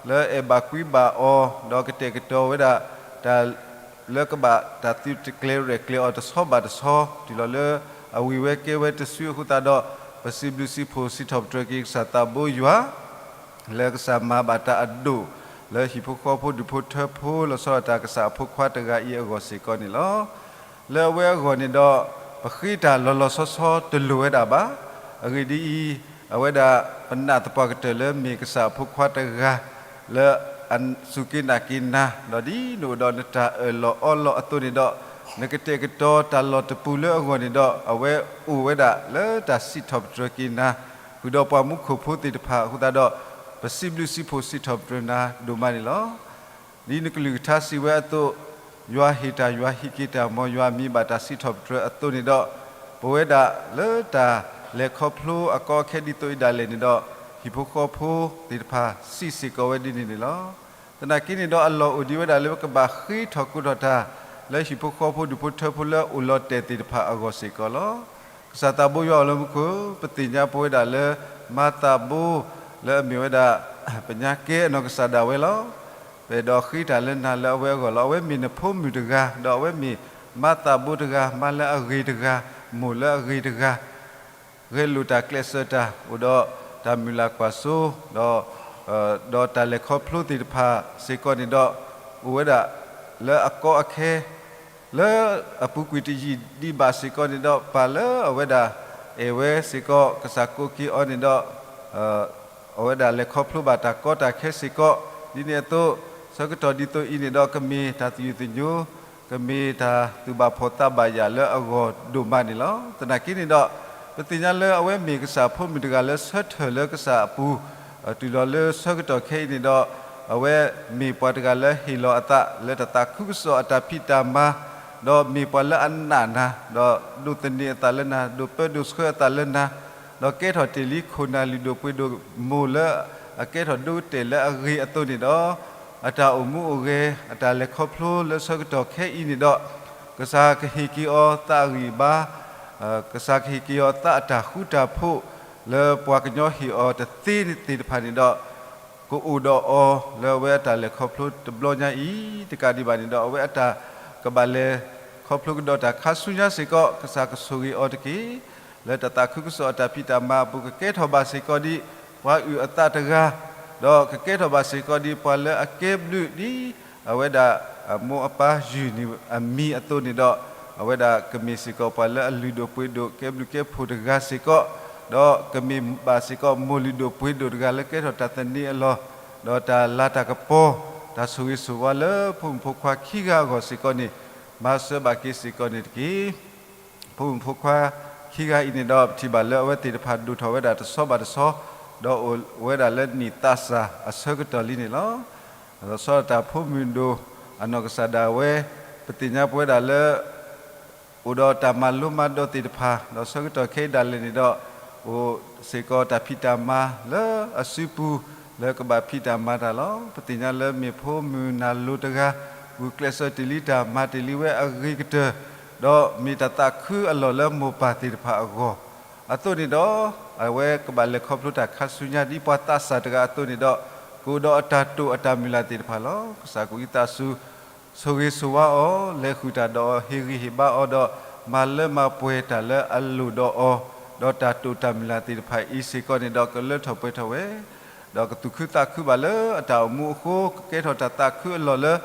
လၢအဲၣ်ဘၣ်ကွံဘၣ်အီၤ ဒီးကတဲာ်ကတီၤဝဲဒၣ် တၢ်လၢကဘၣ်တၢ်သုတကျဲၤရဲၣ်ကျဲၤအီၤတဆီဘၣ်တဆီ တုၤလီၤလၢအဝံၤဝဲကဲဝဲတစုအဃိသတးဒီး ပစံးဘျုးစံးဖှိၣ်စံးထီၣ်ပတြၢၤက့ၤကစၢ်သးဘိယွၤ လၢကစၢ်မၤဘၣ်တၢ်အဒိၣ် လၢဟံၣ်ဖိဃီဖိဒူၣ်ဖိထၢဖိ လီၤဆီဒၣ်တၢ်ကစၢ်အဖိခွါတဂၤအံၤအဂီၢ်စ့ၢ်ကီးန့ၣ်လီၤ. လၢအဝဲအဂီၢ်န့ၣ်ဒီး ပဃ့တၢ်လီၤလီၤဆီဆီတလိၣ်ဝဲဒၣ်ဘၣ်. အဂ့ၢ်ဒ်အံၤ, အဝဲဒၣ်ပနာ်သပှၢ်ကတၢၢ်လၢမ့ၢ်ကစၢ်အဖိခွါတဂၤ လၢအစူၢ်က့ၤနာ်က့ၤနၤ, ဒီးဒ်နအိၣ်ဒီးနတၢ်အၢၣ်လီၤအီလီၤအသိးန့ၣ်ဒီး နကတဲာ်ကတီၤတၢ်လီၢ်တပူၤလၢအဂီၢ်န့ၣ်ဒီး အဝဲအိၣ်ဝဲဒၣ်လၢတၢ်စံးထီၣ်ပတြၢၤက့ၤနၤ ဃုာ်ဒီးပှၤမူခိၣ်ဖိသ့ၣ်တဖၣ်အဃိသတးဒီး ပစံးဘျုးစံးဖှိၣ်စံးထီၣ်ပတြၢၤနၤဒိၣ်မးန့ၣ်လီၤ. ဒ်နကလုၢ်ကထါစံးဝဲအသိး, ယွၤဟ့ၣ်တၢ်ယွၤဟံးက့ၤတၢ် မ်ယွၤမ့ၢ်ဘၣ်တၢ်စံးထီၣ်ပတြၢၤအသိးန့ၣ်ဒီး ပဝဲဒၣ်လၢတၢ်လဲၤခီဖျိအကီအခဲဒ်သိးအံၤဒၣ်လဲာ်န့ၣ်ဒီး ဟံၣ်ဖိဃီဖိသ့ၣ်တဖၣ်စံးစ့ၢ်ကီးဝဲဒ်န့ၣ်န့ၣ်လီၤ. သနာ်က့န့ၣ်ဒီးအလီၢ်အိၣ်ဒံးဝဲဒၣ်လၢပကဘၣ်ဃ့ထီၣ်ကိးထီၣ်တၢ် လၢဟံၣ်ဖိဃီဖိဒူၣ်ဖိထၢဖိလၢအိၣ်လီၤတဲာ်သ့ၣ်တဖၣ်အဂီၢ်စ့ၢ်ကီးလီၤ. ကစၢ်သးဘိယွၤအိၣ်လၢမူခိၣ် ပသ့ၣ်ညါပဝဲဒၣ်လၢ မၤသးဘိ လၢအမ့ၢ်ဝဲဒၣ် ပညါကဲအနီၢ်ကစၢ်ဒၣ်ဝဲလီၤ. ပအဲၣ်ဒိးဃ့တၢ်လၢနၤလၢအဝဲအဂီၢ်လီၤ. အဝဲမ့ၢ်နဖိမုၣ်တဂၤ ဒီးအဝဲမ့ၢ်မၤသးဘိတဂၤ မါလၢအဂ့ၤတဂၤ မိၢ်လၢအဂ့ၤတဂၤ ဂဲၤလိာ်တၢ်ကျဲးစၢးတၢ် အိၣ်ဒီးတၢ်မုၢ်လၢ်ကွၢ်စိ ဒီး ဒီးတၢ်လဲၤခီဖျိသ့ၣ်တဖၣ်စ့ၢ်ကီးန့ၣ်ဒီး အိၣ်ဝဲဒၣ်လၢအကီအခဲ လၢအပူၤကွံာ်တယံာ်ဒံးဘၣ်စ့ၢ်ကီးန့ၣ်ဒီး ပၢ်လၢအဝဲဒၣ်အဲၣ်ဝဲစ့ၢ်ကီး ကစၢ်ကိးက့ၤအီၤန့ၣ်ဒီး အဝဲဒၣ်လဲၤခီဖျိဘၣ်တၢ်ကီတၢ်ခဲစ့ၢ်ကီး ဒ်န့ၣ်အသိး ဆၢကတီၢ်ဒ်သိးအံၤန့ၣ်ဒီး ကမ့ၢ်တၢ်သယုၢ်သညိ ကမ့ၢ်တၢ်သူၣ်ဘၣ်ဖှီၣ်သးဘၣ်ယာ်လၢအဂီၢ်ဒိၣ်မးန့ၣ်လီၤ. သနာ်က့န့ၣ်ဒီး ပသ့ၣ်ညါလၢအဝဲမ့ၢ်ကစၢ်ဖိမုၣ်တဂၤလၢဆၢထၢၣ်လၢကစၢ်အပူၤ တုၤလီၤလၢဆၢကတီၢ်ခဲအံၤန့ၣ်ဒီး အဝဲမ့ၢ်ပှၤတဂၤလၢဟ့ၣ်လီၤအသးလၢတၢ်သးခုကစီၣ်အတၢ်ဖံးတၢ်မၤ ဒီးမ့ၢ်ပှၤလၢအနာ်နၤ ဒီးဒိးသန့ၤအသးလၢနၤ ဒိးပၢဒိးဆှၢအသးလၢနၤ ဒီးကဲထီၣ်တ့ၢ်လံခိၣ်နၢ်လုၢ်ဒိၣ်ပှ့ၤဒိၣ်မိၢ်လၢအကဲထီၣ်ဒိကတၢၢ်လၢအဂ့ၤအသိးန့ၣ်ဒီး အတၢ်အိၣ်မူအိၣ်ဂဲၤ အတၢ်လဲၤခီဖျိလၢဆၢကတီၢ်ခဲအံၤန့ၣ်ဒီး ကစၢ်ကဟ့ၣ်က့ၤအီၤသးအဂံၢ်အဘါ ကစၢ်ကဟ့ၣ်က့ၤအီၤသးအတၢ်ဃူတၢ်ဖိး လၢပှၤကညီဟ့ၣ်အီၤတသ့သ့ၣ်တဖၣ်န့ၣ်ဒီး ကအိၣ်ဒီးအီၤလၢအဝဲအတၢ်လဲၤခီဖျိတဘျီညါအံၤ တကးဒံးဘၣ်န့ၣ်ဒီး အဝဲအတၢ်ကဘၣ်လဲၤခီဖျိကဒီးတၢ်ခါဆူညါစ့ၢ်ကီး ကစၢ်ကဆိၣ်ဂ့ၤအီၤတက့ၢ်. လၢတၢ်သးခုကစီၣ်အတၢ်ဖံးတၢ်မၤအပူၤ ကကဲထီၣ်ဘၣ်စ့ၢ်ကီးဒ် ပှၤအုၣ်အသးတဂၤ ဒီးကကဲထီၣ်ဘၣ်စ့ၢ်ကီးဒ်ပှၤလၢအကဲဘျုးဒ် အဝဲဒၣ် မိၢ်အပၢ်ယုၢ်န့ၣ်အမံၤအသိးန့ၣ်ဒီး အဝဲဒၣ်ကမ့ၢ်စ့ၢ်ကီးပှၤလၢအလုၢ်ဒိၣ်ပှ့ၤဒိၣ် ကဲဘျုးကဲဖှိၣ်တဂၤစ့ၢ်ကီး ဒီးကမ့ၢ်ဘၣ်စ့ၢ်ကီးမိၢ်လုၢ်ဒိၣ်ပှ့ၤဒိၣ်တဂၤလၢကဲထီၣ်တၢ်သန့ၤအလီၢ် ဒီးတၢ်လၤတၢ်ကပီၤ တၢ်ဆိၣ်ဂ့ၤဆိၣ်ဝါလၢဖိမုၣ်ဖိခွါခံဂၤအဂီၢ်စ့ၢ်ကီးန့ၣ် မၤစၢၤဘၣ်က့ၤစ့ၢ်ကီးန့ၣ်တက့ၢ်. ဖိမုၣ်ဖိခွါခံဂၤအံၤန့ၣ်ဒီး ပထံၣ်ဘၣ်လၢအဝဲသ့ၣ်တဖၣ်ဒိၣ်ထီၣ်ဝဲဒၣ်တဆီဘၣ်တဆီ ဒီးအိၣ်ဝဲဒၣ်လၢနံၣ်သးစၢ်အဆၢကတီၢ်လံန့ၣ်လီၤ. လီၤဆီဒၣ်တၢ်ဖိမုၣ်ဒိၣ်အနီၢ်ကစၢ်ဒၣ်ဝဲ ပသ့ၣ်ညါပဝဲဒၣ်လၢ အိၣ်ဒီးတၢ်မၤလိမၤဒိးသ့ၣ်တဖၣ် ဒီးဆၢကတီၢ်ခဲအံၤဒၣ်လဲာ်န့ၣ်ဒီး အိၣ်စ့ၢ်ကီးတၢ်ဖံးတၢ်မၤလၢအစုပူၤ လၢကဘၣ်ဖံးတၢ်မၤတၢ်လီၤ. ပသ့ၣ်ညါလၢမ့ၢ်ဖိမုၣ်နၢ်လိၤတဂၤ ဂုာ်ကျဲးစၢးတ့ၢ်လံတၢ်မၤတ့ၢ်လံဝဲအဂ့ၤကတၢၢ် ဒီးမ့ၢ်တၢ်သးခုအလီၢ်လၢမိၢ်ပၢ်သ့ၣ်တဖၣ်အဂီၢ် အသိးန့ၣ်ဒီး အဝဲကဘၣ်လဲၤခီဖျိတၢ်ခါဆူညါဒ်ပှၤသးစၢ်တဂၤအသိးန့ၣ်ဒီး ကအိၣ်ဒီးအတၢ်တိာ်အတၢ်မုၢ်လၢ်သ့ၣ်တဖၣ်လီၤ. ကစၢ်ကဝံသးစူၤ ဆိၣ်ဂ့ၤဆိၣ်ဝါအီၤ လဲၤဃုာ်တၢ်ဒီးအီၤ ဟ့ၣ်ဂံၢ်ဟ့ၣ်ဘါအီၤဒီး မၤလၢမၤပှဲၤတၢ်လၢအလိၣ်ဒီးအီၤ ဒီးတၢ်တိာ်တၢ်မုၢ်လၢ်သ့ၣ်တဖၣ်အံၤစ့ၢ်ကီးန့ၣ်ဒီး ကလၢထီၣ်ပှဲၤထီၣ်ဝဲ ဒီးကသူၣ်ခုသးခုဘၣ်လၢအတၢ်အိၣ်မူအဃိ ကကဲထီၣ်တၢ်သးခုအလီၢ်လၢ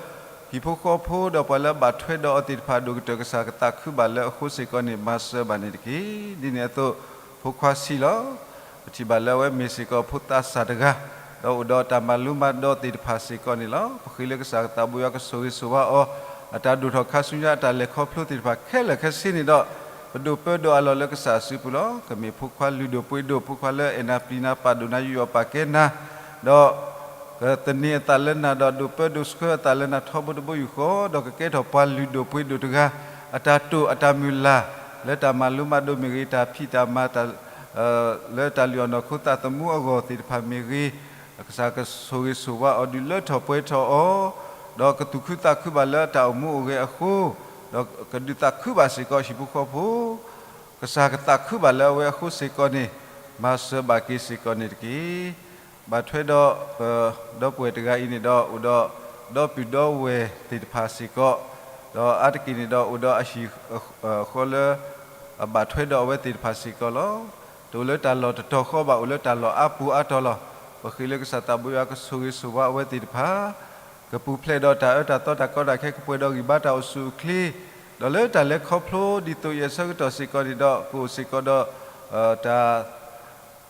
ဟံၣ်ဖိဃီဖိဒီးပှၤလၢအဘၣ်ထွဲဒီးအီၤသ့ၣ်တဖၣ် ဒိၣ်ကတၢၢ်ကစၢ်ကသးခုဘၣ်လၢအဃိစ့ၢ်ကီးန့ၣ် မၤစၢၤဘၣ်န့ၣ်တက့ၢ်. ဒ်န့ၣ်အသိး ဖိခွါဆံးလီၤ. ပထံၣ်ဘၣ်လၢအဝဲမ့ၢ်စ့ၢ်ကီးဖိသးစၢ်တဂၤ ဒီးအိၣ်ဒီးတၢ်မၤလိမၤဒိးသ့ၣ်တဖၣ်စ့ၢ်ကီးန့ၣ်လီၤ. ပဃ့လၢကစၢ်သးဘိယွၤကဆိၣ်ဂ့ၤဆိၣ်ဝါအီၤ အတၢ်ဒိၣ်ထီၣ်ခါဆူညါ အတၢ်လဲၤခီဖျိသ့ၣ်တဖၣ်ခဲလၢာ်ခဲဆ့န့ၣ်ဒီး ပဒိးပၢဒိးအလီၢ်လၢကစၢ်အစုပူၤလီၤ. ကမ့ၢ်ဖိခွါလုၢ်ဒိၣ်ပှ့ၤဒိၣ် ဖိခွါလၢအဲၣ်နၤပျံၤနၤပာ်ဒိၣ်နၤ ယူးယီၣ်ပာ်ကဲနၤ ဒီး ကသန့ၤအသးလၢနၤဒီး ဒိးပၢဒိးဆှၢအသးလၢနၤထီဘိတဘိယူၢ်ဃီ ဒီးကကဲထီၣ်ပှၤလုၢ်ဒိၣ်ပှ့ၤဒိၣ်တဂၤ အတၢ်တိာ်အတၢ်မုၢ်လၢ် လၢတၢ်မၤလိမၤဒိးမ့ၢ်ဂ့ၤ တၢ်ဖံးတၢ်မၤ လၢတၢ်လုၢ်အီၣ်နီၢ်ခိသးသမူအဂီၢ်သ့ၣ်တဖၣ်မ့ၢ်ဂ့ၤ ကစၢ်ကဆိၣ်ဂ့ၤဆိၣ်ဝါအီၤဒုးလၢထီၣ်ပှဲၤထီၣ်အီၤ ဒီးကသူၣ်ခုသးခုဘၣ်လၢအတၢ်အိၣ်မူအိၣ်ဂဲၤအဃိ ဒီးကဒုးသးခုဘၣ်စ့ၢ်ကီးဟံၣ်ဖိဃီဖိ, ကစၢ်ကသးခုဘၣ်လၢအဝဲအဃိစ့ၢ်ကီးန့ၣ်, မၤစၢၤဘၣ်က့ၤစ့ၢ်ကီးန့ၣ်တက့ၢ်. ဘၣ်ထွဲဒီးပဒီပုၢ်ဝဲၢ်တဂၤအံၤန့ၣ်ဒီး အိၣ်ဒီးဒီပုၢ်ဒီဝဲၢ်သ့ၣ်တဖၣ်စ့ၢ်ကီး, ဒီးအါတက့ၢ်န့ၣ်ဒီး အိၣ်ဒီးအဟံၣ်အဃီလၢ အဘၣ်ထွဲဒီးအဝဲသ့ၣ်တဖၣ်စ့ၢ်ကီးလီၤ. တအိၣ်လၢတၢ်လီၢ်တတီၤဃီဘၣ်, အိၣ်လၢတၢ်လီၢ်အါပူၤအါတီၤလီၤ. ပဃ့လၢကစၢ်သးဘိယွၤကဆိၣ်ဂ့ၤဆိၣ်ဝါအဝဲသ့ၣ်တဖၣ်, ကပူၤဖျဲးဒီးတၢ်အၢတၢ်သီတၢ်ကီတၢ်ခဲ ကပှဲၤဒီးဂံၢ်ဘါတၢ်အိၣ်ဆူၣ်အိၣ်ချ့, ဒီးလၢတၢ်လဲၤခီဖျိဒ်သိးအံၤအဆၢကတီၢ်စ့ၢ်ကီးန့ၣ်ဒီး ကအိၣ်စ့ၢ်ကီးဒီး တၢ်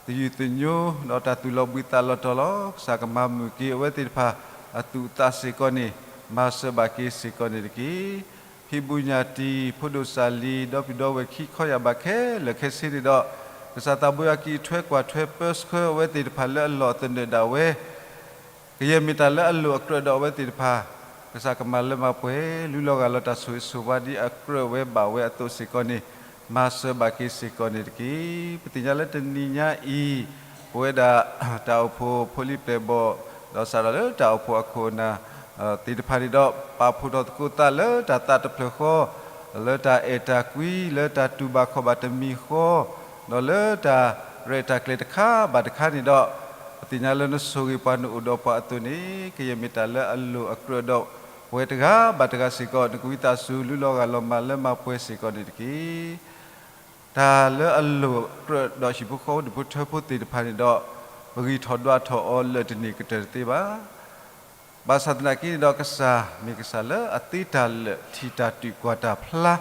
သယုၢ်သညိ ဒီးတၢ်သူၣ်လီၤဘှံးသးလီၤတီၤလီၤ. ကစၢ်ကမၤမုာ်က့ၤအဝဲသ့ၣ်တဖၣ် အသူၣ်အသးစ့ၢ်ကီးန့ၣ်, မၤစၢၤဘၣ်က့ၤစ့ၢ်ကီးန့ၣ်တက့ၢ်. ဖံဘူးညၣ်တံၢ် ဖိဒိၣ်စၢ်လံၤ ဒီပုၢ်ဒီဝဲၢ်ခံခီယၢ်ဘၣ်ခဲလၢာ်ခဲဆ့န့ၣ်ဒီး, ကစၢ်သးဘိယွၤက့ၤထွဲကွၢ်ထွဲပၢဆှၢအဝဲသ့ၣ်တဖၣ်လၢအလီၢ်အသနၢၣ်ဒၣ်ဝဲ ကယဲၢ်မ့ၢ်တၢ်လၢအလိၣ်အကြၢးဒီးအဝဲသ့ၣ်တဖၣ်, ကစၢ်ကမၤလၢမၤပှဲၤ လူလီၤဂာ်လီၤတၢ်ဆိၣ်ဂ့ၤဆိၣ်ဝါဒ်အကြၢးဝဲဘၣ်ဝဲအသိးစ့ၢ်ကီးန့ၣ်, မၤစၢၤဘၣ်က့ၤစ့ၢ်ကီးန့ၣ်တက့ၢ်. ပသ့ၣ်ညါလၢတနံၤညါအံၤ, ပဝဲဒၣ် တၢ်အိၣ်ဖှိၣ်ဖိလံၤပျဲၢ်ဘီၣ်, ဒီးစးထီၣ်လၢတၢ်အိၣ်ဖှိၣ်အခိၣ်အနၢ်သ့ၣ်တဖၣ်န့ၣ်ဒီး ပာ်ဖှိၣ်ထီၣ်သကိးသးလၢတၢ်သးတဖျၢၣ်ဃီ, လၢတၢ်အဲၣ်တၢ်ကွံ, လၢတၢ်တူၢ်ဘၣ်ခီၣ်ဘၣ်တမံၤဃီ, ဒီးလၢတၢ်ရဲၣ်တၢ်ကျဲၤတခါဘၣ်တခါန့ၣ်ဒီး, ပသ့ၣ်ညါလၢနဆိၣ်ဂ့ၤပှၤနအိၣ်ဒီးပှၤအသိးန့ၣ်, ကယဲၢ်မ့ၢ်တၢ်လၢအလိၣ်အကြၢးဒီးပဝဲတဂၤဘၣ်တဂၤစ့ၢ်ကီး, နကဝံသးစူၤ လူလီၤဂာ်လီၤမၤလၢမၤပှဲၤစ့ၢ်ကီးန့ၣ်တက့ၢ်. တၢ်လၢအလိၣ်အကြၢးဒီးဟံၣ်ဖိဃီဖိဒူၣ်ဖိထၢဖိသ့ၣ်တဖၣ်န့ၣ်ဒီး, ပဂံၢ်ထီၣ်ဒွးထီၣ်အီၤလၢာ်တန့ၢ်ကတၢၢ်တသ့ဘၣ်. ဘၣ်ဆၣ်သနာ်က့န့ၣ်ဒီး ကစၢ်မ့ၢ်ကစၢ်လၢအသ့တၢ်လၢာ်ထံၣ်တၢ်တုာ်ကွၢ်တၢ်ဖျါ,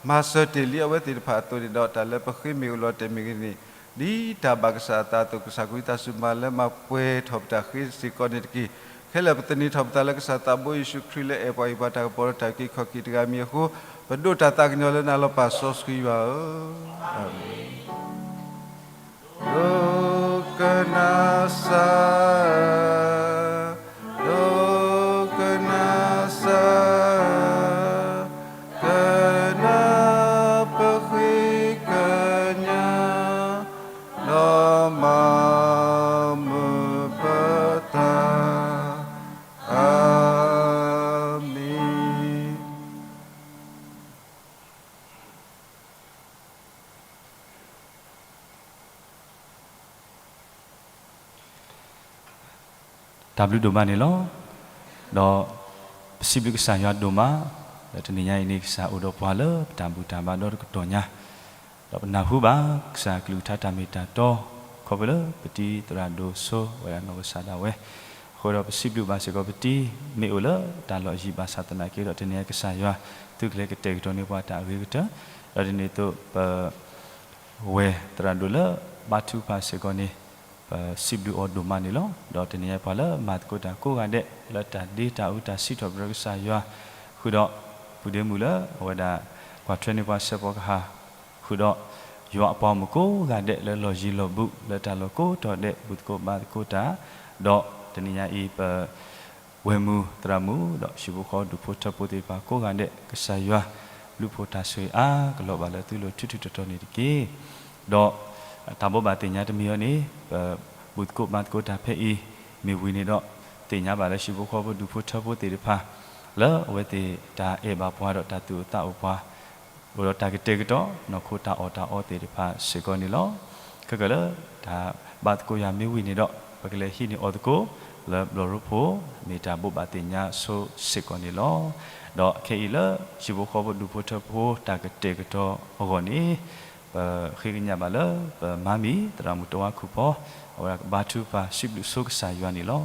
မၤစၢၤတ့ၢ်လံအဝဲသ့ၣ်တဖၣ်အသိးန့ၣ်ဒီး, တၢ်လၢပဃ့မ့ၢ်အိၣ်လီၤတဲာ်မ့ၢ်ဂ့ၤန့ၣ်, ဒ်တၢ်ဘၣ်ကစၢ်အသးအသိး ကစၢ်ကဝံသးစူၤမၤလၢမၤပှဲၤထီၣ်ပတၢ်ဃ့စ့ၢ်ကီးန့ၣ်တက့ၢ်. ခဲလၢာ်ပသန့ၤထီၣ်ပသးလၢကစၢ်သးဘိယ့ၣ်ၡူးခရံာ်လၢအဲၣ်ပှၤဟ့ၣ်ပှၤတၢ်ကပီၤ လၢတၢ်အုၣ်က့ၤခီၣ်က့ၤတဂၤမ့ၢ်အဃိ, ပဒိးတၢ်သးကညီၤလၢနၤလီၤ ပၢ်စီဆှံယွၤဧၢ, အၤမ့ၣ်. ဒိကနၣ်စၢ်, ဒိကနၣ်စၢ်, ကနၣ်ပဃ့ကညး, ဒီးမၤမုာ်ပသး, အၤမ့ၣ်. တၢ်ဘျုးဒိၣ်မးန့ၣ်လီၤ. ဒီးပစံးဘျုးကစၢ်ယွၤဒိၣ်မး, ဒီးတနံၤညါအံၤန့ၣ် ကစၢ်အိၣ်ဒီးပှၤလၢပတၢ်ဘူၣ်တၢ်ဘါဒီတကတီၢ်ညါ, ဒီးပနၢ်ဟူဘၣ် ကစၢ်အကလုၢ်ကထါတၢ်မ့ၢ်တၢ်တီ, ခီဖျိလၢပတံၤသရၣ်ဒိၣ်စိဝဲဒၣ်နီၢ်ကစၢ်ဒၣ်ဝဲ, အဃိဒီးပစံးဘျုးဘၣ်စ့ၢ်ကီးပတံၤ မ့ၢ်အိၣ်လၢတၢ်လီၢ်ယံၤဘၣ်ဆၣ်သနာ်က့ဒီး တနံၤညါကစၢ်ယွၤ သုကလဲၤကတဲာ်ကတီၤန့ၢ်ပှၤတၢ်အဂ့ၤကတၢၢ်, ဒီးဒ်န့ၣ်အသိးပ ဝဲၢ်သရၣ်ဒိၣ်လၢဘါထုကဖၣ်စ့ၢ်ကီးန့ၣ်, ပစံးဘျုးအီၤဒိၣ်မးန့ၣ်လီၤ. ဒီးတနံၤညါပှၤလၢမၤသကိးတၢ်ကိးဂၤဒဲး လၢတၢ်ဒ့တၢ်အူတၢ်စံးထီၣ်ပတြၢၤကစၢ်ယွၤ, ဃုာ်ဒီးပုၢ်ဒ့မုၣ်လၢအဝဲဒၣ် ကွၢ်ထွဲန့ၢ်ပှၤစဲးဖီကဟၣ်, ဃုာ်ဒီး ယွၤအပှၤမုၣ်ကိးဂၤဒဲးလၢလီၢ်ယံၤလီၢ်ဘူး လၢတၢ်လီၢ်ကိးတီၤဒဲး ဘူၣ်သကိးဘါသကိးတၢ်, ဒီးတနံၤညါအံၤပ ဝဲၢ်မုၢ်သရၣ်မုၣ် ဒီးဟံၣ်ဖိဃီဒူၣ်ဖိထၢဖိသ့ၣ်တဖၣ်ကိးဂၤဒဲး ကစၢ်ယွၤ ဘျုးဖှိၣ်တၢ်ဆိၣ်ဂ့ၤအါကလီၤဘၣ်လၢသုလိၤထူထူတီၤတီၤန့ၣ်တက့ၢ်. ဒီးတၢ်ဘိးဘၣ်သ့ၣ်ညါတမံၤအံၤန့ၣ် ပဘူၣ်သကိးဘါသကိးတၢ်ဖဲအံၤ မ့ၢ်ဝံၤန့ၣ်ဒီး သ့ၣ်ညါဘၣ်လၢဟံၣ်ဖိဃီဖိဒူၣ်ဖိထၢဖိသ့ၣ်တဖၣ် လၢအဝဲသ့ၣ်တၢ်အဲၣ်ဘၣ်ပှၤဒီးတၢ်သူၣ်အိၣ်သးအိၣ်ပှၤ အိၣ်ဒီးတၢ်ကတဲာ်ကတီၤ နီၢ်ခိတၢ်အီၣ်တၢ်အီသ့ၣ်တဖၣ်စ့ၢ်ကီးန့ၣ်လီၤ. ခဲကၢၣ်လၢတၢ်ဘါသကိးယွၤမ့ၢ်ဝံၤန့ၣ်ဒီး ပကလဲၤဟံးန့ၢ်အီၣ်သကိး လၢဘျီၣ်ရိဖှိၣ် မ့ၢ်တၢ်ဘိးဘၣ်သ့ၣ်ညါဆိစ့ၢ်ကီးန့ၣ်လီၤ. ဒီးခဲအံၤလၢ ဟံၣ်ဖိဃီဖိဒူၣ်ဖိထၢဖိတၢ်ကတဲာ်ကတီၤအဂီၢ်န့ၣ် ပဃ့ကညးဘၣ်လၢ ပမါမံၤ သရၣ်မုၣ်တဝါခိၣ်ဖီ အဝဲဒၣ်ကဘါထုကဖၣ်စံးဘျုးဆိကစၢ်ယွၤန့ၣ်လီၤ.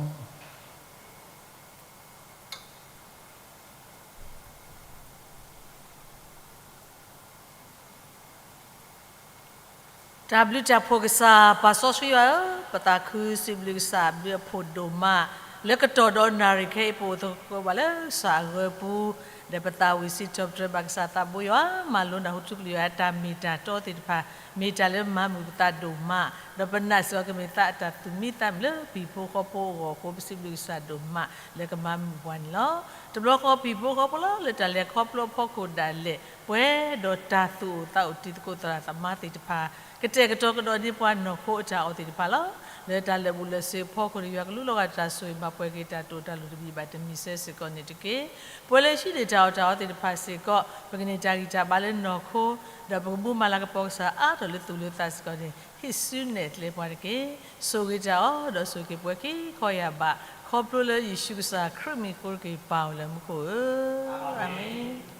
တၢ်ဘျုးတၢ်ဖှိၣ်ကစၢ် ပၢ်စီဆှံယွၤဧၢ, ပသးခုစံးဘျုးကစၢ် ဘျုးအဖှိၣ်ဒိၣ်မး လၢကတီၢ်ဒီးနၣ်ရံၣ်ခဲအံၤ ပအိၣ်သကိးဘၣ်လၢကစၢ်အဂၢၢ်ပူၤ, ဒီးပသးဝံၣ်စံးထီၣ်ပတြၢၤဘၣ်ကစၢ်သးဘိယွၤ မၤလိနၢ်ဟူထူပျံၤယွၤအတၢ်မ့ၢ်တၢ်တီသ့ၣ်တဖၣ် မ့ၢ်တၢ်လၢမၤမုာ်ပသးဒိၣ်မး, ဒီးပနာ်စ့ၢ်ကီးကမ့ၢ်သးအတၢ်သူၣ်မံသးမုာ်လၢဟံၣ်ဖိဃီဖိအဂီၢ်အဃိ ပစံးဘျုးကစၢ်ဒိၣ်မး လၢကမၤမုာ်ပှၤန့ၣ်လီၤ. တဘျီဃီဟံၣ်ဖိဃီဖိလၢ လၢတၢ်လဲၤခီဖျိအဖီခိၣ်ဒၣ်လဲာ် ပှဲၤဒီးတၢ်သူၣ်အိၣ်သးအိၣ်တံၤသကိးသရၣ်သမါသ့ၣ်တဖၣ် ကတဲာ်ကတီၤကဒီးန့ၢ်ပှၤနီၢ်ခိအတၢ်အီၣ်သ့ၣ်တဖၣ်လီၤ. လၢတၢ်လၢာ်ဘူၣ်လၢာ်စ့အဖီခိၣ်န့ၣ် ယွၤကလူလီၤဂာ်တၢ်ဆိၣ်ဂ့ၤဘၣ်ပှၤက့ၤတၢ်တိာ်တၢ်လိၤတမံၤဘၣ်တမံၤစဲစ့ၢ်ကီးန့ၣ်တက့ၢ်. ပဝဲလၢဟံးန့ၢ်တၢ်အီၣ်တၢ်အီသ့ၣ်တဖၣ်စ့ၢ်ကီး ပကန့ၢ်တၢ်ဂံၢ်တၢ်ဘါလၢနီၢ်ခိ, ဒီးပကမူမၤလၤကပီၤကစၢ်အါထီၣ်လၢသူၣ်လၢသးစ့ၢ်ကီးန့ၣ် ဟ့ၣ်ဆူနဲၣ်ကျဲပှၤတက့ၢ်. ဆိၣ်ဂ့ၤတၢ်အီၣ်ဒီးဆိၣ်ဂ့ၤက့ၤပှၤခံခီယၢ်ဘး ခီဖျိလၢယ့ၣ်ၡူးကစၢ်ခရံာ်မံၤအဃိတက့ၢ် ပၢ်အိၣ်လၢမူခိၣ်ဧၢ, အၤမ့ၣ်.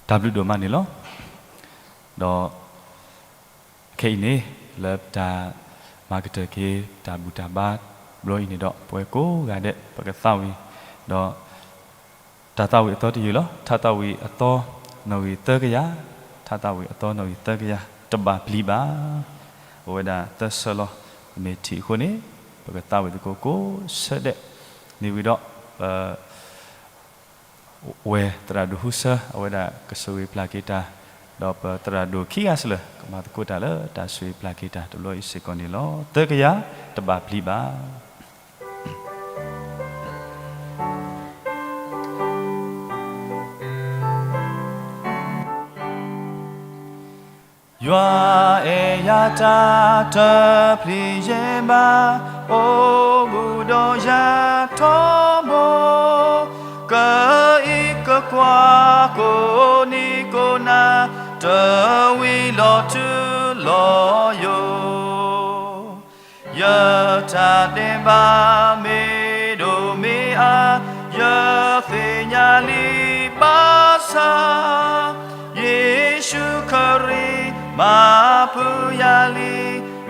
တၢ်ဘျုးဒိၣ်မးန့ၣ်လီၤ. ဒီးခဲအံၤန့ၣ် လၢပတၢ်မၤကတၢၢ်က့ၤ တၢ်ဘူၣ်တၢ်ဘါဘျီအံၤန့ၣ်ဒီး ပဝဲကိးဂၤဒဲး ပကသးဝံၣ်, ဒီးတၢ်သးဝံၣ်အသီတယုၢ်လီၤ. ထါသးဝံၣ်အသီ နီၣ်ဂံၢ်သၢကယၤ, ထါသးဝံၣ်အသီ နီၣ်ဂံၢ်သၢကယၤ, တဘၣ်ပျံၤဘၣ်. အိၣ်ဝဲဒၣ်သၢဆၢလီၤ. ပမ့ၢ်ထံၣ်အဃိန့ၣ် ပကသးဝံၣ်သကိးကိးဆၢဒဲး, န့ၣ်ဝံၤဒီး ပ ဝဲသရၣ်ဒိၣ်ဟူဆၢ အဝဲဒၣ်ကဆိၣ်ဂ့ၤပျၢ်က့ၤတၢ်, ဒီးပသရၣ်ဒိၣ်ခံဂၤစၢၤလၢ ကမၤသကိးတၢ်လၢတၢ်ဆိၣ်ဂ့ၤပျၢ်က့ၤတၢ်တဘျီအံၤစ့ၢ်ကီးန့ၣ်လီၤ. သၢကယၤ, တဘၣ်ပျံၤဘၣ်. ယွၤအဲၣ်ယၤတၢ်တပျံၤယဲၢ်ဘၣ်, အိၣ်ဘူးဒီးယၤထီဘိ, ကအံးကကွၢ်ကိးနံၤကိးနၤ, တဝံၤလီၤတုၤလီၤယိာ်. ယတၢ်ဒဲးဘးမ့ၢ်ဒိၣ်မ့ၢ်အါ, ယသ့ၣ်ညါလံဘၣ်ဆၣ်, ယ့ၣ်ၡူးခရံာ်မၤဖုးယၤလံ,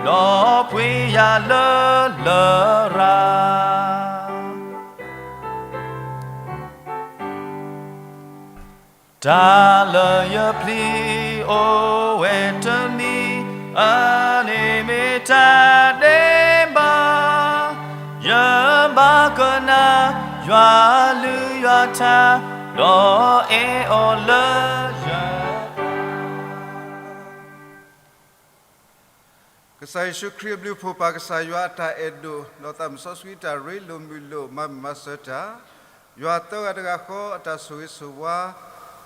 ဒီးပှ့ၤယၤလၢလရာ်. တၢ်လၢယပျံၤအိၣ်ဝဲတမံၤ, အန့ၣ်မ့ၢ်တၢ်ဒဲးဘး, ယဘၣ်ကနၣ်ယွၤလုၢ်ယွၤထါ, ဒီးအဲၣ်အီၤလၢယ ကစၢ်ယ့ၣ်ၡူးခရံာ်အဘျုးအဖှိၣ် ပၢ်ကစၢ်ယွၤအတၢ်အဲၣ်ဒိၣ် ဒီးသးစီဆှံတၢ်ရ့လိာ်မုာ်လိာ် မၤမုာ်မၤစၢၤတၢ်, ယွၤသၢဂၤတဂၤဃီအတၢ်ဆိၣ်ဂ့ၤဆိၣ်ဝါ,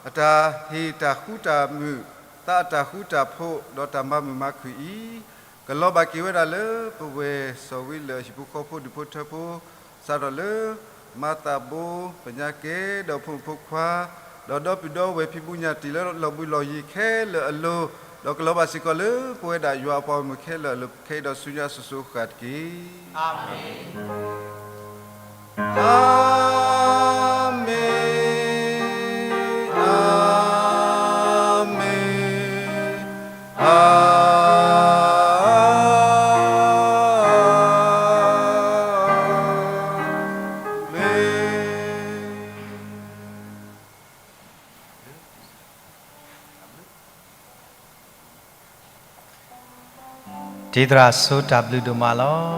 အတၢ်ဟ့ၣ်တၢ်ဃူတၢ်မုာ်, သးအတၢ်ဃူတၢ်ဖိး, ဒီးတၢ်မၤမုာ်မၤခုၣ်အံၤ, ကလီၤဘၣ်က့ၤဝဲဒၣ်လၢပဝဲၢ်စီၤဝံလၢအဟံၣ်ဖိဃီဖိဒူၣ်ဖိထၢဖိ, စးထီၣ်လၢ မၤသးဘိ, ပညါကဲ, ဒီးဖိမုၣ်ဖိခွါ, ဒီးဒီပုၢ်ဒီဝဲၢ်ဖံးဘူးညၣ်တံၢ်လၢလီၢ်ဘှံးလီၢ်ယံၤခဲလၢာ်အလိၤ, ဒီးကလီၤဘၣ်စ့ၢ်ကီးလၢပဝဲဒၣ်ယွၤအပှၤဂီၢ်မုၢ်ခဲလၢာ်အလိၤ ခဲအံၤဒီးဆူညါစိၤစိၤအဃၣ်တက့ၢ်. အၤမ့ၣ်, အၤမ့ၣ်, အၤ မ့ၢ်. တံၤသရၣ်စိၤ တၢ်ဘျုးဒိၣ်မးလီၤ.